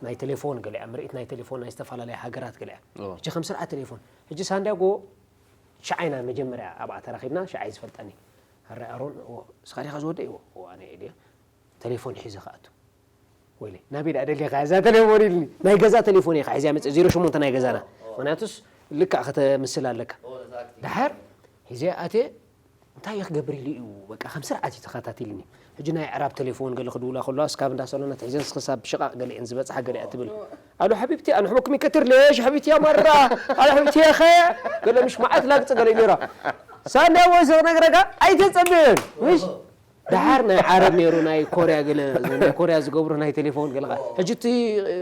ናይ ቴሌፎን ገሊኣ፣ ምርኢት ናይ ቴሌፎን ናይ ዝተፈላለያ ሃገራት ገሊኣ። ኦ። ሕጂ ከም ስርዓት ቴሌፎን። ሕጂ ሳንዲያጎ ሽዓይና መጀመርያ ኣብኣ ተራኺብና፣ ሽዓይ ዝፈልጠኒ። "ኣረ ኣሮን፣ እዎ፣ ንስኻ ዲኻ ዝወደይ?" "እዎ፣ እዎ፣ ኣነ እየ ድየ?" "ቴሌፎን ሒዘ ክኣቱ?" "ወይለይ፣ ናበይ ደኣ ደሊኻ እዛ ቴሌፎን?" ኢልኒ። ናይ ገዛ ቴሌፎን እየ ሒዘ መጽእ፣ ዜሮ ሸሞንተ ናይ ገዛና። ምኽንያቱስ ልክዕ ከተምስል ኣለካ። ደሓር ሒዘ ኣትየ፣ እንታይ እየ ክገብር ኢሉ እዩ፣ በቃ ከም ስርዓት እዩ ተኸታቲልኒ። ሕጂ ናይ ኣዕራብ ቴሌፎን ገለ ክድውላ ከለዋ፣ እስካብ እንዳ ሳሎና ትሒዘን ክሳብ ሽቓቕ ገሊአን ዝበጽሓ ገሊኣ ትብል። "ኣሎ ሓቢብቲ፣ ኣነ ሕመኩም ይከትር፣ ሌሽ ሓቢብቲ፣ ያ ማራ፣ ኣሎ ሓቢብቲ፣ ያኸ?" ገለ ምሽ መዓት ላግጽ ገለ እዩ ነይራ። ሳንዲያጎ ዝነግረካ ኣይተጸብእን፣ ምሽ? ደሓር ናይ ዓረብ ነይሩ፣ ናይ ኮርያ ገለ፣ ናይ ኮርያ ዝገብሩ ናይ ቴሌፎን ገለ ኸዓ። ሕጂ እቲ፣ እ፣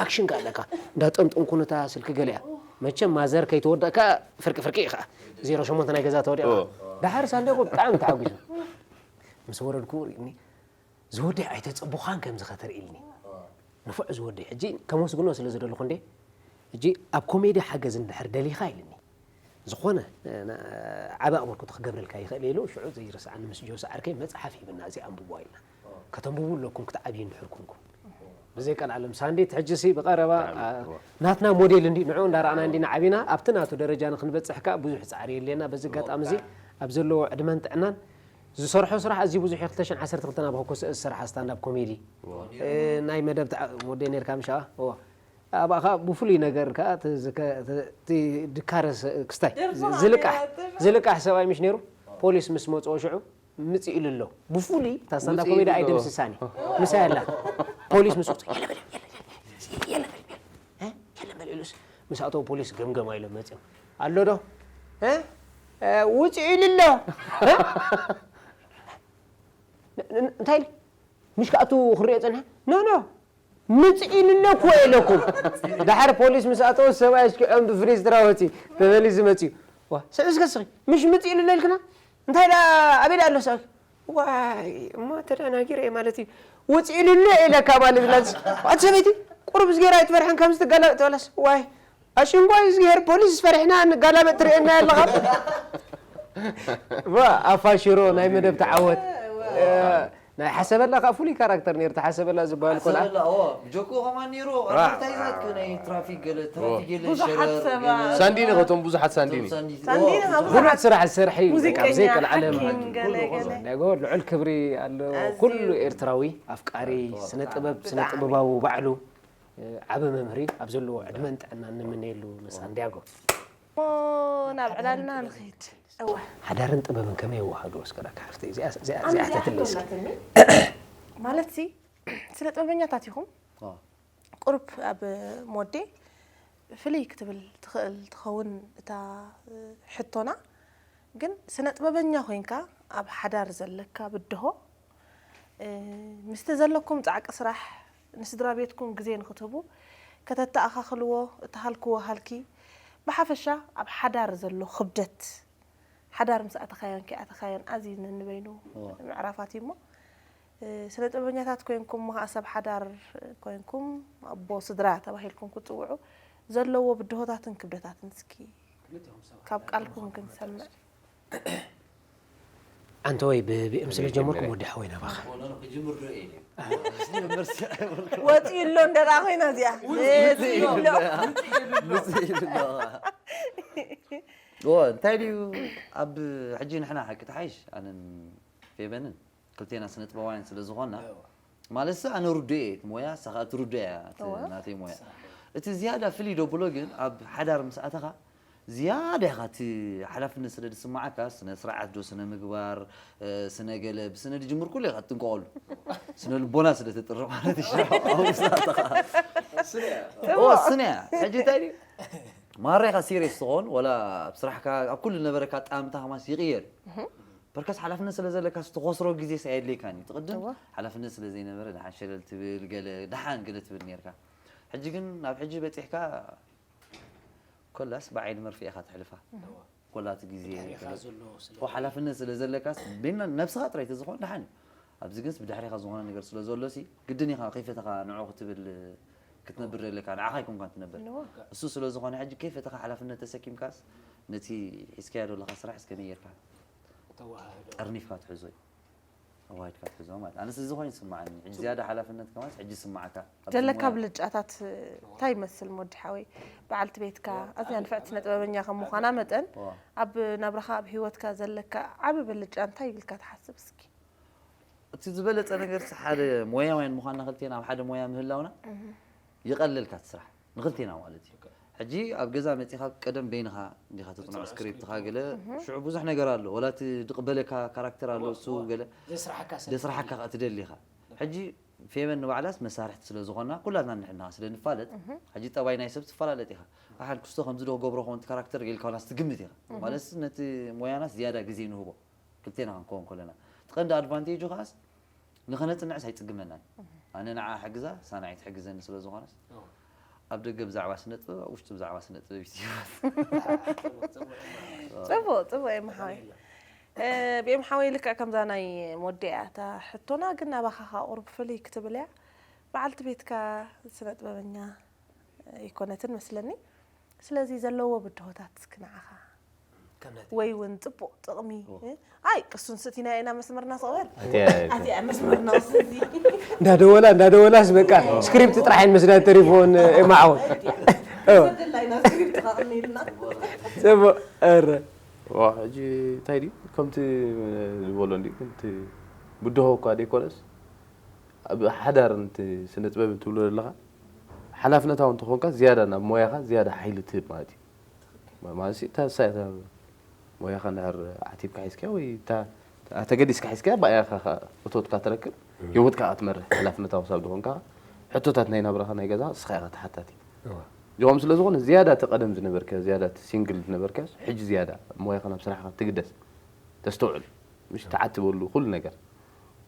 ኣክሽን ከኣ ኣለካ። እንዳ ጠምጠምኩ ነታ ስልኪ ገሊኣ። መቸም ማዘር ከይተወደእካ ፍርቂ ፍርቂ ኢኻ። ዜሮ ሸሞንተ ናይ ገዛ ተወዲእካ። ኦ። ደሓር ሳንዲያጎ ብጣዕሚ ተሓጒሱ። ምስ ወረድኩ ርኢኒ፣ "ዝወደይ ኣይተጸቡኻን ከምዚ ከተርኢ" ኢልኒ። ንፉዕ ዝወደይ። ሕጂ ከመስግኖ ስለ ዝደለኹ እንዴ፣ ሕጂ ኣብ ኮሜዲ ሓገዝ እንድሕር ደሊኻ ኢልኒ። ዝኾነ፣ እ፣ ና-፣ ዓቢ ኣበርክቶ ክገብረልካ ይኽእል ኢሉ፣ ሽዑ ዘይርስዓኒ ምስ ጆስ ዓርከይ መጽሓፍ ሂብና፣ "እዚ ኣንብቦ" ኢልና። "ከተንብቡ ኣለኩም ክትዓብዩ እንድሕር ኩንኩም። ብዘይ ቀልዓለም ሳንዲት ሕጂ ሲ ብቐረባ፣ ብጣዕሚ፣ አ፣ እዎ። ናትና ሞዴል እንዲ፣ ንዕኡ እንዳረኣና እንዲና ዓቢና፣ ኣብቲ ናቱ ደረጃ ንኽንበጽሕ ከኣ ብዙሕ ጻዕሪ የድልየና። በዚ ኣጋጣሚ እዚ ኣብ ዘለዎ ዕድመን ጥዕናን ዝሰርሖ ስራሕ ኣዝዩ ብዙሕ እዩ። ክልተ ሽሕን ዓሰርተ ክልተን ኣብ ሆኮ ዝሰርሓ ስታንዳፕ ኮሜዲ፣ እዎ። እ፣ ናይ መደብ ተዓ-፣ ሞዴል ነርካ ምሻ? እዎ። ኣብኣ ከኣ ብፍሉይ ነገር ከኣ እቲ ዝከ-፣ እቲ፣ እቲ ድካረ ስ-፣ ክስታይ፣ ደርፍኻ ዝልቃሕ፣ ነይራ፣ ደርፍኻ። ዝልቃሕ ሰብኣይ ምሽ ነይሩ? ፖሊስ ምስ መጽኦ ሽዑ ምጽእ ኢሉ ኣሎ። ብፍሉይ እታ ስታንዳፕ ምጽእ ኮሜዲ ኢሉ ኣሎ። ኣይደምስሳን እዩ። ምሳይ ኣላ። ፖሊስ ምስ ወጽኦ፣ "የለ በል፣ የለ፣ የለ፣ የለ በል፣ የለ፣ እ? የለ በል" ኢሉስ፣ ምስ ኣተው ፖሊስ ገምገማ ኢሎም መጽኦም። "ኣሎ ዶ? እ? እ፣ ውጽእ ኢሉ ኣሎ። እ? ን-፣ ን-፣ እንታይ ኢሉ? ምሽ ክኣቱ ክርእዮ ጸንሐ? ኖ፣ ኖ። ምጽእ ኢሉ ኣሎ እኮ" ኢለኩም። ደሓር ፖሊስ ምስ ኣተው ሰብኣይ ኣሽኪዖም ብፍሪዝ ትራወቲ ተመሊሱ መጽኡ። "ዋ፣ ስዕ እስከ ስኺ፣ ምሽ ምጽእ ኢሉ ኣሎ ኢልክና? እንታይ ደኣ፣ ኣበይ ደኣ ኣሎ ሰብ?" "ዋይ፣ እሞ ተደናጊረ እየ ማለት እዩ። ውጽእ ኢሉ ኣሎ ኢለካ ማለት እዩ። ኣቲ ሰበይቲ፣ ቁሩብ ዝገይራ ኣይትፈርሕን ከምዚ ትጋላበጥ ትበላስ? ዋይ፣ ኣሽንጓይ ዝገይር ፖሊስ ፈሪሕና ንጋላበጥ ትርእየና ኣለኻ?" ዋ፣ ኣፋሽሮ ናይ መደብ ተዓወት። ዋ። እ፣ ናይ ሓሰበላ ከኣ ፍሉይ ካራክተር ነይሩ። እቲ ሓሰበላ ዝበሃል ቆልዓ። ሓሰበላ፣ ኦ፣ ጆኮ ከማን ነይሩ። ራ። ኣድቨርታይዛት ከ ናይ ትራፊክ ገለ፣ ትራፊክ ገለ፣ ብዙሓት ሸረር ሰባት። ገለ። ሳንዲኒ ከቶም ብዙሓት ሳንዲኒ። ሳንዲኒ፣ ሳንዲኒ ኦ፣ ካብ ብዙሓት ብዙሓት ስራሕ ዝሰርሐ እዩ። ሙዚቀኛ፣ በቃ፣ ብዘይ ቀልዓለም። ሓኪም፣ ገለ፣ ገለ። ዳጎ ልዑል ክብሪ ኣለዎ። ኣዝዩ። ኩሉ ኤርትራዊ ኣፍቃሪ ስነ ጥበብ፣ ስነ ብጣዕሚ። ጥበባዊ ባዕሉ፣ እ፣ ዓቢ መምህር እዩ። ኣብ ዘለዎ ዕድመን ጥዕናን ንምነየሉ ንሳንዲያጎ። እሞ ናብ ዕላልና ንኸይድ። እወ። ሓዳርን ጥበብን ከመይ ይወሃዶ? እስከ ዳካ ሓፍተይ፣ እዚኣ፣ እዚኣ፣ ኣነ እዚኣ እዚኣ ሓተትለይ እስኪ። ኣላትኒ። ማለት ሲ፣ ስነ ጥበበኛታት ኢኹም። ኣዎ። ቁሩብ ኣብ ሞዴ ፍልይ ክትብል ትኽእል ትኸውን እታ፣ እ፣ ሕቶና። ግን ስነ ጥበበኛ ኮይንካ ኣብ ሓዳር ዘለካ ብድሆ፣ እ፣ ምስቲ ዘለኩም ጻዕቂ ስራሕ ንስድራ ቤትኩም ግዜ ንኽትህቡ ከተተኣኻኽልዎ እትሃልክዎ ሃልኪ፣ ብሓፈሻ ኣብ ሓዳር ዘሎ ክብደት፣ ሓዳር ምስ ኣተኻዮን ከይኣተኻዮን ኣዝዩ ነንበይኑ እዋ። ምዕራፋት እዩ እሞ፣ እ፣ ስነ ጥበበኛታት ኮይንኩም፣ ከኣ ሰብ ሓዳር ኮይንኩም፣ ኣቦ ስድራ ተባሂልኩም ክትጽውዑ ዘለዎ ብድሆታትን ክብደታትን እስኪ ካብ ቃልኩም ክንሰምዕ። ኣንተ ወይ ብ-፣ ብእም ስለ ጀመርኩም ወዲ ሓወይ ናባኻ። ወጺኡ ኣሎ እንደ ደኣ ኮይና እዚኣ። ወጺኡ ኣሎ። ኦ፣ እንታይ ድዩ፣ ኣብ ሕጂ ንሕና ሓቂ ተሓይሽ፣ ኣነን ፌበንን ክልቴና ስነ ጥበባውያን ስለ ዝኾንና፣ እዋ። ማለትስ ኣነ ርዱእ እየ፣ እቲ ሞያ፣ ንሳ ኸኣ ትርዱእ እያ፣ እቲ እዋ። ናተይ ሞያ። እቲ ዝያዳ ፍልይ ደብሎ ግን፣ ኣብ ሓዳር ምስ ኣተኻ፣ ዝያዳ ኢኻ እቲ ሓላፍነት ስለ ዝስምዓካ፣ ስነ ስርዓት ዶ፣ ስነ ምግባር፣ እ፣ ስነ ገለ፣ ብስነ ድጅምር ኩሉ ኢኻ ትጥንቀቐሉ። ስነ ልቦና ስለ ተጥሪ ማለት እዩ። ኣብኡ ምስ ኣተኻ። ኦ፣ ስነ እያ። ሕጂ እንታይ ድዩ? ማራ ኢኻ ሲሪየስ ትኸውን፣ ወላ ኣብ ስራሕካ፣ ኣብ ኩሉ ዝነበረካ ኣጠማምታ ከማስ ይቕየር እዩ። እህ። በርከስ ሓላፍነት ስለ ዘለካ፣ ዝተኸስሮ ግዜስ ኣየድልየካን እዩ። ትቕድም እዋ። ሓላፍነት ስለ ዘይነበረ፣ ደሓን ሸለል ትብል፣ ገለ፣ ደሓን ገለ ትብል ኔርካ። ሕጂ ግን፣ ናብ ሕጂ በጺሕካ፣ ኮላስ ብዓይኒ መርፍእ ኢኻ ተሕልፋ። እዋ። ኮላ እቲ ግዜ ታሪኻ ገለ። ዘሎ ስለ ኦ፣ ሓላፍነት ስለ ዘለካስ፣ ቤና ነብስኻ ጥራይ ተዝኾን ደሓን እዩ። ኣብዚ ግንስ ብድሕሪኻ ዝኾነ ነገር ስለ ዘሎ ሲ ግድን ኢኻ ከይፈተኻ ንዑ ክትብል ክትነብር ኣለካ። ንዓኻ ኣይኮንካን ትነብር። እሱ ስለ ዝኾነ ሕጂ ከይፈተኻ ሓላፍነት ተሰኪምካስ ነቲ ሒዝካዮ ዘለኻ ስራሕ እስከ ነየርካ ጠርኒፍካ ትሕዞ እዩ። ኣዋሂድካ ትሕዞ ማለት ኣነስ እዚ ኮይኑ ይስምዓኒ። ሕጂ ዝያዳ ሓላፍነት ከማስ ሕጂ ይስምዓካ። ኣብዚ ዘለካ ሞያ ብልጫታት እንታይ ይመስል ሞዲ ሓወይ? በዓልቲ ቤትካ ኣዝያ ንፍዕቲ ስነ ጥበበኛ ከም ምዃና መጠን ዋ። ኣብ ናብራኻ ኣብ ህይወትካ ዘለካ ዓቢ ብልጫ እንታይ ኢልካ ትሓስብ እስኪ? እቲ ዝበለጸ ነገር ሓደ ሞያውያን ምዃንና ክልቴና ኣብ ሓደ ሞያ ምህላውና ይቐልልካ እቲ ስራሕ ንክልቴና ማለት እዩ። ሕጂ ኣብ ገዛ መጺኻ ቀደም በይንኻ እንዲኻ ተጽንዖ ስክሪፕትኻ ገለ ሽዑ ብዙሕ ነገር ኣሎ ወላ እቲ ድቕበለካ ካራክተር ኣሎ እሱ ገለ ዘስራሕካ ሰብ ደስራሕካ ከኣ ትደሊ ኢኻ። ሕጂ ፌቨን ንባዕላስ መሳርሕቲ ስለ ዝኾና ኩላትና ንሕና ስለ ንፋለጥ ሕጂ ጠባይ ናይ ሰብ ትፈላለጥ ኢኻ። ኣሓን ክስቶ ከምዚ ዶ ክገብሮ ኸውን ካራክተር ኢልካ ዋላስ ትግምት ኢኻ። ማለትስ ነቲ ሞያናስ ዝያዳ ግዜ ንህቦ ክልቴና ክንከውን ከለና እቲ ቀንዲ ኣድቫንቴጁ ከዓስ ንኸነፅንዕስ ኣይፅግመናን። ኣነ ንዓ ሕግዛ ሳናዒ ትሕግዘኒ ስለ ዝኾነስ ኣብ ደገ ብዛዕባ ስነ ጥበብ ኣብ ውሽጢ ብዛዕባ ስነ ጥበብ ይስይባት። ጽቡቕ ጽቡቕ እዮም ሓወይ። እ፣ ብኤም ሓወይ ልክዕ ከምዛ ናይ ሞዲያ እታ ሕቶና ግን ናባኻ ከኣ ቁሩብ ፍልይ ክትብል እያ። በዓልቲ ቤትካ ስነ ጥበበኛ ኣይኮነትን መስለኒ። ስለዚ ዘለዎ ብድሆታት እስኪ ንዓኻ ከም ናይ ወይ እውን ጽቡቕ ጥቕሚ እ? ኣይ ቅሱን ስእቲና ኢና መስመርና ሰቕበል ኣትያ ኣዚኣ መስመርና ውስዚ እንዳደወላ እንዳደወላስ በቃ ስክሪፕት ጥራሕ ይመስላ ተሪፎን የማዓወት ዘደላይና ስክሪፕት ኸቕኒልና ጽቡቅ ኧረ ዋ ሕጂ እንታይ ድዩ ከምቲ ዝበሎ እንዲ ከምቲ ብድሆ እኳ ደይኮነስ ኣብ ሓዳር ንቲ ስነ ጥበብ እንትብሎ ዘለኻ ሓላፍነታዊ እንተኾንካ ዝያዳ ናብ ሞያኻ ዝያዳ ሓይሊ ትህብ ማለት እዩ። ማለት እታ እሳ እታ ሞያኻ እንድሕር ዓቲብካ ሒዝካያ ወይ እታ ተገዲስካ ሒዝካያ ብኣያኻ እቶትካ ትረክብ ህይወትካ ክትመርሕ ሓላፍነታዊ ሰብ ዝኾንካ ሕቶታት ናይ ናብራኻ ናይ ገዛ እስኻ ኢኻ ተሓታቲ። ጅሆም ስለ ዝኾነ ዝያዳ እቲ ቀደም ዝነበርካዮ ዝያዳ እቲ ሲንግል ዝነበርካዮስ ሕጂ ዝያዳ ሞያኻ ናብ ስራሕኻ ትግደስ ተስተውዕል ምሽ ተዓትበሉ ኩሉ ነገር።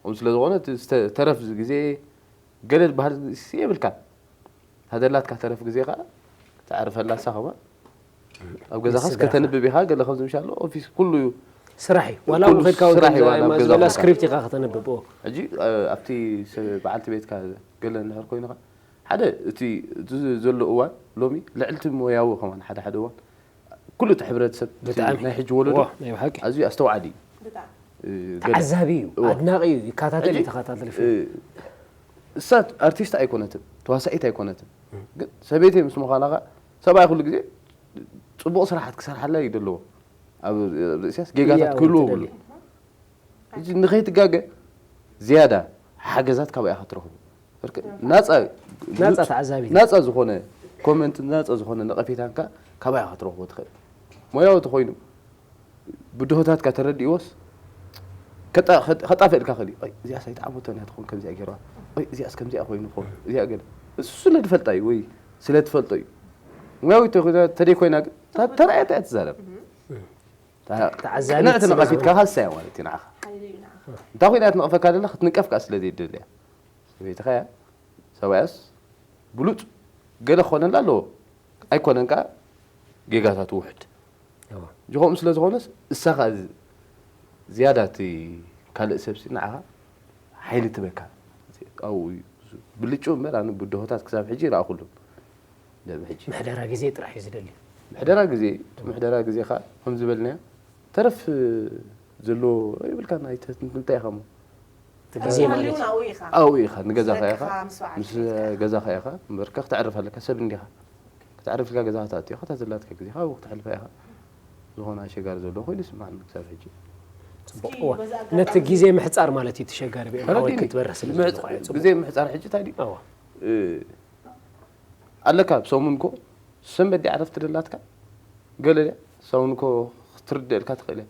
ከምኡ ስለ ዝኾነ እቲ ዝተረፍ ግዜ ገለ ዝበሃል የብልካን። ተደላትካ ተረፍ ግዜ ከዓ ተዕርፈላ እሳ ከማን ኣብ ገዛኻስ ከተንብብ ኢኻ። ገለ ከምዚ ምሻ ኣሎ ኦፊስ ኩሉ እዩ ስራሕ እዩ ዋላ እውን ከድካ እውን ከምዚ ዝብላ ስክሪፕት ኢኻ ከተንብብ። ሕጂ ኣብቲ በዓልቲ ቤትካ ገለ እንድሕር ኮይኑኻ ሓደ እቲ ዘሎ እዋን ሎሚ ልዕልቲ ሞያዊ ከማን ሓደ ሓደ እዋን ኩሉ እቲ ሕብረተሰብ ብጣዕሚ ናይ ሕጂ ወለዶ ዋ ናይ ብሓቂ ኣዝዩ ኣስተውዓሊ እዩ። ተዓዛቢ እዩ ኣድናቂ እዩ ይከታተል እዩ ተኸታተል ፊልም እሳ ኣርቲስት ኣይኮነትን ተዋሳኢት ኣይኮነትን ግን ሰበይቲ ምስ ምዃና ከዓ ሰብኣይ ኩሉ ግዜ ፅቡቕ ስራሓት ክሰርሓላ እዩ ዘለዎ ኣብ ርእስያስ ጌጋታት ክህልዎ ብሉ እዚ ንኸይትጋገ ዝያዳ ሓገዛት ካባይ ኢኻ ትረኽቡ ናፃ ናፃ ተዓዛቢ ናፃ ዝኾነ ኮመንት ናፃ ዝኾነ ነቐፌታንካ ካባይ ኢኻ ትረኽቦ ትኽእል ሞያዊ ተኾይኑ ብድሆታትካ ተረዲእዎስ ከጣፍእልካ ክእል እዩ እዚኣስ ኣይተዓወቶን እያ ትኾን ከምዚኣ ገይርዋ እዚኣስ ከምዚኣ ኮይኑ ኾን እዚኣ ገለ እሱ ስለ ዝፈልጣ እዩ ወይ ስለ ትፈልጦ እዩ ሙያዊ ተደይ ኮይና ግን ተረኣየት እያ ትዛረብ ተዓዛቢት ቅንዕቲ ነቐፊትካ ካልሳ እያ ማለት እዩ ንዓኻ እንታይ ኮይና እያ ትነቐፈካ ደላ ክትንቀፍ ከዓ ስለ ዘይደልያ ሰበይትኻ እያ ሰብኣያስ ብሉፅ ገለ ክኾነላ ኣለዎ ኣይኮነን ከዓ ጌጋታት ውሕድ ጅኾም ስለ ዝኾነስ እሳኻ ዝያዳ እቲ ካልእ ሰብሲ ንዓኻ ሓይሊ ትበካ ኣብኡ እዩ ብልጩ እምበር ኣነ ብድሆታት ክሳብ ሕጂ ይረኣኹሎም ሕጂ ምሕደራ ግዜ ጥራሕ እዩ ዝደሊ ምሕደራ ግዜ ምሕደራ ግዜ ከዓ ከም ዝበልናዮ ተረፍ ዘሎ ይብልካ እንታይ ኢኻ ሞ ግዜ ማለት ኣብኡ ኢኻ ንገዛኻ ኢኻ ምስ ገዛኻ ኢኻ እምበርካ ክተዕርፍ ኣለካ ሰብ እንዲኻ ክትዕርፍ ኢልካ ገዛኻ ትኣቱ ኢኻ እታ ዘላትካ ግዜኻ ኣብኡ ክተሕልፋ ኢኻ ዝኾነ ኣሸጋሪ ዘሎ ኮይኑ ይስምዓኒ ክሳብ ሕጂ ነቲ ግዜ ምሕፃር ማለት እዩ ተሸጋሪ ብኤምሓወይ ክትበርህ ስለ ግዜ ምሕፃር ሕጂ እንታይ ድዩ ኣለካ ሰሙን ኮ ሰንበት ድያ ዕረፍቲ ደላትካ ገለ ድያ ሰሙን ኮ ክትርድእልካ ትኽእል እያ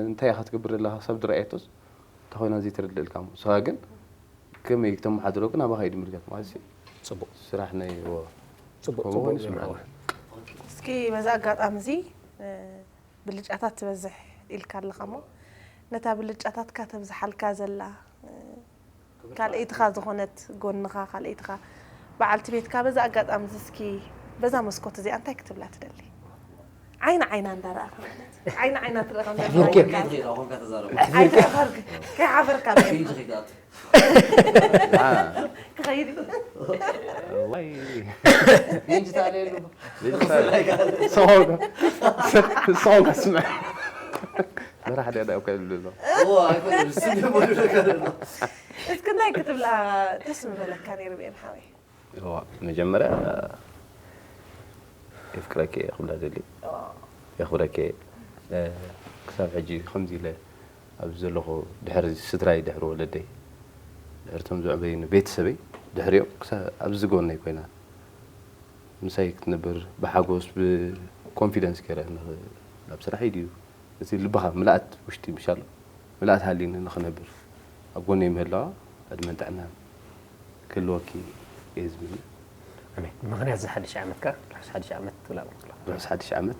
እንታይ ኢኻ ትገብር ዘለኻ ሰብ ድረኣየቶስ እንታይ ኮይና ዘይትርድእልካ እሞ ንስኻ ግን ከመይ ክተመሓድሮ ግን ኣባኻ እዩ ድምልከት ማለት እዩ ፅቡቅ ስራሕ ናይ ፅቡቅ ከምኡ ፅቡቅ ውን ይስምዓኒ እስኪ በዚ ኣጋጣሚ እዚ ብልጫታት ትበዝሕ ኢልካ ኣለኻ እሞ ነታ ብልጫታትካ ተብዝሓልካ ዘላ ካልኣይትኻ ዝኾነት ጎንኻ ካልኣይትኻ በዓልቲ ቤትካ በዛ ኣጋጣሚ እዚ እስኪ በዛ መስኮት እዚኣ እንታይ ክትብላ ትደሊ? ዓይኒ ዓይና እንዳረኣኻ ማለት እዩ። ዓይኒ ዓይና ትረኻ ኣሕቢርኪ። ከይትኸይድ ኣኾንካ ተዛረቡ ኣይተኸርክ ከይሓፈርካ ፊልድ ኸይዳት ክኸይድ እዩ። ዋይ ፊልድ ታለየሉ ሰሆን ሰሆን ከስምዕ መራሕ ደዳ እኮ ይብሉ ኣሎ ኣይኮነ ስም የመሉ ነገር ኣሎ እስኪ እንታይ ክትብላ ደስ ምበለካ ነይሩ ብኤም ሓወይ? እዋ መጀመርያ የፍቅረኪ እየ ክብላ ደሊ የኽብረኪ እየ ክሳብ ሕጂ ከምዚ ኢለ ኣብዚ ዘለኹ ድሕሪ ስድራይ ድሕሪ ወለደይ ድሕሪ ቶም ዘዕበዩኒ ቤተሰበይ ድሕሪኦም ክሳብ ኣብዚ ጎነይ ኮይና ምሳይ ክትነብር ብሓጎስ ብኮንፊደንስ ገይረ ናብ ስራሐይ ድዩ እቲ ልብኻ ምልኣት ውሽጢ ምሻሎ ምልኣት ሃሊኒ ንኽነብር ኣብ ጎነይ ምህላዋ ዕድመን ጥዕናን ክህልወኪ እየ ዝምነ። ኣሜን። ምኽንያት እዚ ሓድሽ ዓመትካ ርሑስ ሓድሽ ዓመት ትብላ ምክላ። ርሑስ ሓድሽ ዓመት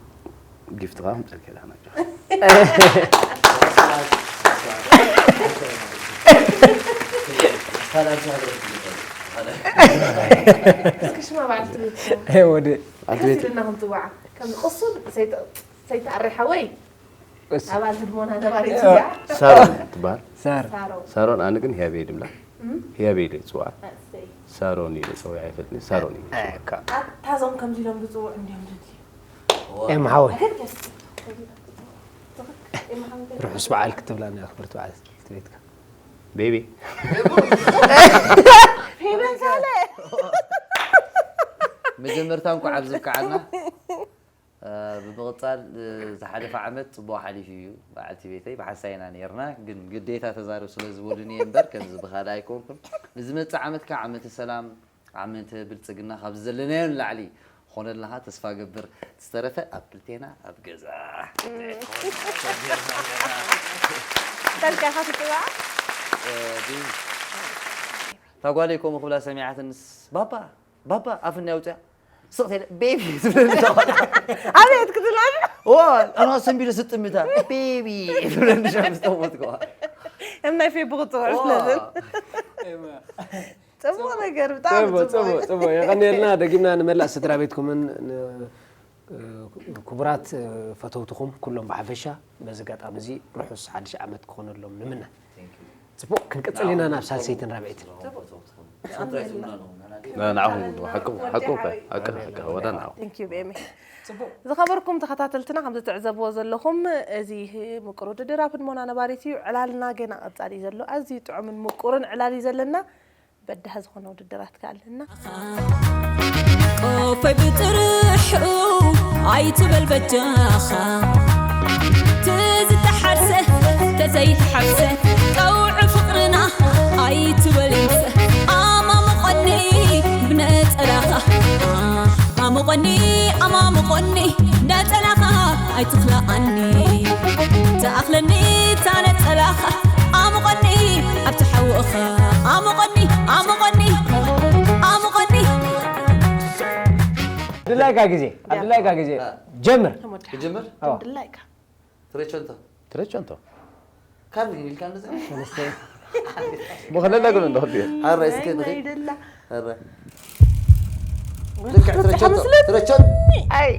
ጊፍትኻ ምፀልከ ዳና እስኪ ሽማ በዓል ትብል ወደ ከሲልና ክንፅዋዓ ከም ቅሱን ሰይተኣሪ ሓወይ ኣባል ህድሞና ነባሪት እያ ሳሮን ትበሃል። ሳር ሳሮ ሳሮን ኣነ ግን ህያበይ ድብላ ህያበይ ኢለ ይፅዋዓ። እሰይ ሳሮን ኢለ ፀዊዓ ኣይፈልጥን። ሳሮን ኢለ ይፅዋዓ። ኣታዞም ከምዚ ኢሎም ዝፅውዑ እንዲዮም ዘድልዩ ኤም ሓወይ ኣገደስቲ ርሑስ በዓል ክትብላና እያ ክብርቲ በዓል ትቤትካ ቤቢ ሄበን ሳለ መጀመርታ እንኳዕ ኣብ ዝበቃዓና ብምቕፃል ዝሓለፈ ዓመት ፅቡቕ ሓሊፉ እዩ በዓልቲ ቤተይ ብሓንሳይ ኢና ነርና ግን ግዴታ ተዛረብ ስለ ዝበሉኒ እየ እምበር ከምዚ ብኻልእ ኣይኮንኩን ንዝመፅእ ዓመት ከዓ ዓመተ ሰላም ዓመተ ብልፅግና ካብዚ ዘለናዮ ንላዕሊ ኾነልናኻ ተስፋ ገብር ዝተረፈ ኣብ ክልቴና ኣብ ገዛ ተልካ ኢኻ ትፅዋዕ እታ ጓለይ ከምኡ ክብላ ሰሚዓትንስ ባባ ባባ ኣፍኒ ኣውፅያ ስቕ ተለ ቤቢ ትብለኒ እዛ ቆልዓ ኣቤት ክትብል ዋ ኣና ሰንቢለ ስጥምታ ቤቢ ትብለኒ ሸም ዝተሞትከዋ እም ናይ ፌብሩክ ትውዕል ነዝን ፅቡቅ ነገር ብጣዕሚ ጽቡቅ ጽቡቅ ጽቡቅ የቀንየልና። ደጊምና ንመላእ ስድራ ቤትኩምን ን- ክቡራት ፈተውትኹም ኩሎም ብሓፈሻ በዚ ኣጋጣሚ እዚ ርሑስ ሓድሽ ዓመት ክኾነሎም ንምነ። ጽቡቅ ክንቅጽል ኢና ናብ ሳልሰይትን ራብዐይትን። ንዓኹም ሓቅኹም ሓቅኹም ሓቅኻ ወዳ ንዓኹም Thank you ቤሚ ዝኸበርኩም ተኸታተልትና ከም ዝትዕዘብዎ ዘለኹም እዚ ምቁር ውድድር ኣብ ህድሞና ነባሪት እዩ ዕላልና ገና ቀጻሊ እዩ ዘሎ ኣዝዩ ጥዑምን ምቁርን ዕላል እዩ ዘለና በዳህ ዝኾነ ውድድራት ከኣለና ቆፈይ ብጥርሑ ኣይትበል በጃኻ ትዝተሓርሰ ተዘይተሓርሰ ቀውዒ ፍቕርና ኣይትበል ይምሰ ኣማሙቐኒ ብነጸላኻ ኣማሙቐኒ ኣማሙቐኒ ነጸላኻ ኣይትኽልኣኒ ትኣኽለኒ እታ ነጸላኻ ኣሙቐኒ ኣብቲ ሓውእኻ ኣሙቐኒ ኣሙቐኒ ኣሙቐኒ ድላይካ ግዜ ኣብ ድላይካ ግዜ ጀምር ክጅምር ኣዋ ድላይካ ትረቸንቶ ትረቸንቶ ካርድ ግን ኢልካ እንደዚ ብኸለላ ግን እንደኸዱ ኣረ እስከ ንኸ ይደላ ኣረ ልክዕ ትረቸንቶ ትረቸን ኣይ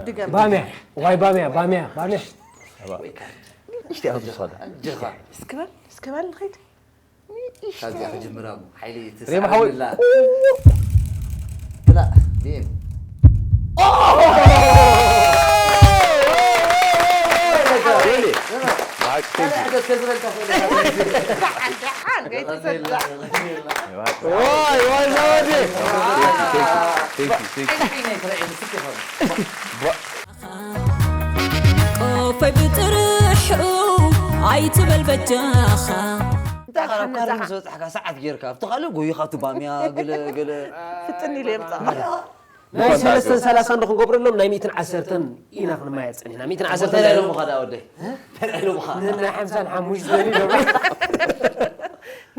ድገም ባምያ ዋይ ባምያ ባምያ ባምያ እሽቲ ኣብ ዝሰዳ ጀኻ እስክበል እስክበል ንኸይድ ካብዚኣ ክጅምራ እሞ ሓይሊ ሬማ ሓወይ። ትስዓብላ ብላ ዲም Really? Thank you. ደሓን ደሓን ገይተሰዳ ዋይ ዋይ ዘወዲ Thank you. Thank you. Thank you. ቆፈይ ብጥርሑ ኣይትበል በጃኻ እንታይ ካብ ካርድ ምስ በፃሕካ ሰዓት ጌርካ ኣብቲ ካልእ ጎይኻ እቲ ባምያ ገለ ገለ ፍጥን ኢሉ የምፃ ናይ ሰለስተን ሰላሳን ዶ ክንገብረሎም ናይ ሚእትን ዓሰርተን ኢና ክንማየ ፀኒና ሚእትን ዓሰርተን ተዳይሎምኻ ዳ ወደይ ተዳይሎምኻ ናይ ሓምሳን ሓሙሽተን ኢሎም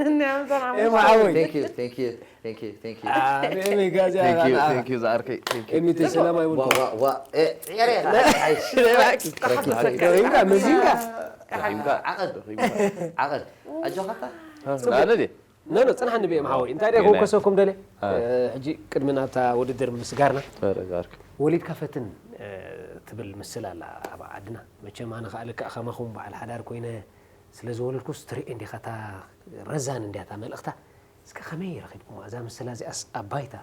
ንንያምዛን ኤማ ሓወይ Thank you, thank you, thank you, thank you. ኣቤት ጋዜ Thank you. Thank you. ዝኣርከይ Thank you. ኤሚተ ሰላም ኣይቡን ዋ ዋ ዋ እ- ጽያሬ ረኺብካ መዚንካ ዓቐድ ዓቐድ ኣጆኻታ ኣነ ድየ ኖ ኖ ጽንሓኒ ብኤም ሓወይ እንታይ ደይ ከውከሰኩም ደለ ሕጂ ቅድሚ ናብታ ውድድር ምስጋርና ተረጋርክ ወሊድካ ፈትን ትብል ምስል ኣላ ኣብ ዓድና። መቸም ኣነ ከኣ ልክዕ ከማኹም በዓል ሓዳር ኮይነ ስለ ዝወለድኩስ ትርኢ እንዲኻ እታ ረዛን እንድያ እታ መልእኽታ። እስከ ከመይ ረኺብኩማ እዛ ምስላ እዚኣስ ኣብ ባይታ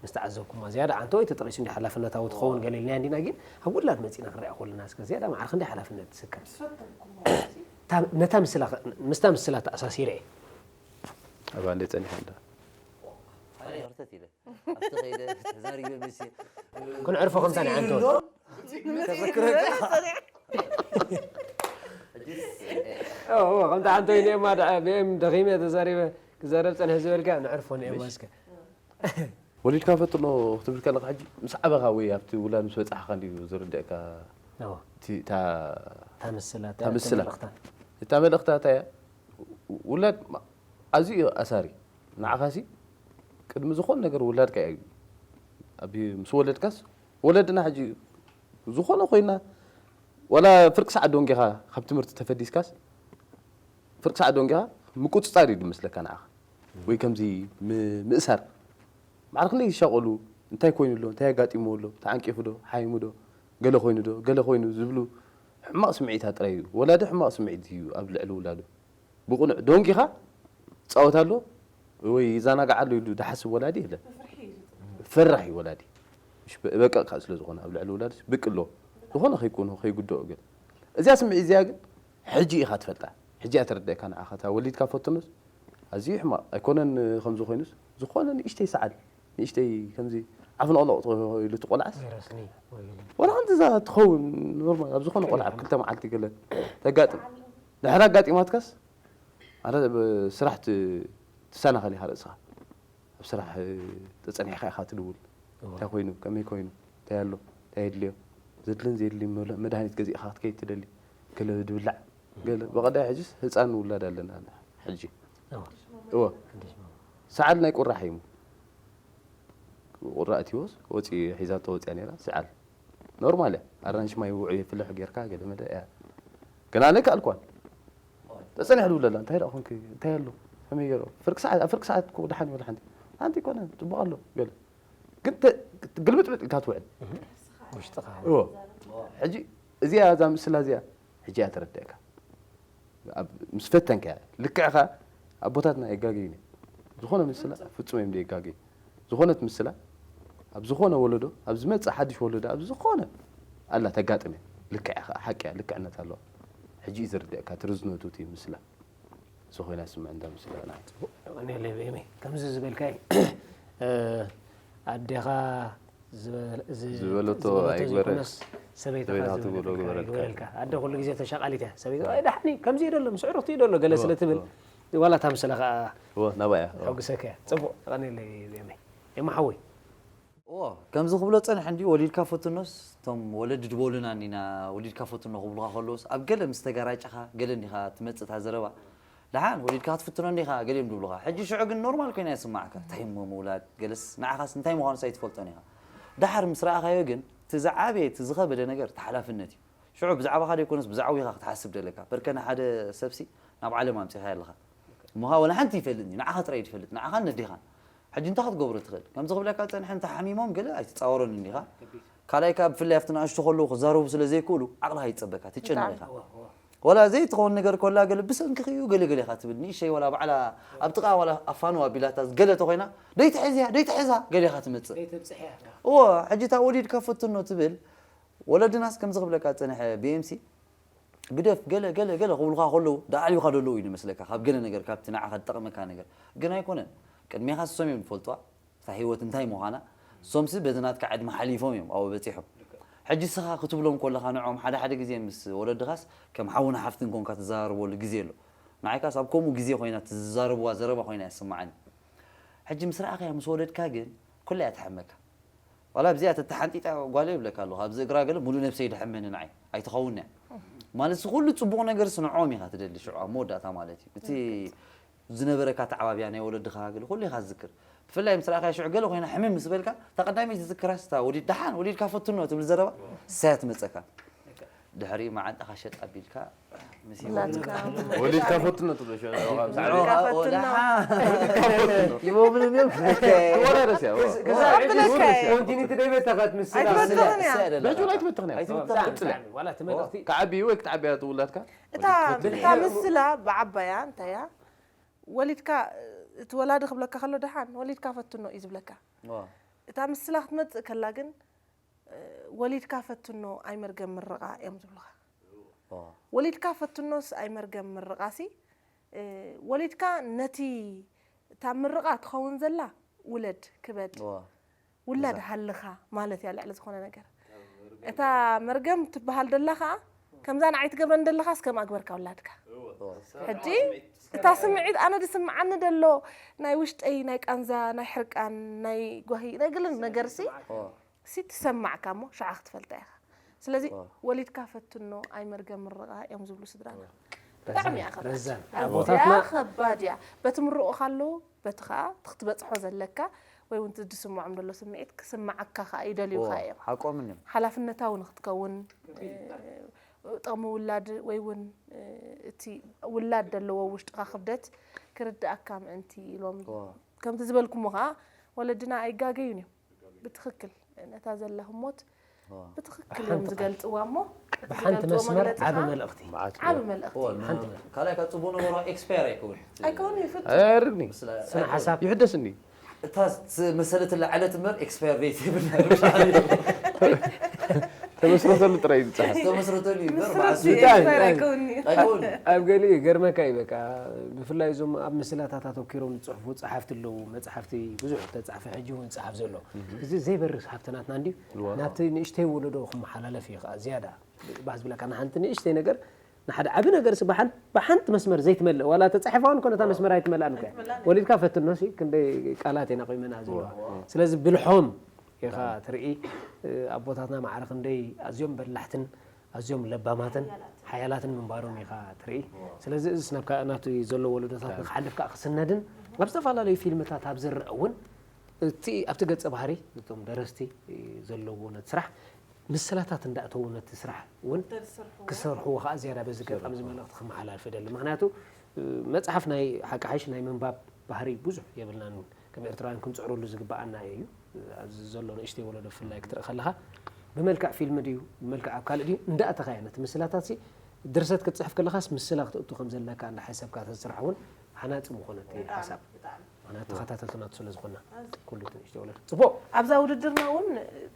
ምስ ተዓዘብኩማ ዝያዳ ዓንተወይ ተጠቒሱ እንዲ ሓላፍነታዊ ትኸውን ገለ ኢልናያ እንዲና ግን ኣብ ውላድ መጺና ክንሪኣ ከለና እስከ ዝያዳ መዓር ክንደይ ሓላፍነት ትስከም። እታ ነታ ምስላ ምስታ ምስላ ተኣሳሲረ እየ። ኣብ ኣንደ ጸኒሓ እንዳ ኣነ ህርተት ኢለ ኣብቲ ከይደ ተዛሪበ ምስ ክንዕርፎ ከምታ ናይ ዓንተወይ ተዘክረካ ከምታ ዓንተወይ ንኤማ ብኤም ደኺመ ተዛሪበ ክዛረብ ጸንሐ ዝበልካ ንዕርፎ ንኤማ እስከ ወሊድካ ፈትኖ ክትብል ከለካ ሕጂ ምስ ዓበኻ ወይ ኣብቲ ውላድ ምስ በጻሕካ እንድዩ ዝርድእካ እዎ። እቲ እታ እታ ምስላ እታ ምስላ መልእኽታ እታ መልእኽታ እንታይ እያ ውላድ ማ- ኣዝዩ እዩ ኣሳሪ ንዓኻሲ ቅድሚ ዝኾነ ነገር ውላድካ እዩ ኣብ ምስ ወለድካስ ወለድና ሕጂ ዝኾነ ኮይና ዋላ ፍርቂ ሰዓት ደንጊኻ ካብ ትምህርቲ ተፈዲስካስ ፍርቂ ሰዓት ደንጊኻ ምቁፅፃር እዩ ዝመስለካ ንዓኻ ወይ ከምዚ ም- ምእሳር ማዕረ ክንደይ ይሻቐሉ እንታይ ኮይኑ ኣሎ እንታይ ኣጋጢምዎ ኣሎ ተዓንቂፉ ዶ ሓይሙ ዶ ገለ ኮይኑ ዶ ገለ ኮይኑ ዝብሉ ሕማቕ ስምዒታት ጥራይ እዩ ወላዲ ሕማቕ ስምዒት እዩ ኣብ ልዕሊ ውላዱ ብቕኑዕ ደንጊኻ ይፃወት ኣሎ ወይ ይዘናጋዕ ኣሎ ኢሉ ዝሓስብ ወላዲ የለን ፈራሕ እዩ ወላዲ በቀቕካ ስለ ዝኾነ ኣብ ልዕሊ ውላድ ብቅ ኣሎ ዝኾነ ከይኮኖ ከይጉድኦ ግን እዚኣ ስምዒት እዚኣ ግን ሕጂ ኢኻ ትፈልጣ ሕጂ እያ ተረዳእካ ንዓኻ እታ ወሊድካ ፈትኖስ ኣዝዩ ሕማቕ ኣይኮነን ከምዚ ኮይኑስ ዝኾነ ንእሽተይ ሰዓል ንእሽተይ ከምዚ ዓፍ ነቕነቕ ኢሉ ትቆልዓስ ቫይረስኒ ወይ ወላ ከምዚ እዛ ትኸውን ኖርማል ኣብ ዝኾነ ቆልዓ ኣብ ክልተ መዓልቲ ገለ ተጋጥም ድሕር ኣጋጢማትካስ ኣረ ስራሕ ትሰናኸል ኢኻ ርእስኻ ኣብ ስራሕ ተፀኒሕካ ኢኻ ትድውል እንታይ ኮይኑ ከመይ ኮይኑ እንታይ ኣሎ እንታይ የድልዮ ዘድልን ዘየድልን መድሃኒት ገዚእኻ ክትከይድ ትደሊ ገለ ድብላዕ ገለ ብቐዳይ ሕጅስ ህፃን ውላድ ኣለና ሕጂ እወ ሰዓል ናይ ቁራ ሓይሙ ቁራ እቲዎስ ወፂ ሒዛቶ ወፅያ ነራ ሰዓል ኖርማል እያ ኣራንሽ ማይ ውዑይ ፍልሕ ጌርካ ገለ መለ እያ ግን ኣነ ከኣልኳን ተፀኒሕ ድብለላ እንታይ ደኣ ኮንክ እንታይ ኣሎ ከመይ ገይሮ ፍርቂ ሰዓት ኣብ ፍርቂ ሰዓት እኮ ደሓን ይበል ሓንቲ ሓንቲ ይኮነ ፅቡቅ ኣሎ ገለ ግን ግልብጥብጥ ኢልካ ትውዕል ውሽጥኻ እዎ ሕጂ እዚኣ እዛ ምስላ እዚኣ ሕጂ እያ ተረድእካ ኣብ ምስ ፈተንካ እያ ልክዕኻ ኣቦታትና የጋገዩን እዮም ዝኾነ ምስላ ፍጹም እዮም የጋገዩ ዝኾነት ምስላ ኣብ ዝኾነ ወለዶ ኣብ ዝመጽእ ሓድሽ ወለዶ ኣብ ዝኾነ ኣላ ተጋጥም እያ ልክዕ እያ ከዓ ሓቂ እያ ልክዕነት ኣለዋ ሕጂ እዩ ዝርድእካ እቲ ርዝነቱ እቲ ምስላ ዝኾይና ስምዕ እንዳ ምስላ ናይ ቀኔለይ ብኤመይ ከምዚ ዝበልካይ ኣዴኻ ዝበለቶ ዝበለቶ ኣይግበረልካ። ዘይኮነስ ሰበይትኻ ሰበይትኻ ዝበለቶ ትብሎ ግበረልካ። ግበረልካ ኣደ ኩሉ ግዜ ተሻቃሊት እያ ሰበይትኻ ዳሕኒ ከምዚ ይደሎ ምስ ዕሩኽቲ ይደሎ ገለ ስለ ትብል ዋላ እታ ምስለኻ እወ ናባያ እወ። ተሐጉሰካ እያ ፅቡቅ ቀኔለይ ብኤመይ ኤማ ሓወይ እዎ ከምዚ ክብሎ ፀንሐ እንዲ ወሊድካ ፈትኖስ እቶም ወለዲ ድበሉና እኒና ወሊድካ ፈትኖ ክብሉካ ከለውስ ኣብ ገለ ምስ ተጋራጨኻ ገለ እንዲኻ ትመፅእ እታ ዘረባ ደሓን ወሊድካ ክትፍትኖ እንዲኻ ገሊኦም ድብሉኻ ሕጂ ሽዑ ግን ኖርማል ኮይና ይስማዓካ እንታይ እሞ ምውላድ ገለስ ንዓኻስ እንታይ ምዃኑስ ኣይትፈልጦን ኢኻ ደሓር ምስ ረኣኻዮ ግን እቲ ዝዓበየ እቲ ዝኸበደ ነገር እቲ ሓላፍነት እዩ ሽዑ ብዛዕባኻ ደይኮነስ ብዛዕባ ኢኻ ክትሓስብ ደለካ በርከ ንሓደ ሰብሲ ናብ ዓለም ኣምፂኻዮ ኣለኻ እሞኻ ወላ ሓንቲ ይፈልጥ ንዓኻ ጥራይ ትፈልጥ ንዓኻን ነዴኻን ሕጂ እንታይ ክትገብሮ ትኽእል ከምዚ ክብለካ ዝፀንሐ እንተ ሓሚሞም ገለ ኣይትፃወሮን እንዲኻ ካልኣይ ከዓ ብፍላይ ኣብቲ ንኣሽቱ ከለዉ ክዛረቡ ስለ ዘይክእሉ ዓቕልኻ ይፀበካ ትጨነቕ ኢኻ ወላ ዘይትኸውን ነገር ከላ ገለ ብሰንክኺ እዩ ገለ ገለ ኢኻ ትብል ንእሸይ ወላ ባዕላ ኣብ ጥቓ ወላ ኣፋኑ ኣቢላታ ገለ ተኾይና ደይትሕዝያ ደይትሕዛ ገለ ኢኻ ትመፅእ እዎ ሕጂ እታ ወሊድካ ፈትኖ ትብል ወለድናስ ከምዚ ክብለካ ዝፀንሐ ብኤምሲ ግደፍ ገለ ገለ ገለ ክብሉኻ ከለዉ ደኣልዩኻ ደለዉ እዩ ንመስለካ ካብ ገለ ነገር ካብቲ ንዓኻ ዝጠቕመካ ነገር ግን ኣይኮነን ቅድሜኻ ስሶም እዮም ዝፈልጥዋ እታ ህይወት እንታይ ምዃና እሶምሲ በዚ ናትካ ዕድመ ሓሊፎም እዮም ኣብኡ በፂሖም ሕጂ ስኻ ክትብሎም ከለኻ ንዖም ሓደ ሓደ ግዜ ምስ ወለድኻስ ከም ሓውን ሓፍትን ኮንካ ትዘራርበሉ ግዜ ኣሎ ንዓይካስ ኣብ ከምኡ ግዜ ኮይና ትዛረብዋ ዘረባ ኮይና ይስምዓኒ ሕጂ ምስ ረኣኻያ ምስ ወለድካ ግን ኩላ እያ ትሓመካ ዋላ ኣብዚኣ ተተሓንጢጣ ጓል ይብለካ ኣለኹ ኣብዚ እግራ ገለ ሙሉእ ነብሰይ ድሕመኒ ንዓይ ኣይትኸውን እያ ማለት ኩሉ ፅቡቕ ነገር ስንዖም ኢኻ ትደሊ ሽዑ ኣብ መወዳእታ ማለት እዩ እቲ ዝነበረካ ተዓባብያ ናይ ወለድኻ ገለ ኩሉ ኢኻ ዝዝክር ብፍላይ ምስ ረኣኻያ ሽዑ ገለ ኮይና ሕምም ምስ በልካ እታ ቀዳመይቲ ትዝክራስ እታ ወሊድ ደሓን ወሊድካ ፈትኖ ትብል ዘረባ እሳያ ትመፀካ ድሕሪ መዓንጣኻ ሸጥ ኣቢልካ ምስ ናትካ። ወሊድካ ፈትኖ ትብሎ ሽዑ ንዕኡ ካብ ሳዕቤን ወሊድካ ፈትኖ። ይቦምንም እዮም ትወራረስ እያ። ክዛብ ዕድል ትወራረስ እያ። ኮንቲኒቲ ደይበተኻ ትምስላ ኣይትበተኽን እያ። በጆ ኣይትበትኽ ነያ። ኣይትበተኽን። ትብጽሕ። ዋላ እቲ መልእኽቲ ክዓቢ ወይ ክትዓብያ ትውላድካ። እታ እታ ምስላ ብዓባያ እንታይ እያ? ወሊድካ እቲ ወላዲ ክብለካ ከሎ ደሓን ወሊድካ ፈትኖ እዩ ዝብለካ። እታ ምስላ ክትመጽእ ከላ ግን ወሊድካ ፈትኖ ኣይመርገም ምርቓ እዮም ዝብሉኻ። ወሊድካ ፈትኖስ ኣይመርገም ምርቓሲ ወሊድካ ነቲ እታ ምርቓ ትኸውን ዘላ ውለድ ክበድ ውላድ ሃልኻ ማለት እያ ልዕሊ ዝኾነ ነገር። እታ መርገም ትበሃል ደላ ኸዓ ከምዛ ንዓይ ትገብረን ደለኻስ ከም ኣግበርካ ውላድካ። ሕጂ እታ ስምዒት ኣነ ዝስምዓኒ ደሎ ናይ ውሽጠይ ናይ ቃንዛ ናይ ሕርቃን ናይ ጓሂ ናይ ገለ ነገርሲ ሲ ትሰማዕካ እሞ ሽዓ ክትፈልጣ ኢኻ። ስለዚ ወሊድካ ፈትኖ ኣይመርገም ምርቓ እዮም ዝብሉ ስድራና። ብጣዕሚ እያ ከባድ። ረዛን ኣዝያ ኣቦታትና ከባድ እያ። በቲ ምርቑ ካለዉ በቲ ከዓ እቲ ክትበፅሖ ዘለካ ወይ እውን እቲ ዝስምዖም ዘሎ ስምዒት ክስምዓካ ከዓ ይደልዩካ እዮም። ሓቆምን እዮም። ሓላፍነታዊ ንክትከውን ጥቕሚ ውላድ ወይ እውን እቲ ውላድ ዘለዎ ውሽጥኻ ክብደት ክርድኣካ ምእንቲ ኢሎም ከምቲ ዝበልኩሞ ከዓ ወለድና ኣይጋገዩን እዮም። ብትኽክል ነታ ዘላ ህሞት ብትኽክል እዮም ዝገልፅዋ እሞ እቲ ብሓንቲ ዝገልፅዎ መስመር መግለፂ ዓቢ ከዓ መልእኽቲ ዓቢ መልእኽቲ እዩ። ካልኣይ ካብ ፅቡቅ ነበሩ ኤክስፓየር ኣይከውን። ኣይከውን ይፍቱ ኣይርኒ ምስላ ይሕደስኒ። እታ ዝመሰለት ለዓለት እምበር ኤክስፓየር ዴት የብላ። ተመስረተሉ ጥራይ እዩ ዝፀሓፍ። ተመስረተሉ እዩ እምበር ምስረት መዓስ እዩ ብጣዕሚ ኤክስፓየር ብጣዕሚ ኣይከውን እዩ። ኣይከውን። ኣብ ገሊኡ ይገርመካ እዩ በቃ ብፍላይ እዞም ኣብ ምስላታት ኣተኪሮም ዝፅሕፉ ፀሓፍቲ ኣለዉ። መፅሓፍቲ ብዙሕ ተፃሕፈ ሕጂ እውን ዝፀሓፍ ዘሎ እዚ ዘይበርስ ሃብትናትና እንድዩ። ናብቲ ንእሽተይ ወለዶ ክመሓላለፍ እዩ ከዓ ዝያዳ ባህ ዝብለካ ንሓንቲ ንእሽተይ ነገር ንሓደ ዓቢ ነገር ሲ ብሓንቲ መስመር ዘይትመልእ ዋላ ተፃሒፋ እውን ኮነታ መስመር ኣይትመልኣን እኮ እያ። ወሊድካ ፈትኖ ሲ ክንደይ ቃላት እየን ኣቑመና ዘለዋ። ስለዚ ብልሖም ኢኻ ትርኢ። ኣቦታትና ማዕረ ክንደይ ኣዝዮም በላሕትን ኣዝዮም ለባማትን ሓያላትን ምንባሮም ኢኻ ትርኢ። ስለዚ እዚስ ናብ ናቱ ዘሎ ወለዶታት ንክሓልፍ ከዓ ክስነድን ኣብ ዝተፈላለዩ ፊልምታት ኣብ ዝረአ እውን እቲ ኣብቲ ገፀ ባህሪ እቶም ደረስቲ ዘለዎ ነቲ ስራሕ ምስላታት እንዳእተዉ ነቲ ስራሕ እውን ክሰርሕዎ ከዓ ዝያዳ በዚ ገጣሚ እዚ መልእኽቲ ክመሓላልፍ ይደሊ። ምክንያቱ መፅሓፍ ናይ ሓቂ ሓይሽ ናይ ምንባብ ባህሪ ብዙሕ የብልናን እውን ከም ኤርትራውያን ክንፅዕረሉ ዝግበኣና እዩ። ኣብዚ ዘሎ ንእሽተይ ወለዶ ብፍላይ ክትርኢ ከለካ ብመልክዕ ፊልም ድዩ ብመልክዕ ኣብ ካልእ ድዩ እንዳእተኻዮ ነቲ ምስላታት ሲ ድርሰት ክትፅሕፍ ከለካስ ምስላ ክትእቱ ከም ዘለካ እንዳሓሰብካ ተስራሕ እውን ሃናፂ ምኾነ እቲ ሓሳብ። ምክንያቱ ተኸታተልቲ ናቱ ስለ ዝኾንና ኩሉ እቲ ንእሽተይ ወለዶ ፅቡቅ ኣብዛ ውድድርና እውን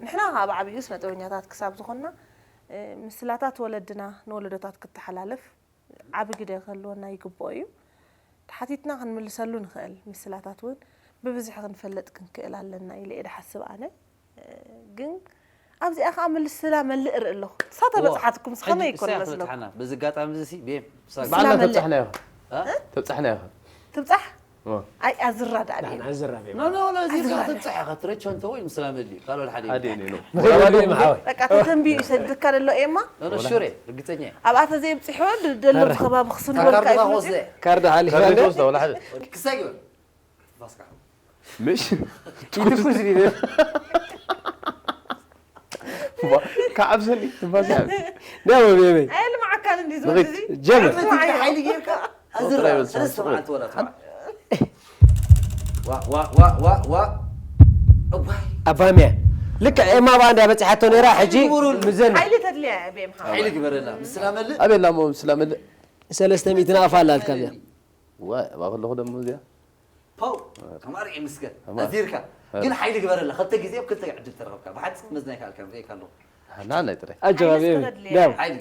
ንሕና ከዓ ብዓብዩ ስነ ጥበበኛታት ክሳብ ዝኾንና ምስላታት ወለድና ንወለዶታት ክተሓላለፍ ዓቢ ግደ ክህልወና ይግብኦ እዩ። ተሓቲትና ክንምልሰሉ ንኽእል ምስላታት እውን ብብዝሒ ክንፈልጥ ክንክእል ኣለና ኢለ እየ ድሓስብ ኣነ። ግን ኣብዚኣ ከዓ ምስላ መልእ እርኢ ኣለኹ። እሳ ተበፅሓትኩም ከመይ ይኮን መስለኩም? በዚ ኣጋጣሚ እዚ ቤም ባዕልና መለእ። ተብፃሕናዮ ኢኻ። ተብፃሕናዮ ኢኻ። ትብፃሕ ኦ። ኣይ ኣዝራዳ ድየ ንዝራብ ኖ ኖ ኖ እዚ ትብፃሕ ኢኻ ትረቸንቶ ወይ ምስላ መሊ ካልኦ ሓደ ሓደ እዩ ነው። መጋባቢ መሓወይ በቃ ተተንቢኡ ይሰድካ ደሎ ኤማ ኖ ኖ ሹሬ ርግፀኛ እየ። ኣብኣ ተዘይብፅሖ ደሎ ከባቢ ክስንበልካ ካርድ እዩ ካርድ ወስደ ካርድ ሓሊፋ ካርድ እንደ ወስደ ወላ ሓደ ክሳይ ግበር ባስካ ምሽ ይትኩስ ድዩ ከዓብሰኒ ትንፋስ ይዓብ ደው ቤበይ ኣየልማዓካን እንዲ ንኺድ። ዝወዚ ጀምር ሓይሊ ጌርካ ኣዝራ ጥራይ በል፣ ሰለስተ ጥራይ። መዓልቲ ወላ ትበዓል። ዋ ዋ ዋ ዋ ዋ እዋይ ኣባምያ ልክዕ ኤማ ባንዳ በፂሓቶ ነራ ሕጂ ምዘን ሓይሊ ተድልያ ቤም ሓ ሓይሊ ግበረላ ምስላ መልእ ኣበላ ሞ ምስላ መልእ ሰለስተ ሚእቲ ናቕፋ ኣላ ኣልካ ብያ ዋ እባ ከለኹ ደሞ እዚኣ ፓው ከማሪ ይምስገን ከማሪ። ኣዚርካ ግን ሓይሊ ግበረላ ክልተ ግዜ ኣብ ክልተ ዕድል ተረኸብካ ብሓቂ ክትመዝና ይከኣልካ ሪኤካ ኣለኹ ሃና ናይ ጥራይ ኣጀባቢ ሓይሊ ኤበይ ዝተደልየ። ዳው ሓይሊ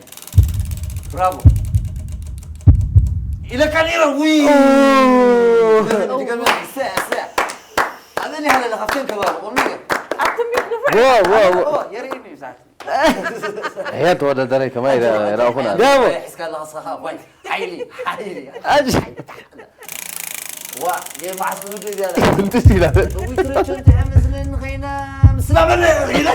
ብራቮ ኢለካ ነይረ ውይ ድገመ ድገመ ሰ ሰ ኣበኒ ሃለለ ካብተን ከባቢ ቁም ነገር ኣብ ትንቢት ንፉዕ ዎ ዎ ዎ የርእኒ ብዛት ሕያ ተወዳዳሪ ከማይ ረእኹና ዳሞ ሕዝካ ኣለኻ ስኻ ኳይ ሓይሊ ሓይሊ ኣጅ ዋ የማዓስ ምድሪ እዚኣ እንትስ ኢላ እዊ ትረቸ እንታይ መስለኒ ኸይና ምስላ መለ ኢለ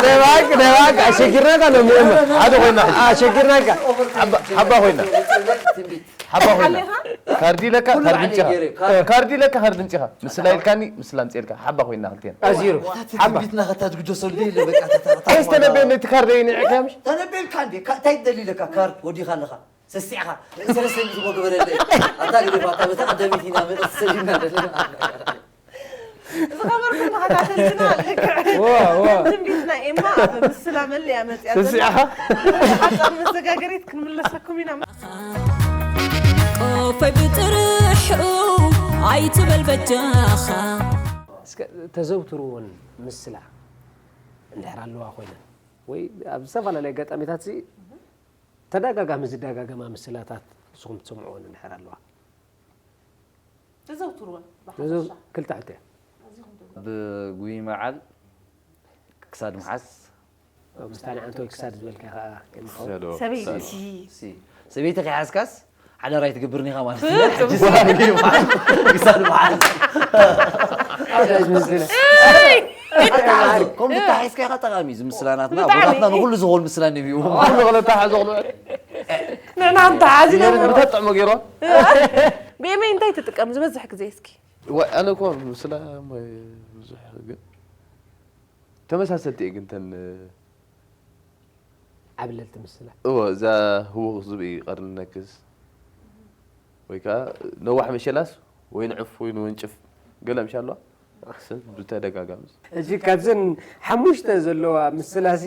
ደባቅ ደባቅ ኣሸጊርናካ ሎሚ እማ ሓደ ኮይና ኣሸጊርናካ ሓባ ኮይና ሓባ ኮይና ሓሊኻ ካርዲ ለካ ኩሉ ካርዲ ባዕለይ እንጭኻ ገይረ፣ ካርዲ- ካርዲ ለካ ካርዲ እንጭኻ ምስላ ኢልካኒ ምስላ ምፅኤልካ ሓባ ኮይና ክልቴና ኣዚሩ ሓባ ትንቢትና ከታ ትግደሰሉ የለ በቃ ተታ- ስተነበየኒ እቲ ካርደይ ንዕካ ምሽ ተነበየልካ እንዴ? ካ- እንታይ ትደሊ ለካ ካርድ ወዲኻ ኣለኻ ሰሲዕኻ ሰለስተ ሚእቲ እኮ ግበረለይ። ኣታ ግደፋ፣ ኣታ በታ ቀዳሚት ኢና መጠጥ ሰሊምና ዘለና። ዝኸበርኩም ተኸታተልትና ልክዕ ዋ፣ ዋ። ትንቢት ናይ ኤማ ኣብ ምስላ መለያ መፅያ ዘላ ተሲዕኻ ሓፃር መሰጋገሪት ክንምለሰኩም ኢና። ቆፈይ ብጥርሑ ኣይትበል በጃኻ እስከ ተዘውትርዎን ምስላ እንድሕር ኣለዋ ኮይነን ወይ ኣብ ዝተፈላለየ ኣጋጣሚታት እዚ ተደጋጋሚ ዝደጋገማ ምስላታት ንስኹም ትሰምዕዎን እንድሕር ኣለዋ ተዘውትርዎን ነዞም ብሓፈሻ ክልተ ሕቶ እያ ብጉይ መዓል ክሳድ መሓዝ ምስታን ዓንቶ ክሳድ ዝበልካ ከዓ የምሓው ክሳዶ- ሰበይቲ ክሳድ- ሲ- ሰበይቲ ከይሓዝካስ ሓዳር ኣይትገብርን ኢኻ ማለት እዩ። ሕጂ ሰበይቲ ክሳድ መሓዝ ከምኡ ተታሒዝካ ኢኻ ጠቓሚ እዩ። እዚ ምስላናትና ብጣዕሚ። ኣቦታትና ንኹሉ ዝኸውን ምስላ ንብዩ ኩሉ ክልተ ሓዞ ክልዑ ንሕና እንተሓዚና ብተጥዕሞ ገይሮ ብኤመይ እንታይ ትጥቀም ዝበዝሕ ግዜ እስኪ ወይ ኣነ እኮ ምስላ እሞ ብዙሕ ግን ተመሳሰልቲ እየ ግን ተን ዓብለልቲ ምስላ እወ እዛ ህውኽ ዝብኢ ቀርኒ ነክስ ወይ ከዓ ነዋሕ መሸላስ ወይ ንዕፍ ወይ ንወንጭፍ ገለ ምሽ ኣለዋ ሰብ ብተደጋጋሚ እጂ ካብዘን ሓሙሽተ ዘለዋ ምስላሲ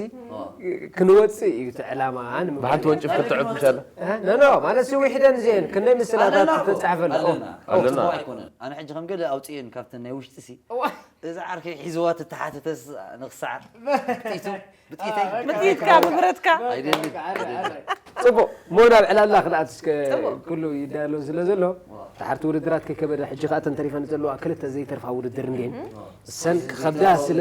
ክንወፅእ እዩ እቲ ዕላማ ንምባል ብሓንቲ ወንጭፍ ክትዕፍ ምሽ ኣለ እ? ኖ ኖ ማለት ሲ ውሒደን እዚአን ክንደይ ምስላታት ተፃሕፈሉ ኣለና ኣለና። ጽቡቕ ኣይኮነን። ኣነ ሕጂ ከም ገለ ኣውፅኤን ካብተን ናይ ውሽጢ ሲ እዛ ዓርከይ ሒዝዋ ትተሓተተስ ንኽሰዓር ብጥይቱ ብጥይተይ ምጥይትካ ብብረትካ ኣይደልን ኣይደልን ፅቡቅ ሞ ናብ ዕላልና ክንኣት እስከ ኩሉ ይዳሎ ስለ ዘሎ ተሓርቲ ውድድራት ከይከበደ ሕጂ ከዓ ተንተሪፈን ዘለዋ ክልተ ዘይተርፋ ውድድር እንዲን እሰን ክኸብዳ ስለ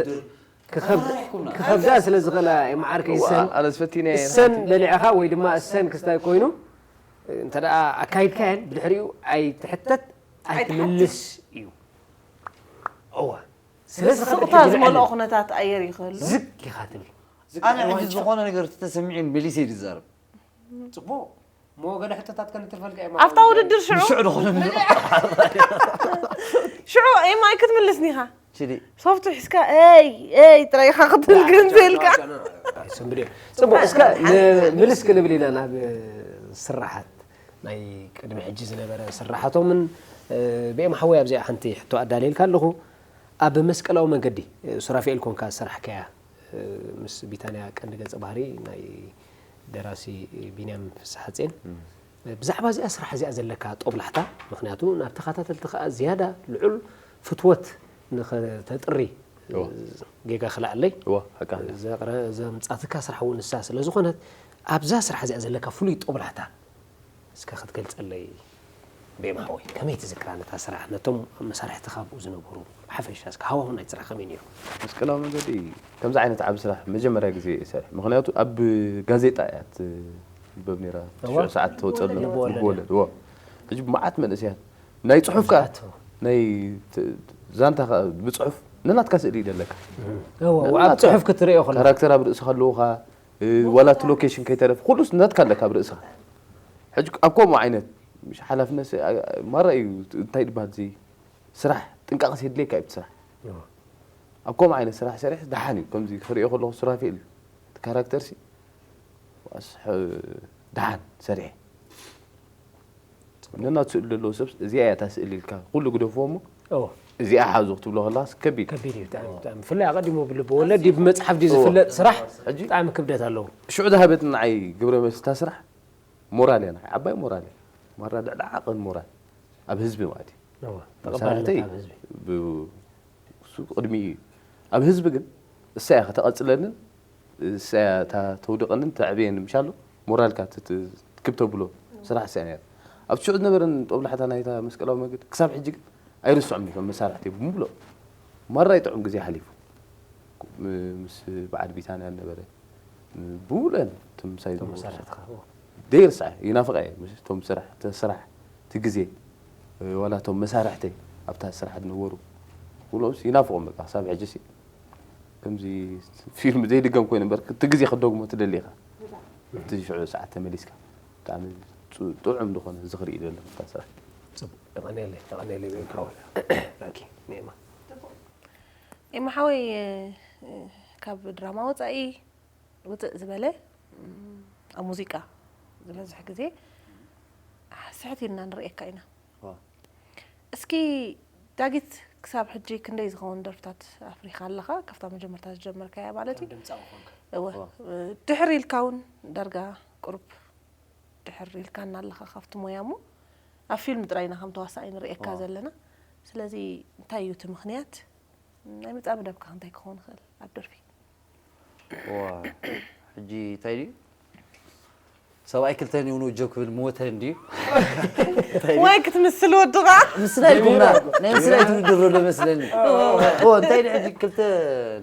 ክኸብዳ ስለ ዝኽእላ የመዓርከይ እሰን ኣነስ ፈቲነ እሰን በሊዕኻ ወይ ድማ እሰን ክስታይ ኮይኑ እንተ ደኣ ኣካይድካየን ብድሕሪኡ ኣይትሕተት ኣይትምልስ እዩ እዋ ስለዚ ስቕታ ዝመልኦ ኩነታት ኣየር ይኽህሉ ዝግ ኢኻ ትብል ኣነ ሕጂ ዝኾነ ነገር ተሰሚዑን መሊሰ ይዛረብ ፅቡቅ ሞ ገለ ሕቶታት ከንትርፈልካ እየ ኣብታ ውድድር ሽዑ ሽዑ ዝኾነ ሽዑ ኤማይ ክትምልስኒኻ ሽዲ ሶፍቱ ሒዝካ ኤይ ኤይ ጥራይ ኢኻ ክትብል ግን ዘልካ ሰንብድ እዮም ፅቡቅ እስከ ንምልስ ክንብል ኢና ናብ ስራሓት ናይ ቅድሚ ሕጂ ዝነበረ ስራሓቶምን ብኤም ሓወይ ኣብዚኣ ሓንቲ ሕቶ ኣዳልየልካ ኣለኹ ኣብ መስቀላዊ መንገዲ ሱራፌኤል ኮንካ ዝሰራሕካያ ምስ ቢታንያ ቀንዲ ገፀ ባህሪ ናይ ደራሲ ቢንያም ፍስሓጼን ብዛዕባ እዚኣ ስራሕ እዚኣ ዘለካ ጦብላሕታ ምክንያቱ ናብ ተኸታተልቲ ከዓ ዝያዳ ልዑል ፍትወት ንኸተጥሪ ጌጋ ክልኣለይ ዘምፃትካ ስራሕ እውን ንሳ ስለ ዝኾነት ኣብዛ ስራሕ እዚኣ ዘለካ ፍሉይ ጦብላሕታ እስከ ክትገልፀለይ ቤማወይ ከመይ ትዝክራ ነታ ስራሕ ነቶም መሳርሕትኻ ኣብኡ ዝነበሩ ብሓፈሻ እስከ ሃዋሁ ናይ ስራሕ ከመይ ነይሩ መስቀላዊ መንገዲ ከምዚ ዓይነት ዓብ ስራሕ መጀመርያ ግዜ እየ ሰርሕ ምክንያቱ ኣብ ጋዜጣ እያ ትንበብ ነራ ሽዑ ሰዓት ተወፀሉ ልብወለድ ዎ ሕጂ ብመዓት መንእስያት ናይ ፅሑፍ ከዓ ናይ ዛንታ ብፅሑፍ ነናትካ ስእሊ ይደለካ ኣብ ፅሑፍ ክትሪኦ ከሎ ካራክተር ኣብ ርእስኻ ኣለውካ ዋላ እቲ ሎኬሽን ከይተረፍ ኩሉስ ነትካ ኣለካ ኣብ ርእስኻ ሕጂ ኣብ ከምኡ ዓይነት ሓላፍነት ማራ እዩ እንታይ ድባሃል እዚ ስራሕ ጥንቃቐ የድልየካ እዩ ስራሕ ኣብ ከምኡ ዓይነት ስራሕ ሰሪሕ ደሓን እዩ ከምዚ ክሪኦ ከለኹ ሱራፌል እቲ ካራክተር ሲ ደሓን ሰሪሐ ነናት ስእሊ ዘለዎ ሰብ እዚኣ እያ እታ ስእሊ ኢልካ ኩሉ ግደፍዎ እሞ እዚኣ ሓዙ ክትብሎ ከለካስ ከቢድ ከቢድ እዩ ብጣዕሚ ብጣዕሚ ብፍላይ ኣቐዲሙ ብልቢ ወለድ ድዩ ብመፅሓፍ ድዩ ዝፍለጥ ስራሕ ሕጂ ብጣዕሚ ክብደት ኣለዎ ሽዑ ዝሃበትን ንዓይ ግብረ መልሲ እታ ስራሕ ሞራል እያ ንዓይ ዓባይ ሞራል እያ ማራ ልዕሊ ዓቐን ሞራል ኣብ ህዝቢ ማለት እዩ እዋ ተቐባልነት መሳርሕተይ ኣብ ህዝቢ ብ- እሱ ቅድሚ እዩ ኣብ ህዝቢ ግን እሳ እያ ከተቐፅለንን እሳ እያ እታ ተውድቐንን ተዕብየን ምሻሎ ሞራልካ ትት- ትክብ ተብሎ ስራሕ እሳ እያ ነይራ ኣብቲ ሽዑ ዝነበረን ጦብላሕታ ናይታ መስቀላዊ መገዲ ክሳብ ሕጂ ግን ኣይርስዖም እዮም መሳርሕተይ ብምሉእ ማራ ይጥዑም ግዜ ሓሊፉ ም- ምስ በዓል ቢታንያ ነበረ ብውለን እቶም ምሳይ ዝነበሩ መሳርሕትኻ ደይርስዓ ይናፍቓ እየ ምስቶም ስራሕ እቲ ስራሕ እቲ ግዜ ዋላ እቶም መሳርሕተይ ኣብታ ስራሕ ዝነበሩ ኩሎምስ ይናፍቖም በቃ ክሳብ ሕጂ ሲ ከምዚ ፊልም ዘይድገም ኮይኑ እምበር እቲ ግዜ ክደግሞ ትደሊ ኢኻ እቲ ሽዑ ሰዓት ተመሊስካ ብጣዕሚ ጡ- ጥዑም ዝኾነ ዝኽሪ እዩ ዘሎ ኣብታ ስራሕ የቐንየለይ፣ የቐንየለይ። ቤት ሓወይ። ራኪ፣ ንኤማ። ኤማ ሓወይ፣ እ፣ ካብ ድራማ ወፃኢ ውፅእ ዝበለ፣ እም፣ ኣብ ሙዚቃ ዝበዝሕ ግዜ ስሕት ኢልና ንርእየካ ኢና። ዋ። እስኪ ዳጊት፣ ክሳብ ሕጂ ክንደይ ዝኸውን ደርፍታት ኣፍሪኻ ኣለኻ? ካብታ መጀመርታ ዝጀመርካያ ማለት እዩ። ድምፃዊ ኮንካ። እወ፣ ድሕር ኢልካ እውን ዳርጋ ቁሩብ ድሕር ኢልካና ኣለኻ ካብቲ ሞያ እሞ፣ ኣብ ፊልም ጥራይ ኢና ከም ተዋሳኣይ ንርእየካ ዘለና። ስለዚ እንታይ እዩ እቲ ምኽንያት? ናይ ምጻእ መደብካ እንታይ ክኸውን ይኽእል ኣብ ደርፊ? ዋ፣ ሕጂ እንታይ ድዩ? ሰብኣይ ክልተ ኒው ኖ ጆክ ክብል ሞተ እንድዩ። ወይ ክትምስል ወድኻ። ምስላ ኢልኩምና፣ ናይ ምስላ ትውድሮ ዶ መስለኒ። ኦ፣ እንታይ ድዩ ሕጂ ክልተ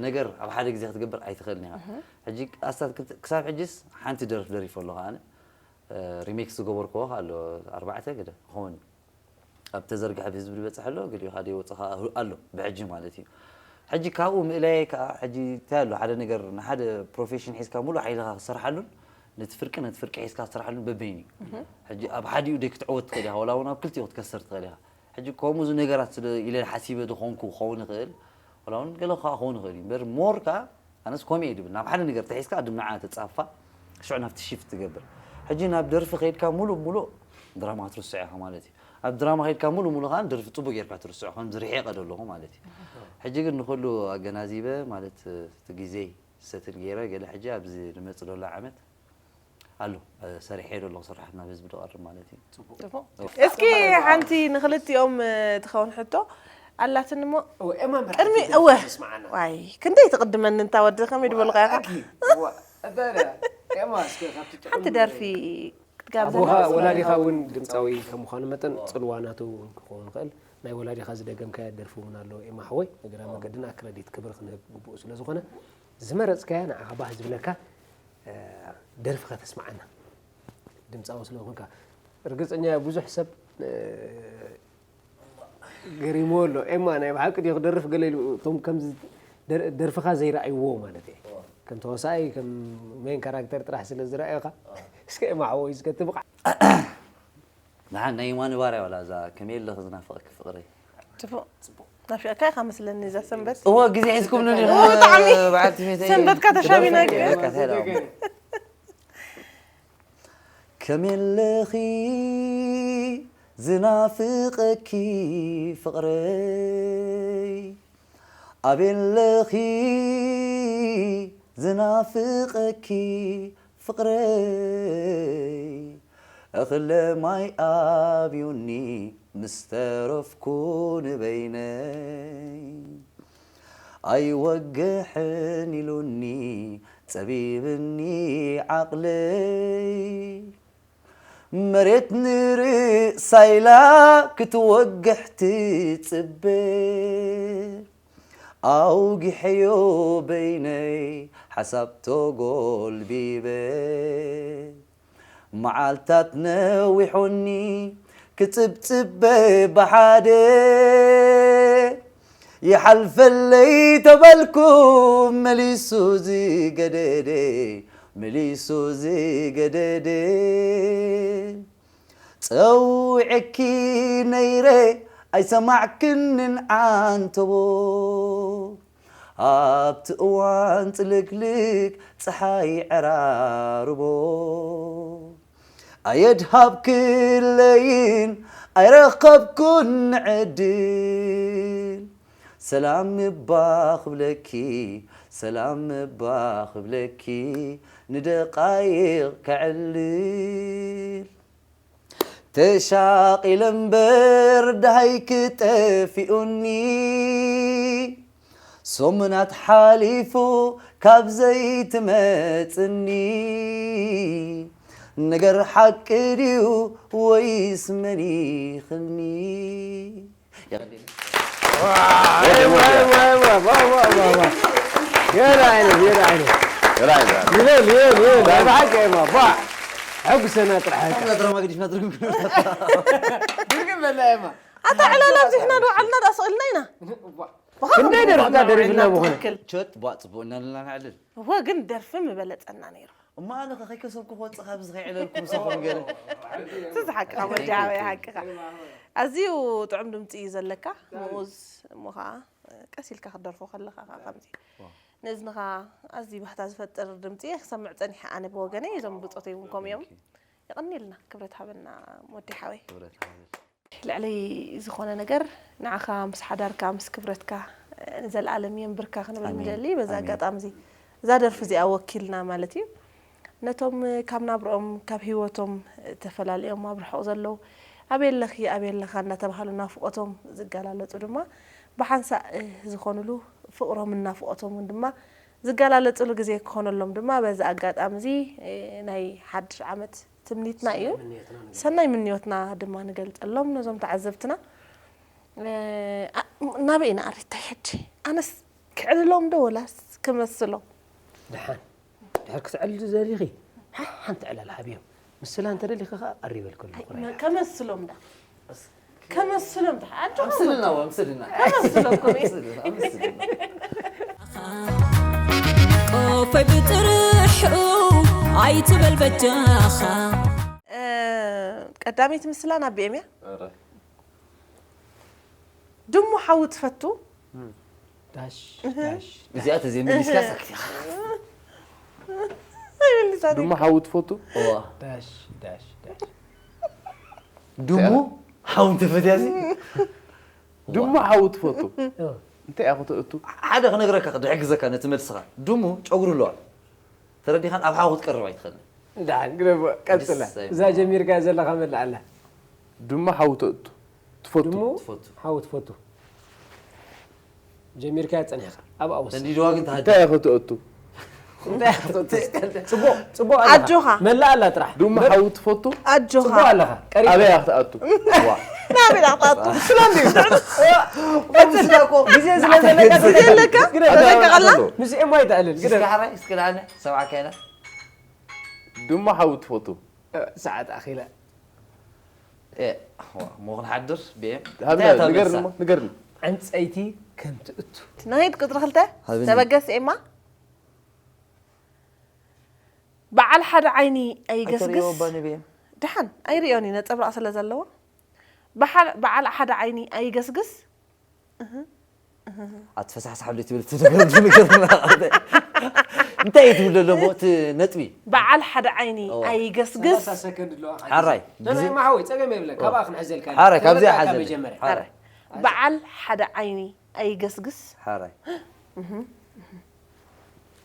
ነገር ኣብ ሓደ ግዜ ክትገብር ኣይትኽእልን ኢኻ። ሕጂ ኣስታት ክልተ፣ ክሳብ ሕጂስ ሓንቲ ደርፍ ደሪፈ ኣለኹ ኣነ። እ፣ ሪሜክስ ዝገበርክዎ ኣሎ ኣርባዕተ ግደ ክኸውን እዩ። ኣብ ተዘርግሐ ብህዝቢ ዝበፅሕ ኣሎ፣ ገሊኡ ከዓ ደይወፅእ ከዓ ኣሎ ብሕጂ ማለት እዩ። ሕጂ ካብኡ ምእላይ ከዓ ሕጂ እንታይ ኣሎ፣ ሓደ ነገር ንሓደ ፕሮፌሽን ሒዝካ ሙሉእ ሓይልኻ ክሰርሓሉን ነቲ ፍርቂ ነቲ ፍርቂ ሒዝካ ትሰርሓሉን በበይኑ እዩ። ሕጂ ኣብ ሓዲኡ ደይ ክትዕወት ትኽእል ኢኻ፣ ወላ እውን ኣብ ክልቲኡ ክትከስር ትኽእል ኢኻ። ሕጂ ከምኡ እዚ ነገራት ስለ ኢለ ሓሲበ ዝኾንኩ ክኸውን ይኽእል፣ ወላ እውን ገለ ከዓ ክኸውን ይኽእል እዩ እምበር ሞር ከዓ ኣነስ ከምኡ እየ ድብል፣ ናብ ሓደ ነገር ተሒዝካ ቅድም ንዓ ተፃፋ፣ ሽዑ ናብቲ ሽፍት ትገብር። ሕጂ ናብ ደርፊ ከይድካ ሙሉእ ሙሉእ ድራማ ክትርስዖ ኢኻ ማለት እዩ። ኣብ ድራማ ከይድካ ሙሉእ ሙሉእ ከዓ ደርፊ ፅቡቅ ጌርካ ትርስዖ፣ ከምዚ ርሒቐ ዶ ኣለኹ ማለት እዩ። ሕጂ ግን ንኩሉ ኣገናዚበ ማለት እቲ ግዜይ ሰትል ገይረ ገለ ሕጂ ኣብዚ ዝመፅእ ዘሎ ዓመት ኣሎ፣ ሰሪሐ ዶ ኣለኹ፣ ስራሓት ናብ ህዝቢ ዝቐርብ ማለት እዩ። ጽቡቕ። እስኪ ሓንቲ ንክልቲኦም፣ እ፣ ትኸውን ሕቶ ኣላትኒ እሞ እወ፣ ኤማ መርሓቲ ቅድሚ ደርፊ እወ ተስምዓና። ዋይ ክንደይ ትቕድመኒ እንታ ወዲ ከመይ ድበልካ ኢኻ? ኣኪ፣ እወ፣ እበረ፣ ኤማ እስከ ካብቲ ጥዑም ሓንቲ ደርፊ ክትጋብዘና ኣቦኻ ደስ ወላዲኻ ምበለኒ። እውን ድምፃዊ ከም ምዃኑ መጠን ፅልዋ ናቱ እውን ክኸውን ይኽእል። ናይ ወላዲኻ ዝደገምካዮ ደርፊ እውን ኣሎ ኤማ ሓወይ። እግረ መገድና ክረዲት ክብሪ ክንህብ ግቡእ ስለ ዝኾነ ዝመረፅካያ ንዓኻ ባህ ዝብለካ፣ እ፣ ደርፊ ከተስምዓና። ድምፃዊ ስለ ዝኾንካ ርግፀኛ እየ ብዙሕ ሰብ፣ እ፣ ገሪምዎ ኣሎ። ኤማ ናይ ብሓቂ ድዩ ክደርፍ ገለ ኢሉ፣ እቶም ከምዚ ደር-፣ ደርፍኻ ዘይረኣይዎ ማለት እየ። ከም ተዋሳኣይ፣ ከም ሜን ካራክተር ጥራሕ ስለ ዝረኣዩኻ። እስከ ኤማ ሓወይ፣ እስከ ትብቓዕ። ንሓን ናይ የማነ ባርያ ዋላ እዛ ከመይ ኣለኺ ዝናፍቐኪ ፍቕረይ። ጽቡቕ። ናፊቕካ ኢኻ መስለኒ እዛ ሰንበት። እወ፣ ግዜ ሒዝኩምኒ እወ፣ ብጣዕሚ። በዓልቲ ቤተይ። ሰንበትካ ተሻሚና ግን። በቃ፣ ሰላም። ከመይ ኣለኺ ዝናፍቐኪ ፍቕረይ፣ ኣበይ ኣለኺ ዝናፍቐኪ ፍቕረይ፣ እኽለ ማይ ኣብዩኒ ምስ ተረፍኩ ንበይነይ። ኣይወግሕን ኢሉኒ ጸቢብኒ ዓቕለይ። መሬት ንርእሳ ኢላ ክትወግሕ ትጽበ። ኣውጊሐዮ በይነይ ሓሳብ ተጎልቢበ። መዓልታት ነዊሖኒ ክጽብጽበ ብሓደ። ይሓልፈለይ ተበልኩ መሊሱ ዝገደደ፣ መሊሱ ዝገደደ። ጸዊዐኪ ነይረ ኣይሰማዕክንን ዓንተቦ፣ ኣብቲ እዋን ጽልግልግ ጸሓይ ዕራርቦ። ኣየድሃብክለይን ኣይረኸብኩን ዕድል፣ ሰላም እባ ክብለኪ፣ ሰላም እባ ክብለኪ፣ ንደቓይቕ ከዕልል። ተሻቒለ እምበር ደሃይኪ ጠፊኡኒ፣ ሰሙናት ሓሊፉ ካብ ዘይትመጽኒ፣ ነገር ሓቂ ድዩ ወይስ መኒኽኒ? የቐንየለይ። ገለ ዓይነት፣ ገለ ዓይነት። ራይ ራይ ይበል፣ ይበል፣ ይበል። ናይ ብሓቂ ኤማ፣ ባ! ሕጉሰና ጥራሕ ኢኻ። ድራማ ገዲፍና ትርጉም ድርግም በላ ኤማ። ኣታ ዕላል ኣብዚሕና ዶ ዓልና ዳ ስቕ ኢልና ኢና። ክንደይ ደርፍታት ደሪፍና ብኾነ። ቸት ቧ ጽቡቕ እናልና ንዕልል። እወ ግን ደርፊ ምበለጸና ነይሩ። እሞ ኣነ ከ ከይከሰብኩ ክወጽእ ካብዚ ከይዕለልኩም ሰኹም ገለ። እቲ ዝሓቅኻ ወዲ ሓወይ ሓቅኻ። ኣዝዩ ጥዑም ድምፂ እዩ ዘለካ። ምኡዝ እሞ ከዓ ቀስ ኢልካ ክትደርፎ ከለኻ ከዓ ከምዚ ንእዝንኻ ኣዝዩ ባህታ ዝፈጥር ድምፂ ክሰምዕ ፀኒሐ ኣነ ብወገነይ። እዞም ብፆተይ እውን ከምኡ እዮም። የቐንየልና ክብረት ሃበና ወዲ ሓወይ። ልዕለይ ዝኾነ ነገር ንዓኻ ምስ ሓዳርካ ምስ ክብረትካ ንዘለኣለም የንብርካ ክንብል ንደሊ። በዛ ኣጋጣሚ እዚ እዛ ደርፊ እዚኣ ወኪልና ማለት እዩ ነቶም ካብ ናብርኦም ካብ ህይወቶም ተፈላሊኦም ኣብ ርሑቕ ዘለዉ ኣበይ ኣለኺ ኣበይ ኣለኻ እናተባሃሉ ናፍቖቶም ዝገላለጹ ድማ ብሓንሳእ ዝኾኑሉ ፍቕሮምን ናፍቖቶምን ድማ ዝገላለጽሉ ግዜ ክኾነሎም ድማ በዚ ኣጋጣሚ እዚ ናይ ሓድሽ ዓመት ትምኒትና እዩ። ሰናይ ምንዮትና ድማ ንገልጸሎም ነዞም ተዓዘብትና። ናበይ ኢና ኣሪታይ ሕጂ? ኣነስ ክዕልሎም ዶ ወላስ ክመስሎም? ደሓን ድሕር ክትዕልሊ ዘሊኺ ሓንቲ ዕላል ሃብዮም። ምስላ እንተደሊኺ ከዓ ኣሪበልክሉ። ከመስሎም ዳ ከመስሎም ዳ ኣጆ ምስልና ወምስልና ከመስሎም ኮሜ ቆፈይ ብጥርሑ ኣይትበል በጃኻ። ቀዳመይቲ ምስላ ናብ ብኤም እያ። ድሙ ሓዊ ትፈቱ ዳሽ ዳሽ እዚኣ ተዘይመሊስካ ሳክት ኢኻ። ኣይመልሳን ድሙ ሓዊ ትፈቱ? እዋ ዳሽ ዳሽ ዳሽ ድሙ ሓዊ ትፈትያ ሲ ድሙ ሓዊ ትፈቱ? እንታይ ኢኻ ክትእቱ? ሓደ ክነግረካ ቅድሚ ሕግዘካ ነቲ መልስኻ ድሙ ጨጉሪ ኣለዋ ተረዲኻን ኣብ ሓዊ ክትቀርብ ኣይትኽእልን። ደሓን ግደፎ ቀጽላ። ደስ ኣይብልን። እዛ ጀሚርካ ዘለኻ መልዓላ። ድሙ ሓዊ ተእቱ ትፈቱ? ድሙ ትፈቱ ሓዊ ትፈቱ። ጀሚርካ ጸኒሕካ ኣብ ኣውስ ሰንዲድዋ ግን ተሃዲ እንታይ ኢኻ ትእቱ? ጽቡቕ ጽቡቕ ኣለኻ። ኣጆኻ። መላእ ኣላ ጥራሕ። ድሙ ሓዊ ትፈቱ? ኣጆኻ ጽቡቕ ኣለኻ። ቀሪብ ኣበይ ኢኻ ክትኣቱ? ናበይ ዳቕጣጡ ስላንዲ ግዜ ስለ ዘለካ ግዜ ኣለካ? ግደፍ። ተጠንቀቐላ? ምስ ኤማ ይትዕልል ግደፍ። እስከ ሓራይ እስከ ደሓነ ሰብዓ ካይና ድሙ ሓዊ ትፈቱ? ሰዓት ኣኺላ። እ፣ ዋ፣ እሞ ክንሓድር ብኤም ሃብና እንታይ እታ ንገርኒ መልሳ? እሞ ንገርኒ። ዕንጸይቲ ከም ትእቱ። ንኸይድ ቁፅሪ ክልተ ሃብኒ። ተበገስ ኤማ በዓል ሓደ ዓይኒ ኣይገስግስ ኣይተርእዮ ባኒ ብኤም ድሓን ኣይርእዮን እዩ ነፀብራቕ ስለ ዘለዎ በሓ- በዓል ሓደ ዓይኒ ኣይገስግስ ኣትፈሳሕሳሕ ዶ ትብል እቲ ነገር እዚ ነገር እንታይ እዩ ትብል ዘሎ እሞ እቲ ነጥቢ በዓል ሓደ ዓይኒ እዋ። ኣይገስግስ ሰከንድ ኣለዋ። ሓራይ ተናይ ማሓወይ ጸገም የብለን ካብኣ ክንሕዘልካ ኢና። ሓራይ ካብዚኣ ተረዳእካ ሓዘል መጀመርያ። ሓራይ በዓል ሓደ ዓይኒ ኣይገስግስ ሓራይ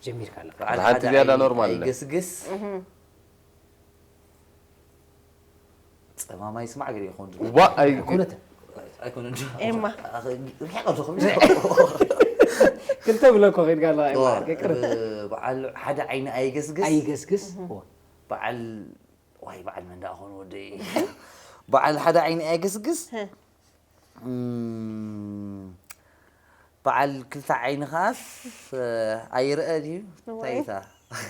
ጀሚርካ ኣለካ። በዓል ሓንቲ ሓደ ዝያዳ ዓይኒ ኖርማል ነህ። ኣይገስግስ ጸማማይ ስማዕ ገለ ይኸውን ዋ ኣይ ኩነት ኣይኮነን ኤማ ርሒቕ ኣለኹም ክልተ ብለኮ ኺድካ ኣለካ። ይማዓር፣ ቅርብ። በዓል ሓደ ዓይኒ ኣይገስግስ ኣይገስግስ። በዓል ዋይ በዓል መን ደኣ ኾን ወደይ በዓል ሓደ ዓይኒ ኣይገስግስ እም፣ በዓል ክልተ ዓይኒ ከኣስ ኣይርአ ድዩ እንታይ እታ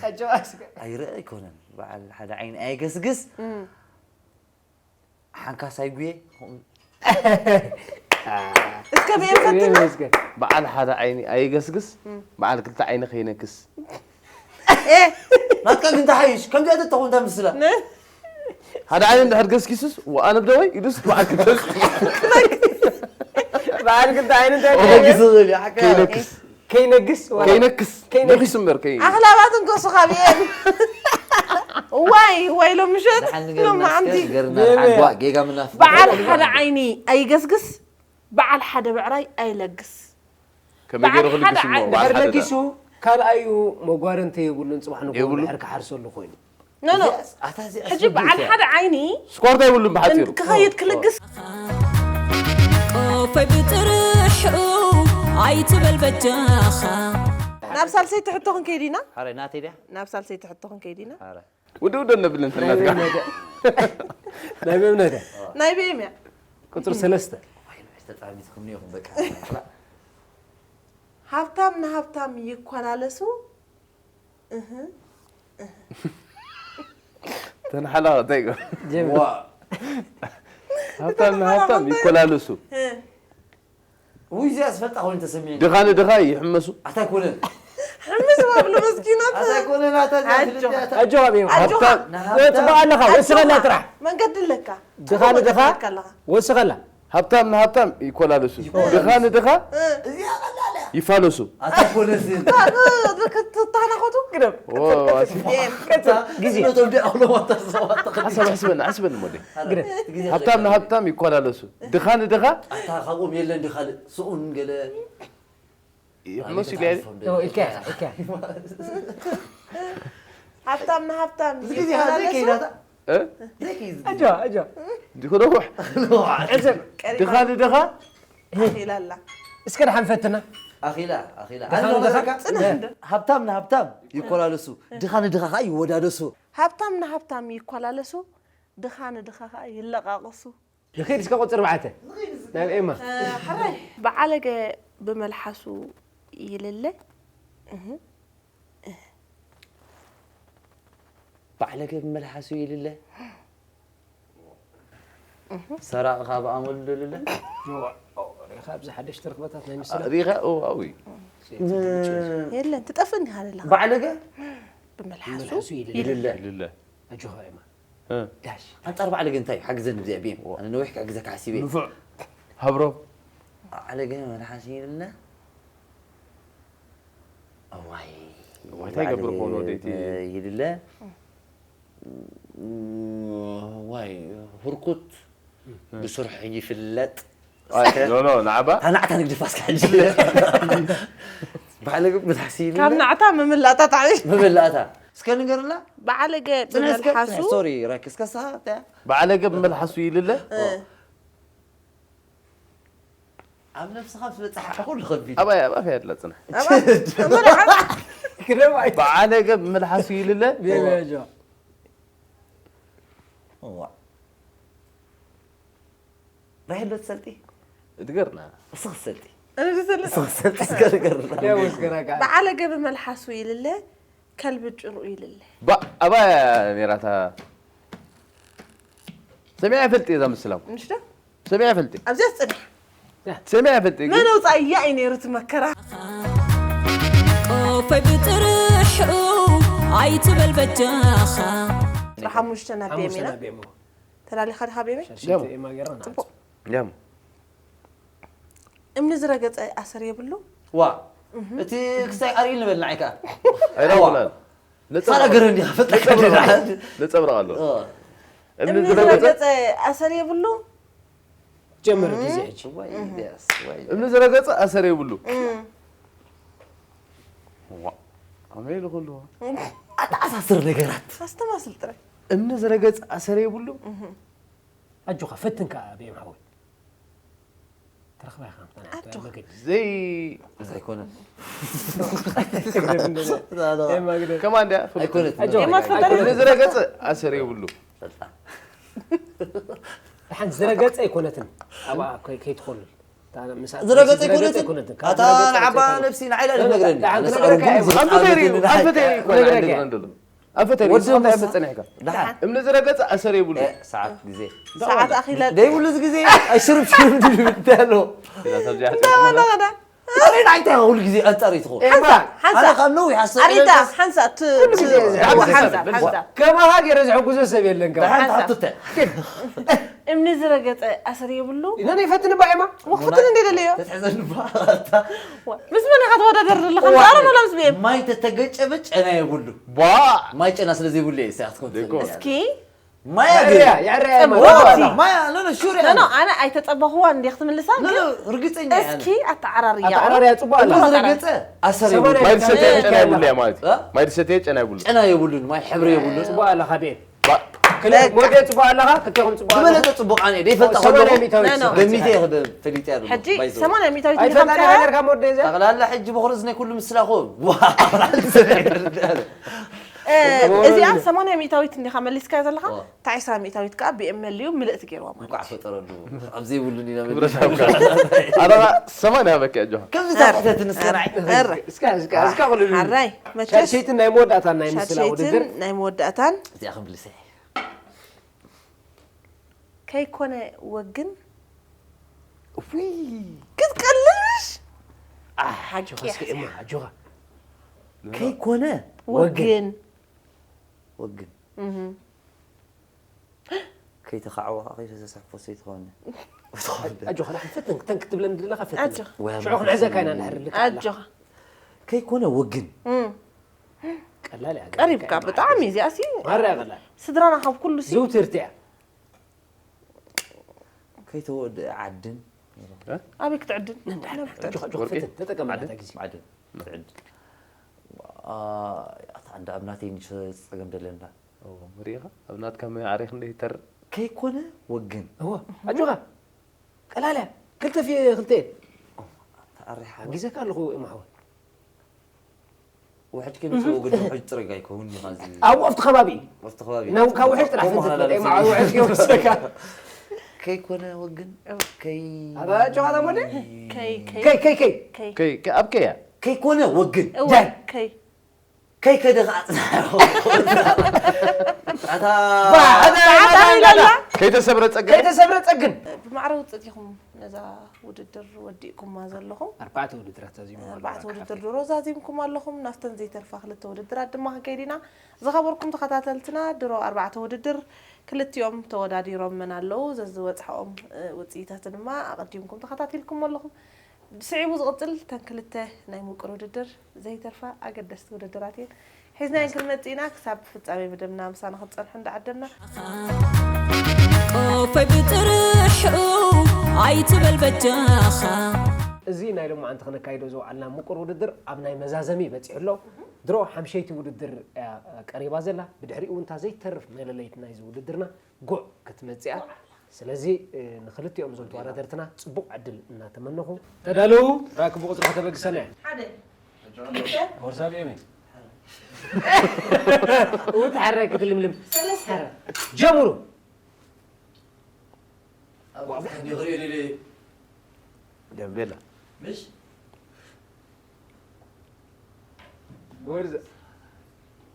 ኣጆ ኣስከ ኣይርአ ኣይኮነን በዓል ሓደ ዓይኒ ኣይገስግስ ሓንካስ ኣይጉየ እስከ ብኤም ፈትና እስከ በዓል ሓደ ዓይኒ ኣይገስግስ በዓል ክልተ ዓይኒ ከይነክስ ኤ ናትካ ግን ተሓይሽ ከምዚኣ ተተኹም እንታይ ምስላ ሓደ ዓይኒ እንድሕር ገስጊሱስ ኣነ ብደወይ ኢሉስ በዓል ክልተ በዓል ክልተ ዓይኒ እንታይ ክነግስ ዝብል እዩ ሓካ ከይነክስ ከይነግስ ወላ ከይነክስ ከይነክስ። ነኪሱ እምበር ከይ ኣኽላባት እንከሱ ካብ ኤም ዋይ ዋይ ሎም ምሸት ደሓን ሎም ንገርና ዓምዲ እስከ ንገርና ጌጋ። ሓጓ ጌጋ ምናፍ በዓል ሓደ ዓይኒ ኣይገስግስ በዓል ሓደ ብዕራይ ኣይለግስ ከመይ ገይሩ በዓል ሓደ ክልግስ እሞ ዓይኒ- በዓል ድሕር ሓደ ለጊሱ ካልኣዩ መጓር እንተየብሉ ንፅባሕ ንጎ የብሉ። ድሕር ክሓርሰሉ ኮይኑ ኣታ እዚኣ ሕጂ በዓል ሓደ ዓይኒ ስፖርት ኣይብሉን ብሓፂሩ ክኸይድ ክልግስ ቆፈይ ብጥርሑ ኣይትበል በጃኻ። ናብ ሳልሰይቲ ሕቶ ክንከይድ ኢና ሓራይ ናተይ ድያ ናብ ሳልሰይቲ ሕቶ ክንከይድ ኢና ሓራይ ውድ ውድ ነብል እንተናትካ ናይ ብእምነተ ናይ ብኤም እያ ቁፅሪ ሰለስተ ተፃሚትኩም ኒኹም በቃ ሃብታም ንሃብታም ይኮላለሱ እህ ተንሓላቕ እንታይ ይገብር ጀምር ዋ ሃብታም ንሃብታም ይኮላለሱ እህ ውይ እዚኣ ዝፈልጣ ኮይኑ ተሰሚዐ ድኻ ንድኻ ይሕመሱ ኣታ ኣይኮነን ሕምስ ባብ መስኪናት። ኣታ ኣይኮነ ናታ እዚኣ ኣጆኻ። ፍልጥያታ። ኣጆኻ ብዮም ኣጆኻ። ሃብታም ጽቡቕ ኣለኻ ወስኸላ ጥራሕ መንገዲ ኣለካ። ድኻ ንድኻ ወስኸላ ሃብታም ንሃብታም ይኮላለሱ፣ ድኻ ንድኻ እዚኣ ቀላል እያ። ይፋለሱ። ኣታ ኣይኮነስን። ትታናኸቱ ግደም። ዋ፣ ዋ፣ ሲ- ግዜ ነቶም ዲያብሎ ዋታ ሰባት ተኸዲኑ። ሓሳብ ኣሕስበኒ ኣሕስበኒ ሞዴ። ግዜ ሃብታም ንሃብታም ይኮላለሱ፣ ድኻ ንድኻ ኣታ ካብኦም የለን ድኻ ስኡን ገለ ይሕመሱ ኢሉ ያለ ኢልካ ኢልካ ሃብታም ንሃብታም እዚ ግዜ ዘይከይዳታ ዘይከይዝ ኣጆ ኣጆ እንዲኮ ነውሕ ዕዘብ ድኻ ንድኻ ኢላላ። እስከ ደሓን ፈትና ኣኺላ ኣኺላ ድኻ ንድኻ? ጽንሕ እንዶ። ሃብታም ንሃብታም ይኮላለሱ፣ ድኻ ንድኻ ከዓ ይወዳደሱ። ሃብታም ንሃብታም ይኮላለሱ፣ ድኻ ንድኻ ከዓ ይለቃቀሱ። ንኸይድ እስከ ቁፅሪ ባዓተ ናብ ኤማ ሕራይ ብዓለገ ብመልሓሱ ይልለ። እህ፣ ባዕለገ ብመልሓሱ ይልለ፣ ሰራቕ ካብ ኣመሉ ደልለ። ሪኻ ኣብዚ ሓደሽቲ ርክበታት ናይ ምስላ ሪኻ ኣብይ የለን ትጠፍእ እንዲኻ ዘለኻ። ባዕለገ ብመልሓሱ መልሓሱ ይልለ ይልለ። ይልለ ኣጆኻ ኤማ እ፣ ዳሽ ኣንጻር ባዕለገ እንታይ ሓግዘኒ ብዚኣ ብየም ኣነ ነዊሕ ክሕግዘካ ሓሲበ። ንፉዕ ሃብሮ ባዕለገ መልሓሱ ይልለ። እዋይ እዋይ፣ እንታይ ይገብር ክኾን ወደይቲ? ይልለ። ዋይ፣ ህርኩት ብስርሑ ይፍለጥ። ኣይ፣ ኖ ኖ ንዓባ ታናዕታ ንግዲ ፋስካ ሕጂ። ባዕለገ ብታሕሲ ይልለ። ካብ ናዕታ ምምላጣ ጣዕሚ ምምላእታ እስከ ንገርላ። ብዓለገ ጽንሕ እስከ ብመልሓሱ ጽንሕ፣ ሶሪ ራክ እስከ ሳተ። ብዓለገ ብመልሓሱ ይልለ እ፣ ኣብ ነፍስኻ ምስ በጻሕካ ኩሉ ከቢድ። ኣባይ ኣብ ኣፍያ ኣድላ ጽንሕ ክደም ኣይ ብዓለገ ብመልሓሱ ይልለ ቤቤ ኣጆ እዋ። ራሄሎ ትሰልጢ? እትገርና እስኺ ትሰልጢ። እነ ዝሰለ እስኺ ትሰልጢ እስከ ንገርና። ደውስ ገራጋ ብዓለገ ብመልሓሱ ይልለ ከልቢ ጭርኡ ይልለ። ባ ኣባ ኔራታ ሰሚዐ ፈልጢ እዛ ምስላም ምሽዶ ሰሚዐ ፈልጢ ኣብዚያ ጽንሕ ሰሚዐ ፈልጢ ግን መን ኣውፃእያ እዩ ነይሩ እቲ መከራ። ቆፈይ ብጥርሑ ኣይትበል በጃኻ። ሓሙሽተ ናብ ቤም ኢና ቤሞ ተላሊኻ ድኻ ቤመ ሸሸቲ ኤማ ገራ ጽቡቅ ያም እምኒ ዝረገፀ ኣሰር የብሉ። ዋ እቲ ክሳይ ኣርእዩ ንበል ንዓይ ከዓ። ኣይራውላል ሳላ ገረ እንዲኻ ፈጣ ነጸብረቕ ኣሎ እምኒ እምኒ ዝረገጸ ዝረገፀ ኣሰር የብሉ። ጀምር ግዜ ሕጂ እምኒ ዝረገጸ ኣሰር የብሉ ዋ ከመይ ኢሉ ከልዎ ኣተኣሳስር ነገራት። ኣስተማስል ጥራይ። እምኒ ዝረገጸ ኣሰር የብሉ ኣጆኻ ፈትን ከዓ ቤም ሓወይ ትረኽባ ኢኻ ኣጆኻ። መገዲ ዘይ እዚ ኣይኮነን። ከማን ድያ ኣይኮነት። ኣጆኻ። የማስፈጠረ እምኒ ዝረገጸ ኣሰር የብሉ ፈልጣ። ደሓን ዝረገጸ ኣይኮነትን ኣብኣ ከይ- ከይትኾሉ እታ ምሳ- ዝረገጸ ዝረገጸ ኣይኮነትን። ኣይኮነትን። ካብ ኣታ ዝረገጸ ንዓባ ኣይኮነትን። ነብሲ ንዓይ ኢላ ደሓን ነግረኒ። ደሓን ኣነስ ክነግረካ ኣረጉም እየ። ዝረኣየት ኣንፈ ተይሩ የለን። ኣንፈ ተይሩ ይኮን ክነግረካ ዓንዲ እየ። ግረንደሎ ኣንፈ ተይሩ ወዲ ይስማታ ኣንበሳ። መጸኒሕካ ደሓን። እምኒ ዝረገጸ ኣሰር የብሉ እ፣ ሰዓት ግዜ። ሰዓት ኣኺለ ደይብሉ እዚ ግዜ ኣይሽርብ ሽርብ ድብል እንተሎ። ኢላ ካብዚኣ እንዳበላ ኸዳ ኣሬና እንታይ ኩሉ ግዜ ኣንጻር ይትኾ። ሓንሳ ሓንሳ ኣነ ካብ ነዊሕ ሓሳብ ኣሪታ ኢለ ሓንሳ ት ኩሉ ግዜ ት- ሓንሳ ሓንሳ ሓንሳ ሓንሳ ከማኻ ገይረ ዝሕጉዞ ሰብ የለን ከማ ደሓን ተሓትተ። እምኒ ዝረገጸ ኣሰር የብሉ። ነን ይፈትን ባይማ ወክትን እንደ ደለዮ ተትሕዘኒ ባታ። ምስ መን ኢኻ ተወዳደር ዘለኻ? ምስ ኣሮን ወላ ምስ ቤም? ማይ ተተገጨበ ጨና የብሉ። ቧ ማይ ጨና ስለ ዘይብሉ እየ እዚኣ ክትኮን ደቆ። ትኽእል እያ። እስኪ ማይ ኣገ ያረያ ያረያ ጸብዎ ማይ እስኪ። ማይ ኖ ኖ ሹር ኖ ኖ ኣነ ኣይተጸበኽዋ እንዲያ ክትምልሳ ኖ ግን ኖ ርግጸኛ እየ ኣነ። እስኪ ኣተዓራርያ ኣተዓራርያ ጽቡቅ ኣላ እምኒ ዝረገጸ ኣሰር የብሉ። ሰማንያ ማይ ድሰተየ እ- ጨና የብሉ እያ ማለት እዩ። እ? ማይ ድሰተየ ጨና የብሉ ጨና የብሉን ማይ ሕብሪ የብሉን። ጽቡቅ ኣላ ካብ ቤት ባ- ክለ ወደ ጽቡቅ ኣለኻ ክልተኹም ጽቡቅ ኣለኻ ዝበለጸ ጽቡቅ ኣነ ደይፈልጣ ሰማንያ ከለኹ ሚእታዊት ኖ፣ ኖ። ገሚተ ይኽደም ፈሊጠ እያ ሕጂ ባይዘው። ሰማንያ ሚእታዊት ኣይፈልጣ እንዲኻ ነገርካ ሞደ ዘ ጠቕላላ ሕጂ በኽሪ ናይ ኩሉ ምስላኹ እ፣ እዚኣ ሰማንያ ሚእታዊት እንዲኻ መሊስካያ ዘለኻ ኦ። እታ ዕስራ ሚእታዊት ከዓ ብኤም መሊኡ ምልእቲ ገይርዋ ማለት እንኳዕ ፈጠረሉ ኣብ ዘይብሉን ኢና ክብረት ሃብካ። ኣረባ ሰማንያ በኪ ኣጆኻ ከምዚ ታሕተት ንስራይ እረ እስካ እስካ እስካ ክሉ ሓራይ መቸስ ሻድሸይትን ናይ መወዳእታ ናይ ምስላ ውድድር ሻድሸይትን ናይ መወዳእታን እዚኣ ክምልሰ ከይኮነ ወግን ውይ ክትቀልልሽ ኣጆኻ እስኪ እማ ኣጆኻ ከይኮነ ወግን ወግን ከይተኻዕወኻ ከይተሰሕፎ ሰይትኾነ ኣጆኻ ንሓን ፈትን ተን ክትብለን ድለኻ ፈትን ኣጆኻ። ሽዑ ክንሕዘካ ኢና ንሕር ልክ ኣላ ኣጆኻ ከይኮነ ወግን እም፣ ቀላል እያ ቀሪብካ ብጣዕሚ እዚኣሲ ማራ ቀላል ስድራና ካብ ኩሉ ሲ ዝውትርቲ እያ ከይተወድአ ዓድን ኣበይ ክትዕድን ኣጆኻ ኣጆኻ ፈትን ተጠቀም ናታ ግዜ ዓድን ትዕድል ኣታ እንዳ ኣብ ናተይ ንሸ ፀገም ደለና ሪኢኻ ኣብ ናትካ መዓሪኽ እንደ ይተር ከይኮነ ወግን እዎ ኣጆኻ ቀላል እያ ክልተ ፊ ክልተ እየን ተኣሪሓ ሓጊዘካ ኣለኹ እማሓወ ውሕጅ ከይመፅእ ወግን ውሕጅ ፅረጋ ይከውን እዩ ዚ ኣብኡ ኣብቲ ከባቢ እዩ ኣብቲ ከባቢ ናብ ካብ ውሕጅ ጥራሕ ከምኡ ፈትት ሓላለፊ እማሓወ ውሕጅ ከይወሰካ ከይኮነ ወግን ከይ ኣታ ጨዋታ ሞደ ከይ ከይ ከይ ከይ ከይ ከይ ኣብ ከያ እወ ዳይ። ከይ ከይከደ ከዓ ፅናሕ ኣታ ሰዓት ኣኺላ ኣላ ከይተሰብረ ፀገም ከይተሰብረ ፀግን ብማዕረ ውፅእ ኢኹም ነዛ ውድድር ወዲእኩማ ዘለኹም ኣርባዕተ ውድድራት ዛዚሙ ኣርባዕተ ውድድር ድሮ ዛዚምኩም ኣለኹም ናብተን ዘይተርፋ ክልተ ውድድራት ድማ ክንከይድ ኢና ዝኸበርኩም ተኸታተልትና ድሮ ኣርባዕተ ውድድር ክልቲኦም ተወዳዲሮም መን ኣለዉ ዘዝበፅሐኦም ውፅኢታት ድማ ኣቐዲምኩም ተኸታቲልኩም ኣለኹም ስዒቡ ዝቕፅል ተን ክልተ ናይ ምቁር ውድድር ዘይተርፋ ኣገደስቲ ውድድራት እየን ሒዝናየን ክንመፅእ ኢና ክሳብ ፍፃሜ መደብና ምሳና ክትፀንሑ እንዳዓደምና ቆፈይ ብጥርሑ ኣይትበል በጃኻ እዚ ናይ ሎማዓንቲ ክነካይዶ ዝወዓልና ምቁር ውድድር ኣብ ናይ መዛዘሚ በፂሑ ኣሎ ድሮ ሓምሸይቲ ውድድር እያ ቀሪባ ዘላ ብድሕሪኡ እውን እታ ዘይተርፍ መለለይት ናይዚ ውድድርና ጉዕ ክትመፅእ እያ ስለዚ ንክልቲኦም እዞም ተወዳደርትና ፅቡቕ ዕድል እናተመነኹ ተዳለዉ ራክቡ ቁፅሪ ከተበግሰና እያ ሓደ ቦርሳ ብየመይ እውን ተሓራይ ክትልምልም ጀምሩ ደምቤላ ወርዘ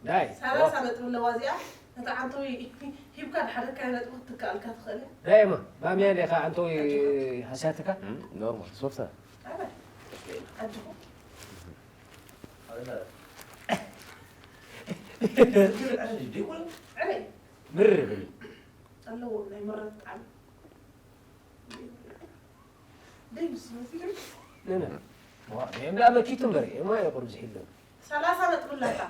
ዳይ ሰላሳ ነጥቢ ኣለዋ እዚኣ ነቲ ዓንተዊ ሂብካ ድሓደካዮ ነጥቢ ክትትክኣልካ ትኽእል እያ ዳይማ ባምያ ዲኻ ዓንተዊ ሃስያትካ ኖርማል ሶፍታ ኣበ ኣጆኹም ዕረይ ምርር ብሊ ኣለዎ ናይ መረት ጣዕሚ ደይ ምስ መሲሉ ነነ ዋ ደም ዳ መኪቱ እምበር እማ የቁር ዝሒሉ ሰላሳ ነጥቢ ኣለካ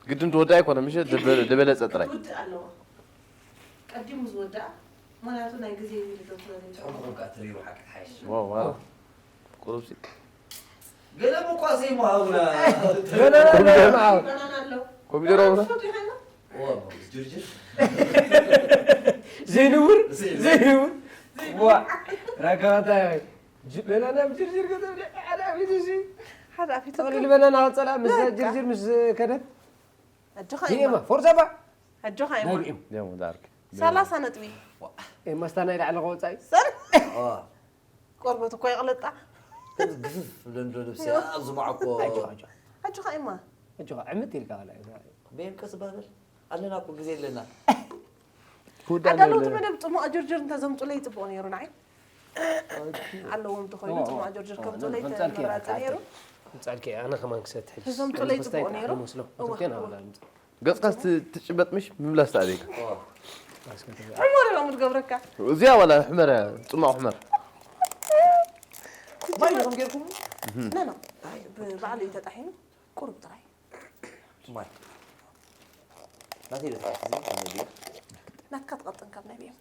ግድን ትወዳ ኣይኮነ ምሽ ዝበለፀ ጥራይ ውድእ ኣለዎ ቀዲሙ ዝወድኣ ምክንያቱ ናይ ግዜ ውድድር ስለ ዘይትሕምቑ ከኣ ትሪሩ ሓቂ ሓይሽ ዋው ዋው ቁሩብሲ ገለ ምቋሰይ ምሃቡና በናና ኣሎ ኮሚደሮ ኣብና ፎቶ ይሃና ጅርጅር ዘይንውር ዘይንውር ዋ ራካባታ በናና ብጅርጅር ከተብለ ሓደ ኣፊት እዚ ሓደ ኣፊት ተብለ በናና ቀጸላ ምስ ጅርጅር ምስ ከደት ኣጆኻ ይማ ኢማ ፎርዛባ ኣጆኻ ኢማ ናግእም ደሞ ዳርክ ሰላሳ ነጥቢ ኤማስታ ናይ ላዕሊ ከወጻይ ቆርበት እኮ ይቕለጣ ግፍፍ ብለንዶ ልብሲ ኣብ ዝማዕኮ ኣጆኻ ኢማ ኣጆኻ ዕምት ኢልካ ላ ቤም ቀስ ባበል ኣለና እኮ ግዜ ኣለና ኣዳለውቲ መደብ ፅሙቕ ኣጅርጅር እንተዘምፁለይ ፅቡቕ ነይሩ ንዓይ ኣለዎም እንተኮይኑ ፅሙቕ ኣጅርጅር ከምፁለይ ተመራፂ ነይሩ ምጻልኪ ኣነ ከማን ክሰት ሕጂ ተዘምፁለይ ፅቡቕ ነይሩ መስሎ እወ፣ ተከና እወ። ወላ ገጽካ ትጭበጥ ምሽ ምምላስ ተኣበይካ ሕሞር ኢሎም ዝገብረካ እዚኣ ዋላ ሕመር እያ ጽማቕ ሕመር ማይ ዲኹም ጌርኩም ኖ ኖ ብባዕሉ እዩ ተጣሒኑ ቁሩብ ጥራይ ማይ ናተይ ዶ ተኣትዩ ከምዚ ናትካ ትቐጥን ካብ ናይ ብኤም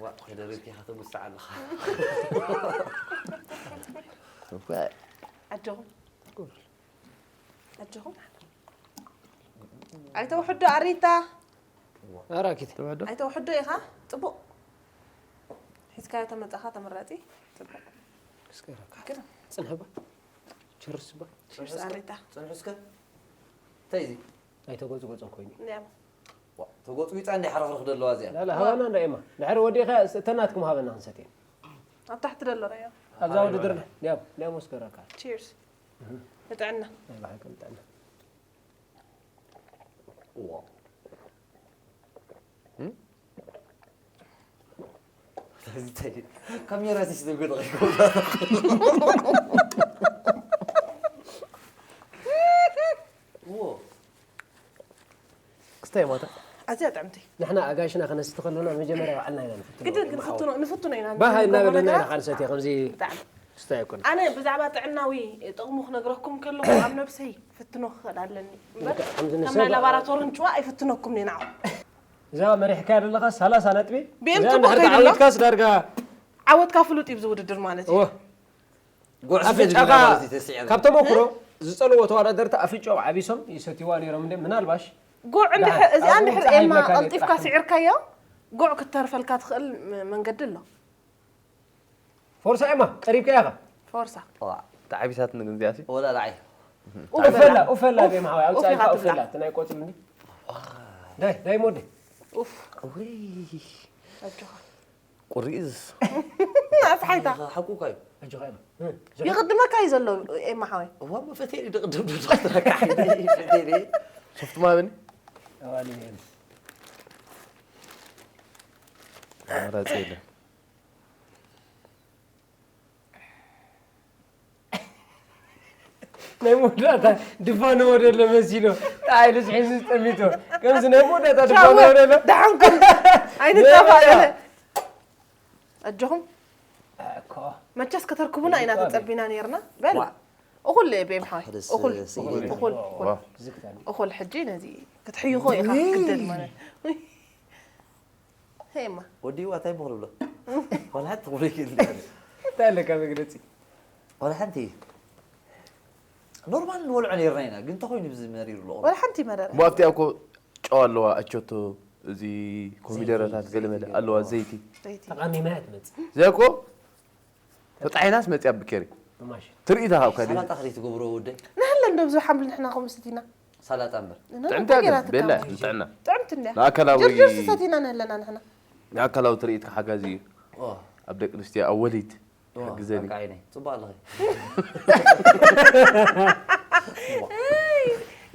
ዋ ከይደረብኪ ኢኻ ተጉስዕ ኣለኻ ኣጆኹም ኣጆኹም ኣይተውሕዶ ኣሪታ ኣራኪት ኣይተውሕዶ ኢኻ ጽቡቕ ሒዝካዮ ተመጻኻ ተመራጺ ጽቡቕ እስከ ረካ ጽንሕባ ችርስ ባ ችርስ ኣሪታ ጽንሑ እስከ እንታይ እዚ ኣይተጎጽጎጾን ኮይኑ ያም ዋ ተጎጽጒጻ እንዲ ሓረኽርኽ ደለዋ እዚኣ ላላ ሃባና እንዳ ኤማ ድሕሪ ወዲኻ እተናትኩም ሃበና ክንሰትየ ኣብ ታሕቲ ደሎ ራዮ ኣብዛ ውድድር ያው ያው መስከረካ ቺርስ ንጥዕና ናይ ባሕሪ ከምጣና ዋ ካሜራ ሲስተም ገጠ ስታይ ማታ። ኣዝያ ጥዕምቲ። ንሕና ኣጋይሽና ከነስቲ ከለና መጀመርያ ባዕልና ኢና ንፍትኖ። ግድን ክንፍትኖ ንፍትኖ ኢና። ባህ ንገብሮ እናበለና ኢና ነገራት ካንሰት ከምዚ ብጣዕሚ። ስታይ ኣይኮነ። ኣነ ብዛዕባ ጥዕናዊ ጥቕሙ ክነግረኩም ከለኹ ኣብ ነብሰይ ፍትኖ ክኽእል ኣለኒ። እምበር ከምዚ ከም ንሰብ ናይ ላባራቶርን ጭዋ ኣይፍትነኩም እየ ንዓኹም። እዛ መሪሕካያ ዘለኻ ሰላሳ ነጥቢ ብኤም እዛ ጽቡቕ እንድሕር ከይዱ ኣሎ። ተዓዊትካስ ዳርጋ ዓወትካ ፍሉጥ እዩ ብዚ ውድድር ማለት እዩ። እወ ጉዕ ኣፍንጫኻ ስደድና ማለት እዩ ተስዒርና። ካብ ተመክሮ ዝጸልዎ ተወዳደርቲ ኣፍንጫኦም ዓቢሶም ይሰትይዋ ነይሮም እንደ ምናልባሽ ጉዕ እንድሕር ደሓን እዚኣ ኣብኡ እንድሕር ፀሓይ ኤማ መካነ ቀልጢፍካ ጥራሕ ስዒርካዮ ጉዕ ክተርፈልካ ትኽእል ም- መንገዲ ኣሎ። ፎርሳ ኤማ ቀሪብካ ኢኻ ፎርሳ ተዓቢሳትኒ ግን እዚኣሲ። ወላ ላዓይ ኡፈላ ኡፈላ ቤም ሓዋይ ኡፍ ኣውጻኢካ ኢኻ ኡፈላ ትብላ። ትናይ ቆጽሊ እንዲ ዳይ ዳይ ሞዴ ኡፍ ውይ ኣጆኻ። ቁሪእስ ኣስሓይታ ሓቁካ እዩ። ኣጆኻ ኤማ ይቕድመካ እዩ ዘሎ ኤማ ሓወይ። እዋ መፈቴኒ ድቕድም ድቕድረካ ሓይኒ ፈቴኒ ሶፍት ማበኒ ኣዋሊ ኤማ ኣማራፂ የለን። ናይ መወዳእታ ድፋንዎ ደሎ መሲሎ። ኣይልስ ሒዙ ጠሚቶ። ከምዚ ናይ መወዳእታ ድፋንዎ ደሎ። ደሓንኩም ኣይንጠፋእ። ኣጆኹም እኮ መቸስ ከተርክቡና ኢና ተጸቢና ነርና። በል እኹል ቤም ሓወይ ደስ እኹል ስኢል። እኹል እኹል ዝግታኒ። እኹል ሕጂ ነዚ ክትሕይኾ ኢኻ ክትግደድ ማለት። ሄማ ወዲዋ እንታይ ምኽልብሎ ዋላ ሓንቲ ክብሎ ይክእል እንታይ ኣለካ መግለፂ? ዋላ ሓንቲ ኖርማል ንበልዖ ነርና ኢና ግን እንተኮይኑ ብዚ መሪሩ ኣለዎ ወላ ሓንቲ መረረ እሞ ኣብቲኣ እኮ ጨው ኣለዋ ኣቸቶ እዚ ኮሚደረታት ገለመለ ኣለዋ ዘይቲ ዘይቲ ተቃሚማ እያ ትመፅእ እዚኣ እኮ ተጣሒናስ መፅያ ብኬሪ ብማሽ ትርኢታ ካብ ካዲ ሳላጣ ክደይ ትገብሮ ወደይ ንሃለ እንዶ ብዙ ሓምሊ ንሕና ከምኡ ስቲና ሳላጣ እምበር ጥዕምቲ ኣገ ቤላ ንጥዕና ጥዕምቲ እንድያ ንኣካላዊ ጅርጅር ስሰቲና ንሃለና ንሕና ንኣካላዊ ትርኢት ክሓጋዚ እዩ ኦ ኣብ ደቂ ኣንስትዮ ኣወሊድ ኦ ሓግዘኒ በቃ ዓይነይ ጽቡቅ ኣለኺ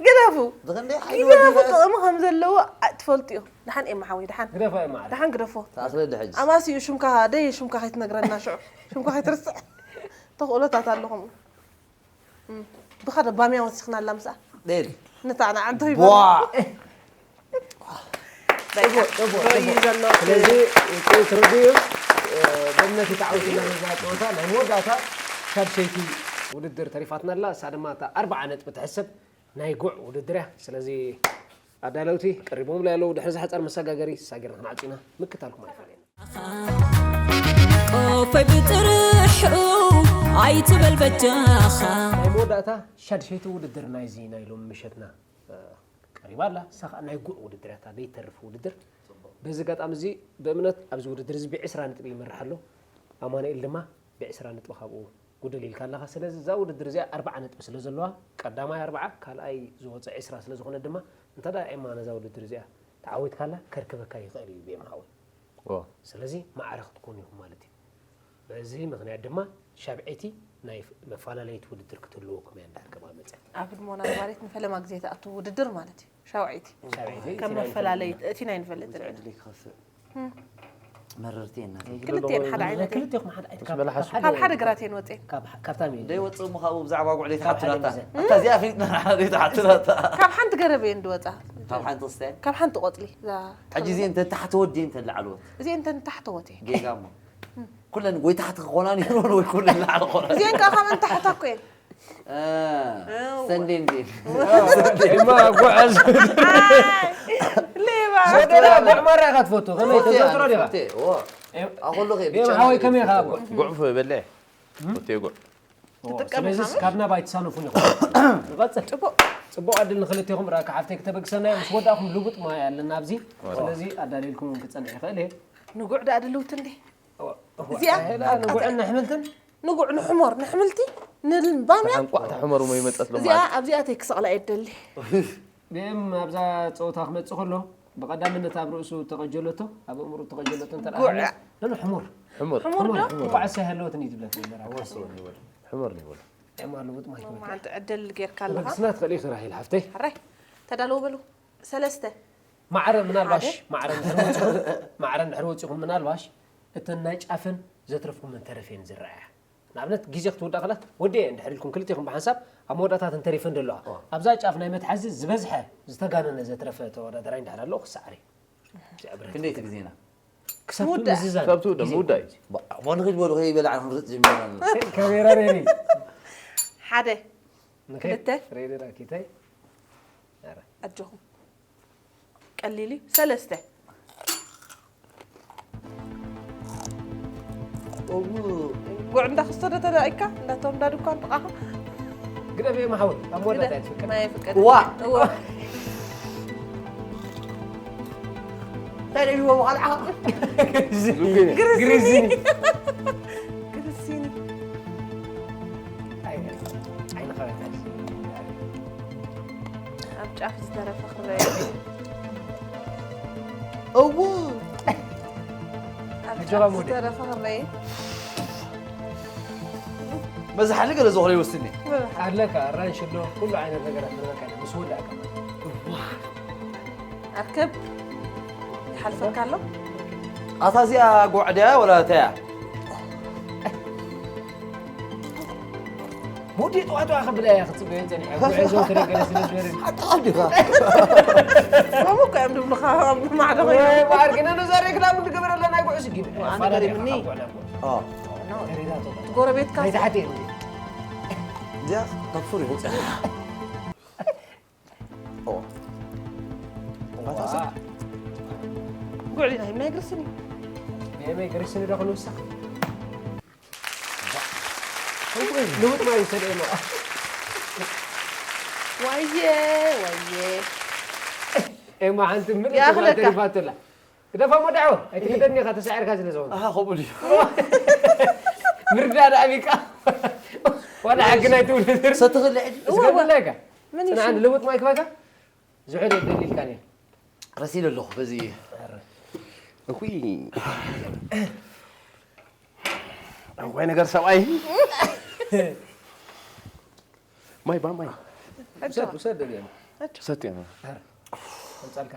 ግደፉ ብኽንደይ ሓይሊ ግደፉ ወዲፈ ጥቕሚ ከም ዘለዎ ትፈልጡ ኢኹም። ደሓን ኤማ ሓወይ ደሓን ግደፋ እዩ ማዕረ ደሓን ግደፎ። ተኣኽለኒ ሕጂ ኣማስዩ ሽምካ ደይ ሽምካ ከይትነግረና ሽዑ ሽምካ ከይትርስዕ ተኽእሎታት ኣለኹም። ብኻ ደባምያ ወሲኽና ኣላ ምስኣ ደል ንታዕና ዓንቶ ቧ ይበል እዩ ዘሎ። ስለዚ ጥዑይ ትርድኡ እዩ። በእምነት ይተዓወትና ነዛ ፀወታ ናይ መወዳእታ ሻድሸይቲ ውድድር ተሪፋትና ኣላ። እሳ ድማ እታ ኣርብዓ ነጥቢ ትሕሰብ ናይ ጉዕ ውድድር እያ። ስለዚ ኣዳለውቲ ቀሪቦም ላይ ኣለዉ። ድሕሪ ዝሓፃር መሰጋገሪ ሳጊርና ክንዓፂና ምክታልኩም ኣይፈለየና። ቆፈይ ብጥርሑ ኣይትበል በጃኻ ናይ መወዳእታ ሻድሸይቲ ውድድር ናይዚ ናይ ሎም ምሸትና እ፣ ቀሪባ ኣላ። እሳ ከዓ ናይ ጉዕ ውድድር እያ፣ እታ ዘይተርፍ ውድድር። በዚ ኣጋጣሚ እዚ ብእምነት ኣብዚ ውድድር እዚ ብዕስራ ነጥቢ ይመርሕ ኣሎ። ኣማኑኤል ድማ ብዕስራ ነጥቢ ካብኡ ጉድል ኢልካ ኣለኻ። ስለዚ እዛ ውድድር እዚኣ ኣርብዓ ነጥቢ ስለ ዘለዋ ቀዳማይ ኣርብዓ ካልኣይ ዝወፀ ዕስራ ስለ ዝኾነ ድማ እንተ ደኣ ኤማ ነዛ ውድድር እዚኣ ተዓዊትካላ ከርክበካ ይኽእል እዩ ቤም ሓወይ። ኦ፣ ስለዚ ማዕረ ክትኮኑ ኢኹም ማለት እዩ። በዚ ምኽንያት ድማ ሻብዐይቲ ናይ መፈላለይት ውድድር ክትህልወኩም እያ እንዳርከባ መፅያ። ኣብ ህድሞና ነባሪት ንፈለማ ግዜ ትኣቱ ውድድር ማለት እዩ። ሻውዐይቲ ሻብዐይቲ ከም መፈላለይት እቲ ናይ ንፈልጥ ንሕና ዕድል ይክኸፍእ መረርቲ እናት ክልቲኤን ሓደ ዓይነት እየን። ክልቲኹም ሓደ ዓይነት ምስ በላሓሱ ካብ ሓደ ግራት እየን ወፅኤን። ካብ ካብታ ሚ ደይ ወፅእ ምኻቡ ብዛዕባ ጉዕለይ ካብ ሓደ ተሓትናታ ሚዛን። ኣታ እዚኣ ኣፍሊጥና ንሓደ ተሓትናታ ካብ ሓንቲ ገረብ እየን ዝወፃ ካብ ሓንቲ ክስታይ ካብ ሓንቲ ቆፅሊ እዛ ሕጂ እዚአን ተን ታሕቲ ወዲየን ተን ላዕለዎት እዚአን ተን ታሕተዎት እየ ጌጋ እሞ ኩለን ወይ ታሕቲ ክኾና ነይሮን ወይ ኩለን ላዕሊ ክኾና እዚአን ከዓ ካብ እንታሕታ እኮ እየን ሰንዴ እንዴ ኤማ ጓዓዝ ሌባ ወደላ ጉዕ ማራ ኢኻ ትፈቱ ከመይ ተዘርዝሮ ዲኻ ኣኮሎ ቤም ሓወይ ከመይ ኢኻ ጉዕ ጉዕ ፈ በልዕ ወቴ ጉዕ ትጥቀም ስለዚ ኢኻ። ካብ ናብ ኣይትሳነፉን ኢኹም ንቐፅል ፅቡቅ ፅቡቅ ዕድል ንክልቴኹም ራካ ሓፍተይ ክተበግሰና እያ ምስ ወዳእኹም ልቡጥ ማይ ኣለና ኣብዚ ስለዚ ኣዳሊልኩም እውን ክፀንሕ ይኽእል እየ ንጉዕ ደኣ ድልውቲ እንዲ እዚኣ ንጉዕን ንሕምልትን ንጉዕ ንሕሞር ንሕምልቲ ንባምያ እንቋዕ ተሕመሩ መ ይመፀት ሎ እዚኣ ኣብዚኣተይ ክሰቕላ እየ ደሊ ብም ኣብዛ ፀወታ ክመፅእ ከሎ ብቐዳምነት ኣብ ርእሱ ተቐጀለቶ ኣብ እምሩ ተቐጀለቶ እንተ ጉዕ። ነን ሕሙር ሕሙር ሕሙር ዶ እንቋዕ እሳ ያለወትን እዩ ዝብለት ነበር ሕሙር ንበሎ ዕማ ልውጥ ማይ ክመት ማዓንቲ ዕድል ጌርካ ኣለኻ ተበግስና ትኽእል ኢኺ ራሂል ሓፍተይ ሕራይ ተዳለዎ በሉ ሰለስተ ማዕረ ምናልባሽ ሓደ። ማዕረ እንድሕር ወፂኹም- ማዕረ እንድሕር ወፂኹም ምናልባሽ እተን ናይ ጫፍን ዘትረፍኩመን ተረፌን ዝረኣያ ንኣብነት ግዜ ክትውዳእ ከላ ወዲ እንድሕር ኢልኩም ክልቴኹም ብሓንሳብ ኣብ መወዳእታ እንተሪፈን ደለዋ ኣብዛ ጫፍ ናይ መትሓዚ ዝበዝሐ ዝተጋነነ ዘትረፈ ተወዳደራይ እንድሕር ኣለዎ ክሰዓር እዩ። ክንደይ እቲ ግዜና? ክሳብ ምውዳእ። ምዝዛን ክሳብ ትውዳእ ግዜ ምውዳእ እዩ። ሞ ንኺድ በሉ ከይበላዕ ክንርጥ ጀሚርና። ካሜራ ሬዲ ሓደ ንኸ ክልተ። ሬዲ ዳኪታይ ኣጆኹም ቀሊል እዩ። ሰለስተ ጉዕ እንዳክስቶ ዶ ተዳኢካ እንዳቶም እንዳ ድኳን ጥቓኻ ግደፍ እዮም ሓወይ ኣብ መወዳእታ እያ ትፍቀድ ማይ ፍቀድ ዋ! እዎ እንታይ ደልዎ ብቓልዓ? ግሪዝኒ ግርሲኒ ዓይንኻ ኣብ ጫፍ ዝተረፈ ክረየ እው ኣብ ኣጆኻ ጫፍ ሞዴ። ዝተረፈ ክረየ መዝሓሊ ገለ ዝኾነ ይወስኒ። ኣለካ ኣራንሽ ኣሎ ኩሉ ዓይነት ነገራት ኣለካ ምስ ወዳእካ ኣርከብ ይሓልፈካ ኣሎ ኣታ እዚኣ ጉዕ ድያ ወላ እንታይ እያ? ሙዲ ጠዋጠዋ ክብላ እያ ክትፅበዮ ፀኒሐ ጉዕ ዘውትረ ገለ ስለ ዝበለኒ ሓጣብ ዲኻ? ከምኡ እኮ እዮም ዝብሉኻ ማዕዶ ኮይኖም ማዕር ግን ነዛ ሬክላም ንገበረላ ናይ ጉዕ ስጊን ኣነ ገሪምኒ። ጎረቤትካ ናይ ታሕቲ እዩ እዚኣ ካብ ፍር ይወፅያ። ጉዕ ዲና ሂብና ይግርስን እዩ የመይ ግሪስኒ ዶ ክንውስኽ ልውጥ ማይ ውሰድ ኤማ ዋየ ዋየ ኤማ ሓንቲ ምልእ ይኣኽለካ። ተሪፋትላ ግደፋ ሞ ዳዕወ ኣይትግደኒ ኢኻ ተሳዒርካ ስለ ዝኾነ ኣሃ ከምኡ ድዩ? ምርዳእ ደኣ ቢቃ ዋላ ሓቂ ናይ ትውልድ ሰትኽሊ ሕጂ እወ፣ እወ። ስገድለካ ምን እዩ ጽንዓን ሽሙ? ልውጥ ማይ ክፈታ ዝሑል የደሊልካ ነይሩ ረሲነ ኣለኹ በዚ እኹይ እኹይ ነገር ሰብኣይ ማይ ባ ማይ ውሰድ ውሰድ ደገ ሰትያ ኣምጻልካ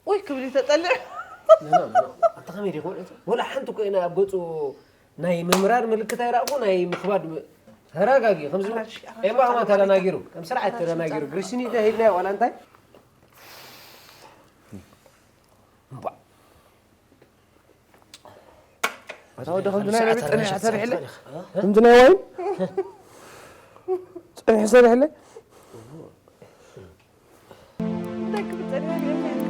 ወይ ክብል ተጠልዕ ኣታ ከመይ ዲኹን ወላ ሓንቲ እኮ ኢና ኣብ ገጹ ናይ ምምራር ምልክት ኣይረኣኹ ናይ ምኽባድ ም- ተረጋጊ ከምዚ ኤማ ከማ ተደናጊሩ ከም ስርዓት ተደናጊሩ ግሪስኒ ዶ ሂብናዮ ዋላ እንታይ እታ ወዲ ከምዚ ናይ ነቢ ጸኒሐ ሰሪሕለ ከምዚ ናይ ዋይን ጸኒሐ ሰሪሕለ እንታይ ክብል ጸኒሐ ገለ ኢልካ?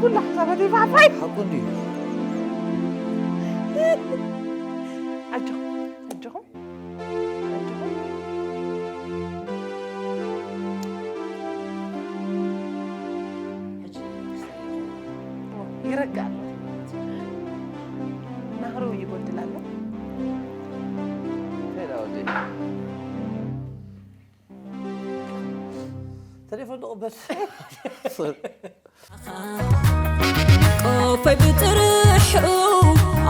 ኩሉ ሓሳባተይ ፋሕፋሕ ሓቁ እንድዩ። ኣጆኹም ኣጆኹም ኣጆኹም ይረግእ ኣሎ ናህሩ ይጎድል ኣሎ ተሌፎን ንቕበል ቆፈይ ብጥርሑ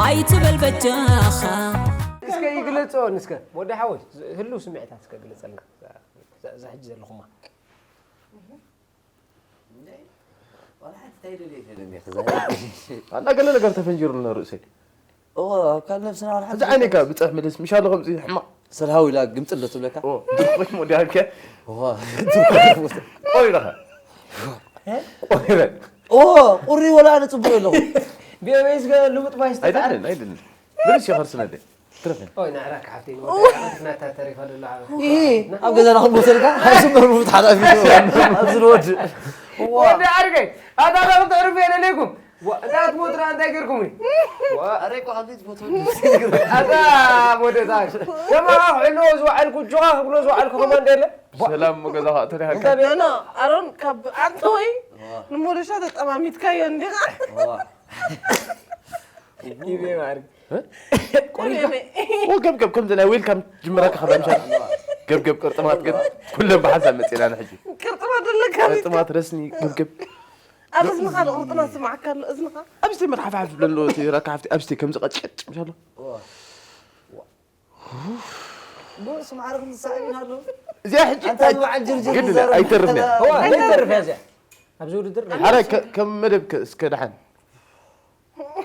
ኣይትበል በጃኻ እስከ ይግለጾ እስከ ወዲ ሓወይ ህልው ስምዒታት እስከ ግለጸልና እዛ ሕጂ ዘለኹማ ኣላ ገለ ነገር ተፈንጂሩልና ርእሰይ እወ ኣብ ካል ነብስና ወላ እዚ ዓይነይ ከ ብፀሕ ምልስ ምሻሎ ከምዚ ሕማቕ ሰልሃው ኢላ ግምፅል ዶ ትብለካ ድርቆች ሞዲያልከ እወ ቆይ ኢለኸ ቆይ በል እወ ቁሪ ወላ ኣነ ፅቡቅ ኣለኹ ቢኦቤስ ልሙጥ ማይ ኣይደልን ኣይደልን ምልስ ይኸርስነደ ትረፈ ኦይ ንዕራክ ሓፍተይ ናታ ተሪፋ ደሎ ይሄ ኣብ ገዛና ክንቦሰልካ ኣብዚ መርሙት ሓላፊ ኣብዚ ንወድ ወዲ ዓርከይ ኣታ ዳኹም ተዕርፉ የለለይኩም እንታይ ትሞትራ እንታይ ገርኩም ኣረ እኮ ኣብዚ ትፈትወ ኣታ ወደታ ከማኻ ክሕልዎ ዝወዓልኩ ጆኻ ክብሎ ዝወዓልኩ ከማ እንደለ ሰላም ሞ ገዛኻ ተሪሃልካ ኖ ኣሮን ካብ ኣንተ ወይ ንሞደሻ ተጠማሚትካዮ እንዲኻ ኢቤ ማርግ ገብገብ ከምዚ ናይ ዌልካም ጅምራካ ከበምሻ ገብገብ ቅርጥማት ግን ኩለን ብሓንሳብ መፂና ንሕጂ ቅርጥማት ዘለካ ቅርጥማት ረስኒ ገብገብ ኣብ እዝንኻ ዶ ቅርጥማት ስማዓካ ኣሎ እዝንኻ ኣብዚ መርሓፍሓፍ ዝብለሎ ረካ ሓፍቲ ኣብዚ ከምዚ ቀጭቀጭ ምሻሎ ብእሱ ማዕረ ክንሳእቢን ኣሎ እዚኣ ሕጂ እንታይ በዓል ጅርጅር ግድ ዝዛረብ ኣይተርፍን እያ ኣይተርፍ እያ እዚኣ ኣብዚ ውድድር ሓደ ከም መደብ እስከ ደሓን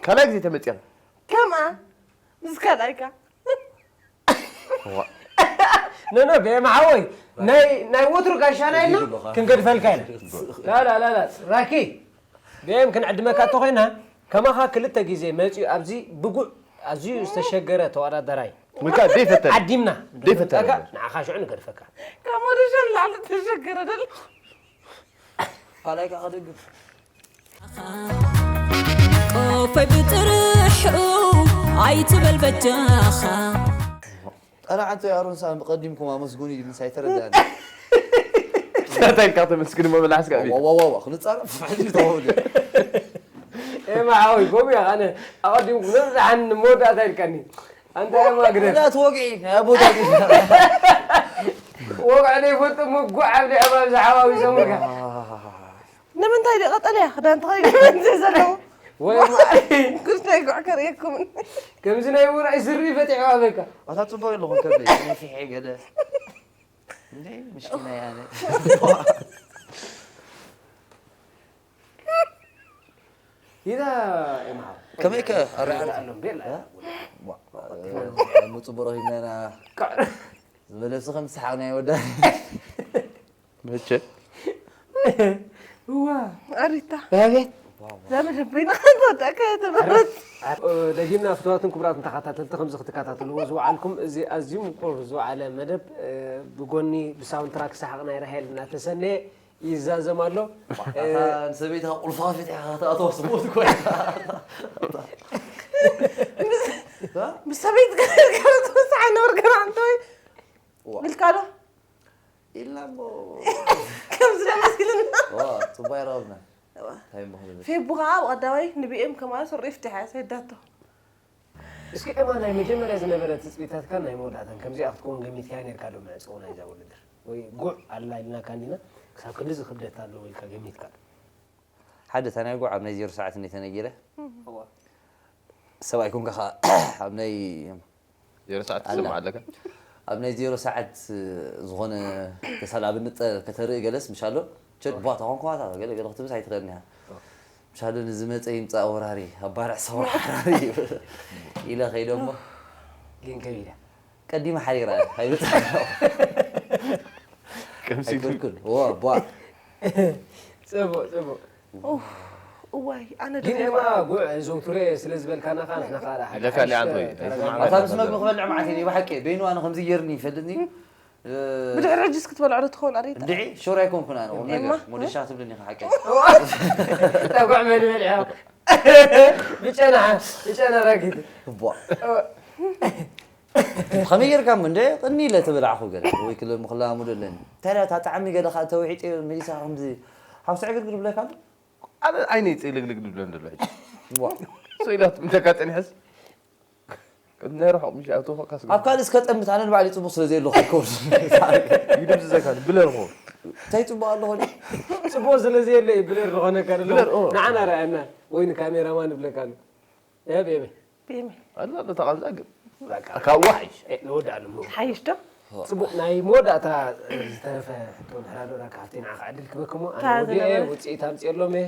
ካልኣይ ግዜ ተመፂኻ ከምኣ ምስ ካልኣይካ። ኖ ኖ፣ ቤማ ሓወይ፣ ናይ ናይ ወትሩ ጋሻና ኢልና ክንገድፈልካ ኢና። ላላ ላላ፣ ራኪ፣ ቤም ክንዕድመካ እንተኾይና፣ ከማኻ ክልተ ግዜ መፂኡ ኣብዚ ብጉዕ ኣዝዩ ዝተሸገረ ተወዳደራይ ምካ ደይፈተነ። ዓዲምና ደይፈተነ። ንዓኻ ሽዑ ንገድፈካ። ካብ ወደሻ ንላዕሊ ተሸገረ ደሎ። ካልኣይካ ክደግፍ። ቆፈይ ብጥርሑ ኣይትበል በጃኻ። ኣነ ዓንተ ኣሮን ሳም ብቀዲምኩም ኣመስጉን እዩ ምሳይ ተረዳኒ። እንታይ ኢልካ ተመስግን እሞ ብላሕስካ ቤት ዋዋዋ ክንጻረፍ ሕጂ ተወደ። ኤማ ሓወይ ጎብያ ኣነ ኣቐዲምኩም ነብዛሓን መወዳእታ ኢልካኒ ኣንታ ኤማ ግደፍ ዳ ትወግዒ ናይ ኣቦታ ወግዐ ዘይፈልጥ ምጉዕ ኣብ ልዕባ ብዛዕባዊ ሰሙልካ ንምንታይ ዲ ቀጠልያ ክዳን ተኸዲኖም እንዘ ዘለዉ ወይ ግርዳይ ጉዕ ከርእየኩም ከምዚ ናይ ውራይ ዝሪ ፈጢሕዋ በካ ኣታ ጽቡቅ ኣለኹም ከበይ ነፊሐ ገለ እንዴ ምሽኪና ያነ ይዛ ኤማ ሓወይ ከመይ ከ ኣረኣን ኣሎ ቤላ ምጽቡቅ ሂብናና ዝበለሱ ከም ሰሓቅ ናይ ወዳ መቸ እዋ ኣሪታ ያቤት ዛመደበይና ከተወዳእካ ተመረጽ ደጊምና ፍትዋትን ክቡራትን ተኸታተልቲ ከምዚ ክትከታተልዎ ዝወዓልኩም እዚ ኣዝዩ ምቁር ዝወዓለ መደብ እ፣ ብጎኒ ብሳውንድ ትራክ ሰሓቕ ናይ ራሄል እናተሰነየ ይዛዘም ኣሎ እ፣ ሰበይታ ቁልፋ ፈቲሓ ከተኣተዋ ስሞት ኮይና ምስ ሰበይት ገርገር ትወስዓ ነበር ገና እንተወይ ኢልካ ዶ ኢልና እሞ ከምዚ ዶ መስልና ጽቡቅ ይረኸብና እንታይ እሞ ክንብል ፌቡ ከዓ ብቀዳማይ ንቢኤም ከማን ስሪ ፍትሓ ሰይዳቶ እስኪ ኤማ ናይ መጀመርያ ዝነበረ ትፅቢታትካን ናይ መወዳእታን ከምዚኣ ክትከውን ገሚትካያ ነርካ ዶ መዕፅኦ ናይዛ ውድድር ወይ ጉዕ ኣላ ኢልናካ እንዲና ክሳብ ክንድዚ ክብደት ኣለዎ ኢልካ ገሚትካ ዶ ሓደ እታ ናይ ጉዕ ኣብ ናይ ዜሮ ሰዓት እንደ ተነጊረ እዋ ሰብኣይ ኮንካ ከዓ ኣብ ናይ ዜሮ ሰዓት ትሰምዕ ኣለካ ኣብ ናይ ዜሮ ሰዓት ዝኾነ ተሳል ኣብነት ከተርኢ ገለስ ምሻሎ ቸድ ቧታ ኮንኳታ ገለ ገለ ክትብስ ኣይትኽእልን ኢኻ ምሻሎ ንዝመፀ ይምፃእ ወራሪ ኣብ ባርዕ ሰውራ ሓራሪ ኢለ ከይደ እሞ ግን ከቢዳ ቀዲመ ሓሪራ ኣይብልፃ ከምሲ ኣይኮንኩን ዋ ቧ ፅቡቅ ፅቡቅ እዋይ ኣነ ግን ድማ ኤማ ጉዕ ዘውትረ ስለ ዝበልካና ከዓ ንሕና ከዓ ኢለካ ሊዓንቶ እዩ ኣይሰማዕና ኣታ ምስ መግቢ ክበልዕ ማለት እዩ ብሓቂ በይኑ ኣነ ከምዚ ገይርኒ ይፈልጥኒ ብድሕሪ ሕጂስ ክትበልዖ ዶ ትኸውን ኣሪታ እንድዒ ሾር ኣይኮንኩን ኣነ ቁም ነገር ኤማ? ሞደሻ ክትብልኒ ክሓቂ ጠጓዕ መን ይበልዕ ብጨና ብጨና ራጊት ቧ ከመይ ጌርካ እሞ እንደ ቅኒ ኢለ ተበላዕኹ ገለ ወይ ክለ ምክላሙዶ ኣለኒ እንታይ እታ ጣዕሚ ገለ ከዓ ተውሒጠ መሊሳ ከምዚ ሓውሲ ዕግርግር ብለካ ኣሎ ኣነ ዓይነይ ፅልግልግ ድብለን ዘሎ ሕጂ ቧ ሰው ኢላት ምተካ ፀኒሐስ ናይ ርሑቕ ምሽ ኣቶ ካስ ኣብ ካልእ እስከ ጠምት ኣነ ንባዕሊ ፅቡቅ ስለ ዘየለኹ ይከውን ይድብዝዘካ ብለርኾ እንታይ ፅቡቅ ኣለኹ ፅቡቅ ስለ ዘየለ እዩ ብለር ዝኾነካ ደሎ ብለር፣ ኦ። ንዓና ረኣየና ወይ ንካሜራማን ይብለካ ኣሎ ኤብ ኤብ ብየመይ ኣላ ነታ ቃልዛ ግን ካብ ዋሕሽ ንወዳእ ኣሎ ሓይሽ ዶ ፅቡቅ ናይ መወዳእታ ዝተረፈ ሕቶ ድሕራ ዶ ዳካ ሃፍተይ ንዓኻ ዕድል ክበክሞ ኣነ እታ ወዲአ ዝነበረ? ውፅኢት ኣምፅኤሎም እየ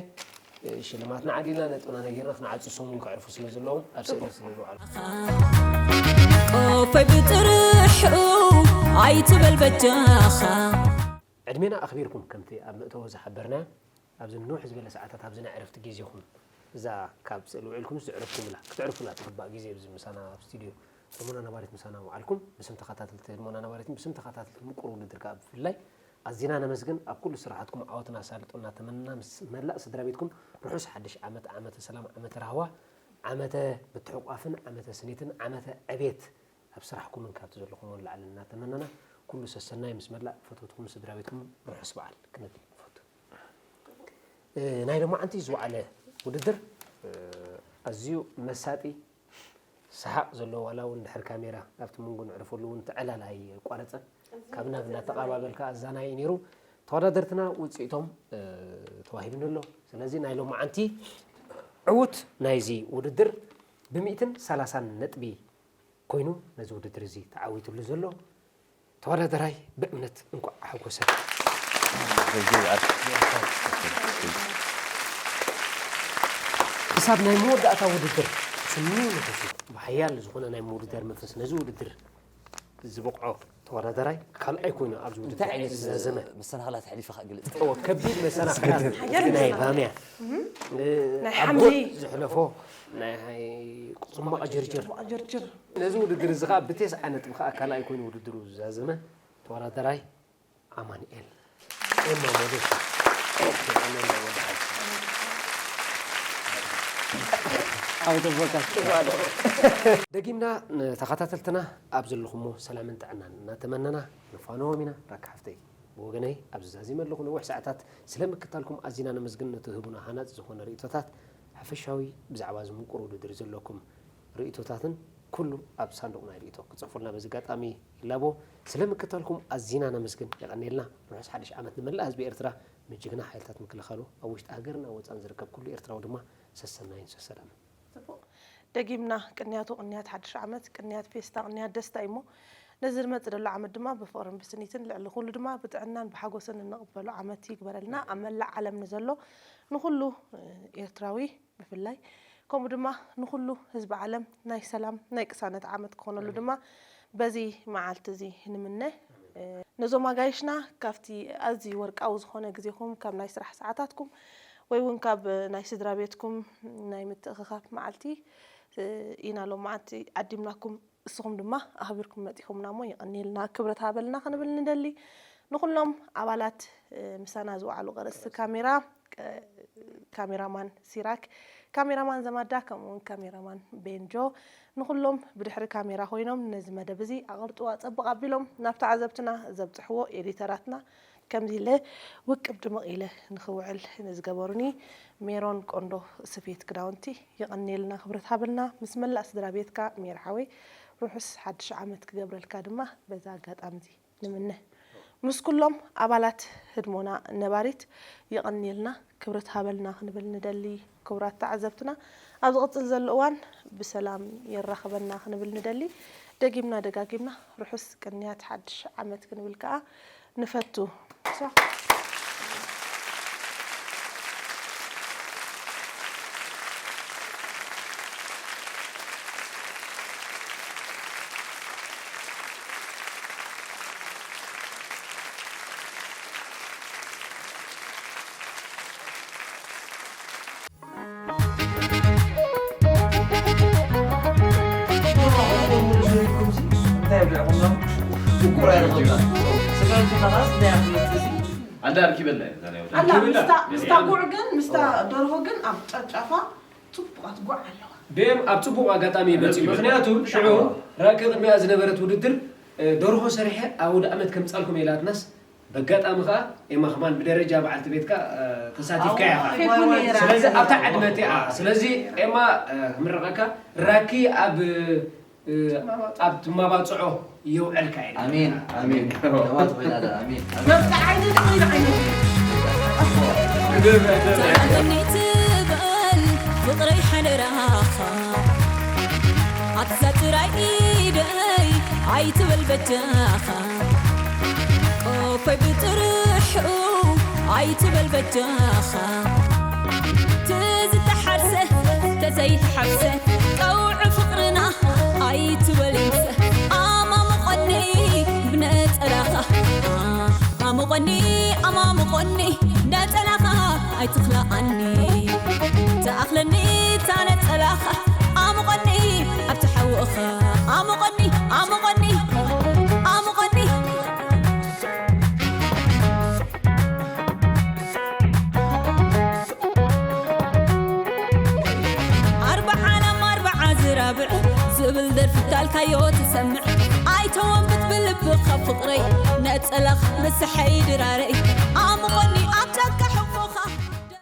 ሽልማትና ዓዲልና ነጥብና ነጊርና ክንዓፁ ሰሙን ከዕርፉ ስለ ዘለዎም ኣብ ስእሊ ስለ ዝውዓሉ ቆፈይ ብጥርሑ ኣይትበል በጃኻ። ዕድሜና ኣኽቢርኩም ከምቲ ኣብ መእተዊ ዝሓበርና ኣብዚ ንውሕ ዝበለ ሰዓታት ኣብዚ ናይ ዕረፍቲ ግዜኹም እዛ ካብ ስእሊ ውዒልኩም ዘዕረፍኩምላ ክትዕርፉላ ትግባእ ግዜ ኣብዚ ምሳና ኣብ ስቱድዮ ህድሞና ነባሪት ምሳና ውዓልኩም ብስም ተኸታተልቲ ህድሞና ነባሪትን ብስም ተኸታተልቲ ምቁር ውድድር ከዓ ብፍላይ ኣዚና ነመስግን ኣብ ኩሉ ስራሓትኩም ዓወትን ኣሳልጦን እናተመነና ምስ መላእ ስድራ ቤትኩም ርሑስ ሓድሽ ዓመት ዓመተ ሰላም ዓመተ ራህዋ ዓመተ ምትሕቋፍን ዓመተ ስኒትን ዓመተ ዕቤት ኣብ ስራሕኩምን ካብቲ ዘለኹም ንላዕሊ እናተመነና ኩሉ ሰሰናይ ምስ መላእ ፈተውትኩም ስድራ ቤትኩም ርሑስ በዓል ክንብል ንፈቱ። እ፣ ናይ ሎማዓንቲ ዝወዓለ ውድድር እ፣ ኣዝዩ መሳጢ ሰሓቕ ዘለዎ ዋላ እውን ድሕር ካሜራ ኣብቲ መንጎ ንዕርፈሉ እውን ተዕላል ኣይቋረፀን ካብ ናብ እናተቓባበልካ ኣዛናይ ነይሩ ተወዳደርትና ውፅኢቶም እ፣ ተዋሂብኒ ኣሎ ስለዚ ናይ ሎማዓንቲ ዕዉት ናይዚ ውድድር ብሚእትን ሰላሳን ነጥቢ ኮይኑ ነዚ ውድድር እዚ ተዓዊትሉ ዘሎ ተወዳደራይ ብእምነት እንኳዕ ሓጎሰ ክሳብ ናይ መወዳእታ ውድድር ስሙ ንፈሱ ብሓያል ዝኾነ ናይ ምውድዳር መንፈስ ነዚ ውድድር ዝበቕዖ ተወዳደራይ ካልኣይ ኮይኑ ኣብዚ ውድድር እንታይ ዓይነት ዝዛዘመ መሰናኽላት ሕሊፍኻ ግልጽ እዎ፣ ከቢድ መሰናኽላት ናይ ባምያ ናይ ኣብ ሓምሊ ጎጥ ዘሕለፎ ናይ ጽማቕ ጀርጀር ጀርጅር ነዚ ውድድር እዚ ከዓ ብቴስዓ ነጥቢ ከዓ ካልኣይ ኮይኑ ውድድሩ ዝዛዘመ ተወዳደራይ ኣማንኤል ኤማ ሞደስ ኣውቶቦታት ደጊምና ንተኸታተልትና ኣብ ዘለኹሞ ሰላምን ጥዕናን እናተመነና ንፋነዎም ኢና። ራካ ሓፍተይ ብወገነይ ኣብዚ ዛዚመ ኣለኹ። ነዊሕ ሰዓታት ስለ ምክታልኩም ኣዚና ነመስግን። ንትህቡና ሃናፂ ዝኾነ ርእቶታት ሓፈሻዊ ብዛዕባ እዚ ምቁር ውድድር ዘለኩም ርእቶታትን ኩሉ ኣብ ሳንዱቕ ናይ ርእቶ ክጽፉልና በዚ ኣጋጣሚ ይላቦ። ስለ ምክታልኩም ኣዚና ነመስግን። የቐንየልና። ርሑስ ሓድሽ ዓመት ንመላእ ህዝቢ ኤርትራ፣ ንጅግና ሓይልታት ምክልኻሉ ኣብ ውሽጢ ሃገርን ኣብ ወጻእን ዝርከብ ኩሉ ኤርትራዊ ድማ ሰሰናይን ሰሰላምን። ጽቡቕ። ደጊምና ቅንያቱ ቅንያት ሓድሽ ዓመት፣ ቅንያት ፌስታ፣ ቅንያት ደስታ እዩ እሞ ነዚ ዝመጽእ ዘሎ ዓመት ድማ ብፍቕርን ብስኒትን ልዕሊ ኩሉ ድማ ብጥዕናን ብሓጎስን እንቕበሎ ዓመት ይግበረልና። ኣብ መላእ ዓለም ንዘሎ ንኹሉ ኤርትራዊ ብፍላይ ከምኡ ድማ ንኹሉ ህዝቢ ዓለም ናይ ሰላም ናይ ቅሳነት ዓመት ክኾነሉ ድማ በዚ መዓልቲ እዚ ንምነ። ነዞም ኣጋይሽና ካብቲ ኣዝዩ ወርቃዊ ዝኾነ ግዜኹም ካብ ናይ ስራሕ ሰዓታትኩም ወይ እውን ካብ ናይ ስድራ ቤትኩም ናይ ምትእኽኻብ መዓልቲ ኢና ሎም መዓልቲ ዓዲምናኩም እስኹም ድማ ኣኽቢርኩም መጺኹምና እሞ የቐንየልና ክብረት ሃበልና ክንብል ንደሊ። ንኹሎም ኣባላት ምሳና ዝወዓሉ ቀረስቲ ካሜራ ካሜራማን ሲራክ፣ ካሜራማን ዘማዳ ከምኡ እውን ካሜራማን ቤንጆ ንኹሎም ብድሕሪ ካሜራ ኮይኖም ነዚ መደብ እዚ ኣቐርጥዋ ጸብቕ ኣቢሎም ናብ ተዓዘብትና ዘብጽሕዎ ኤዲተራትና ከምዚ ኢለ ውቅብ ድምቕ ኢለ ንኽውዕል ንዝገበሩኒ ሜሮን ቆንዶ ስፌት ክዳውንቲ የቐንየልና ክብረት ሃበልና ምስ መላእ ስድራ ቤትካ ሜር ሓወይ ርሑስ ሓድሽ ዓመት ክገብረልካ ድማ በዛ ኣጋጣሚ እዚ ንምነ። ምስ ኩሎም ኣባላት ህድሞና ነባሪት የቐንየልና ክብረት ሃበልና ክንብል ንደሊ። ክቡራት ተዓዘብትና ኣብ ዝቕጽል ዘሎ እዋን ብሰላም የራኽበና ክንብል ንደሊ። ደጊምና ደጋጊምና ርሑስ ቅንያት ሓድሽ ዓመት ክንብል ከኣ ንፈቱ። ኣላ ምስታ ጉዕ ግን ምስታ ደርሆ ግን ኣብ ጨፍጫፋ ጽቡቓት ጉዕ ኣለዋ። ብም ኣብ ጽቡቕ ኣጋጣሚ እዩ መጺኡ። ምኽንያቱ ሽዑ ራኪ ቅድሚኣ ዝነበረት ውድድር ደርሆ ሰሪሐ ኣውደ ኣመት ከምጻልኩም ኢላትናስ በጋጣሚ ከኣ ኤማ ከማን ብደረጃ በዓልቲ ቤትካ ተሳቲፍካ ኢኻ። ስለዚ ኣብታ ዕድመ እቲኣ ስለዚ ኤማ ክምረቐካ ራኪ ኣብ ኣብ ትማባጽዖ የውዕልካ እዩ። ኣሜን ኣሜን። ከማት ኮይና ኣሜን። መብዛዓይኒ ንዓይኒ ዓይነት ተኣመኒ ትበል ፍቕረይ ሓደራኻ ኣትዛ ጥራይ ኢደይ ኣይትበል በጃኻ ቆፈይ ብጥርሑ ኣይትበል በጃኻ ትዝተሓርሰ ተዘይተሓርሰ ቀውዒ ፍቕርና ኣይትበል ይምሰ ኣማሙቐኒ ብነጸላኻ ኣሙቐኒ ኣማሙቐኒ ነጸላኻ ኣይትኽልኣኒ ተኣኽለኒ እታ ነጸላኻ ኣሙቐኒ ኣብቲ ሓውእኻ ኣሙቐኒ ኣሙቐኒ ኣሙቐኒ ኣርባዓ ላም ኣርባዓ ዝራብዕ ዝብል ደርፊ ታልካዮ ትሰምዕ ኣይተወንብት ብልብኻ ፍቕረይ ነጸላኽ ምሳሐይ ድራረይ ኣሙቐኒ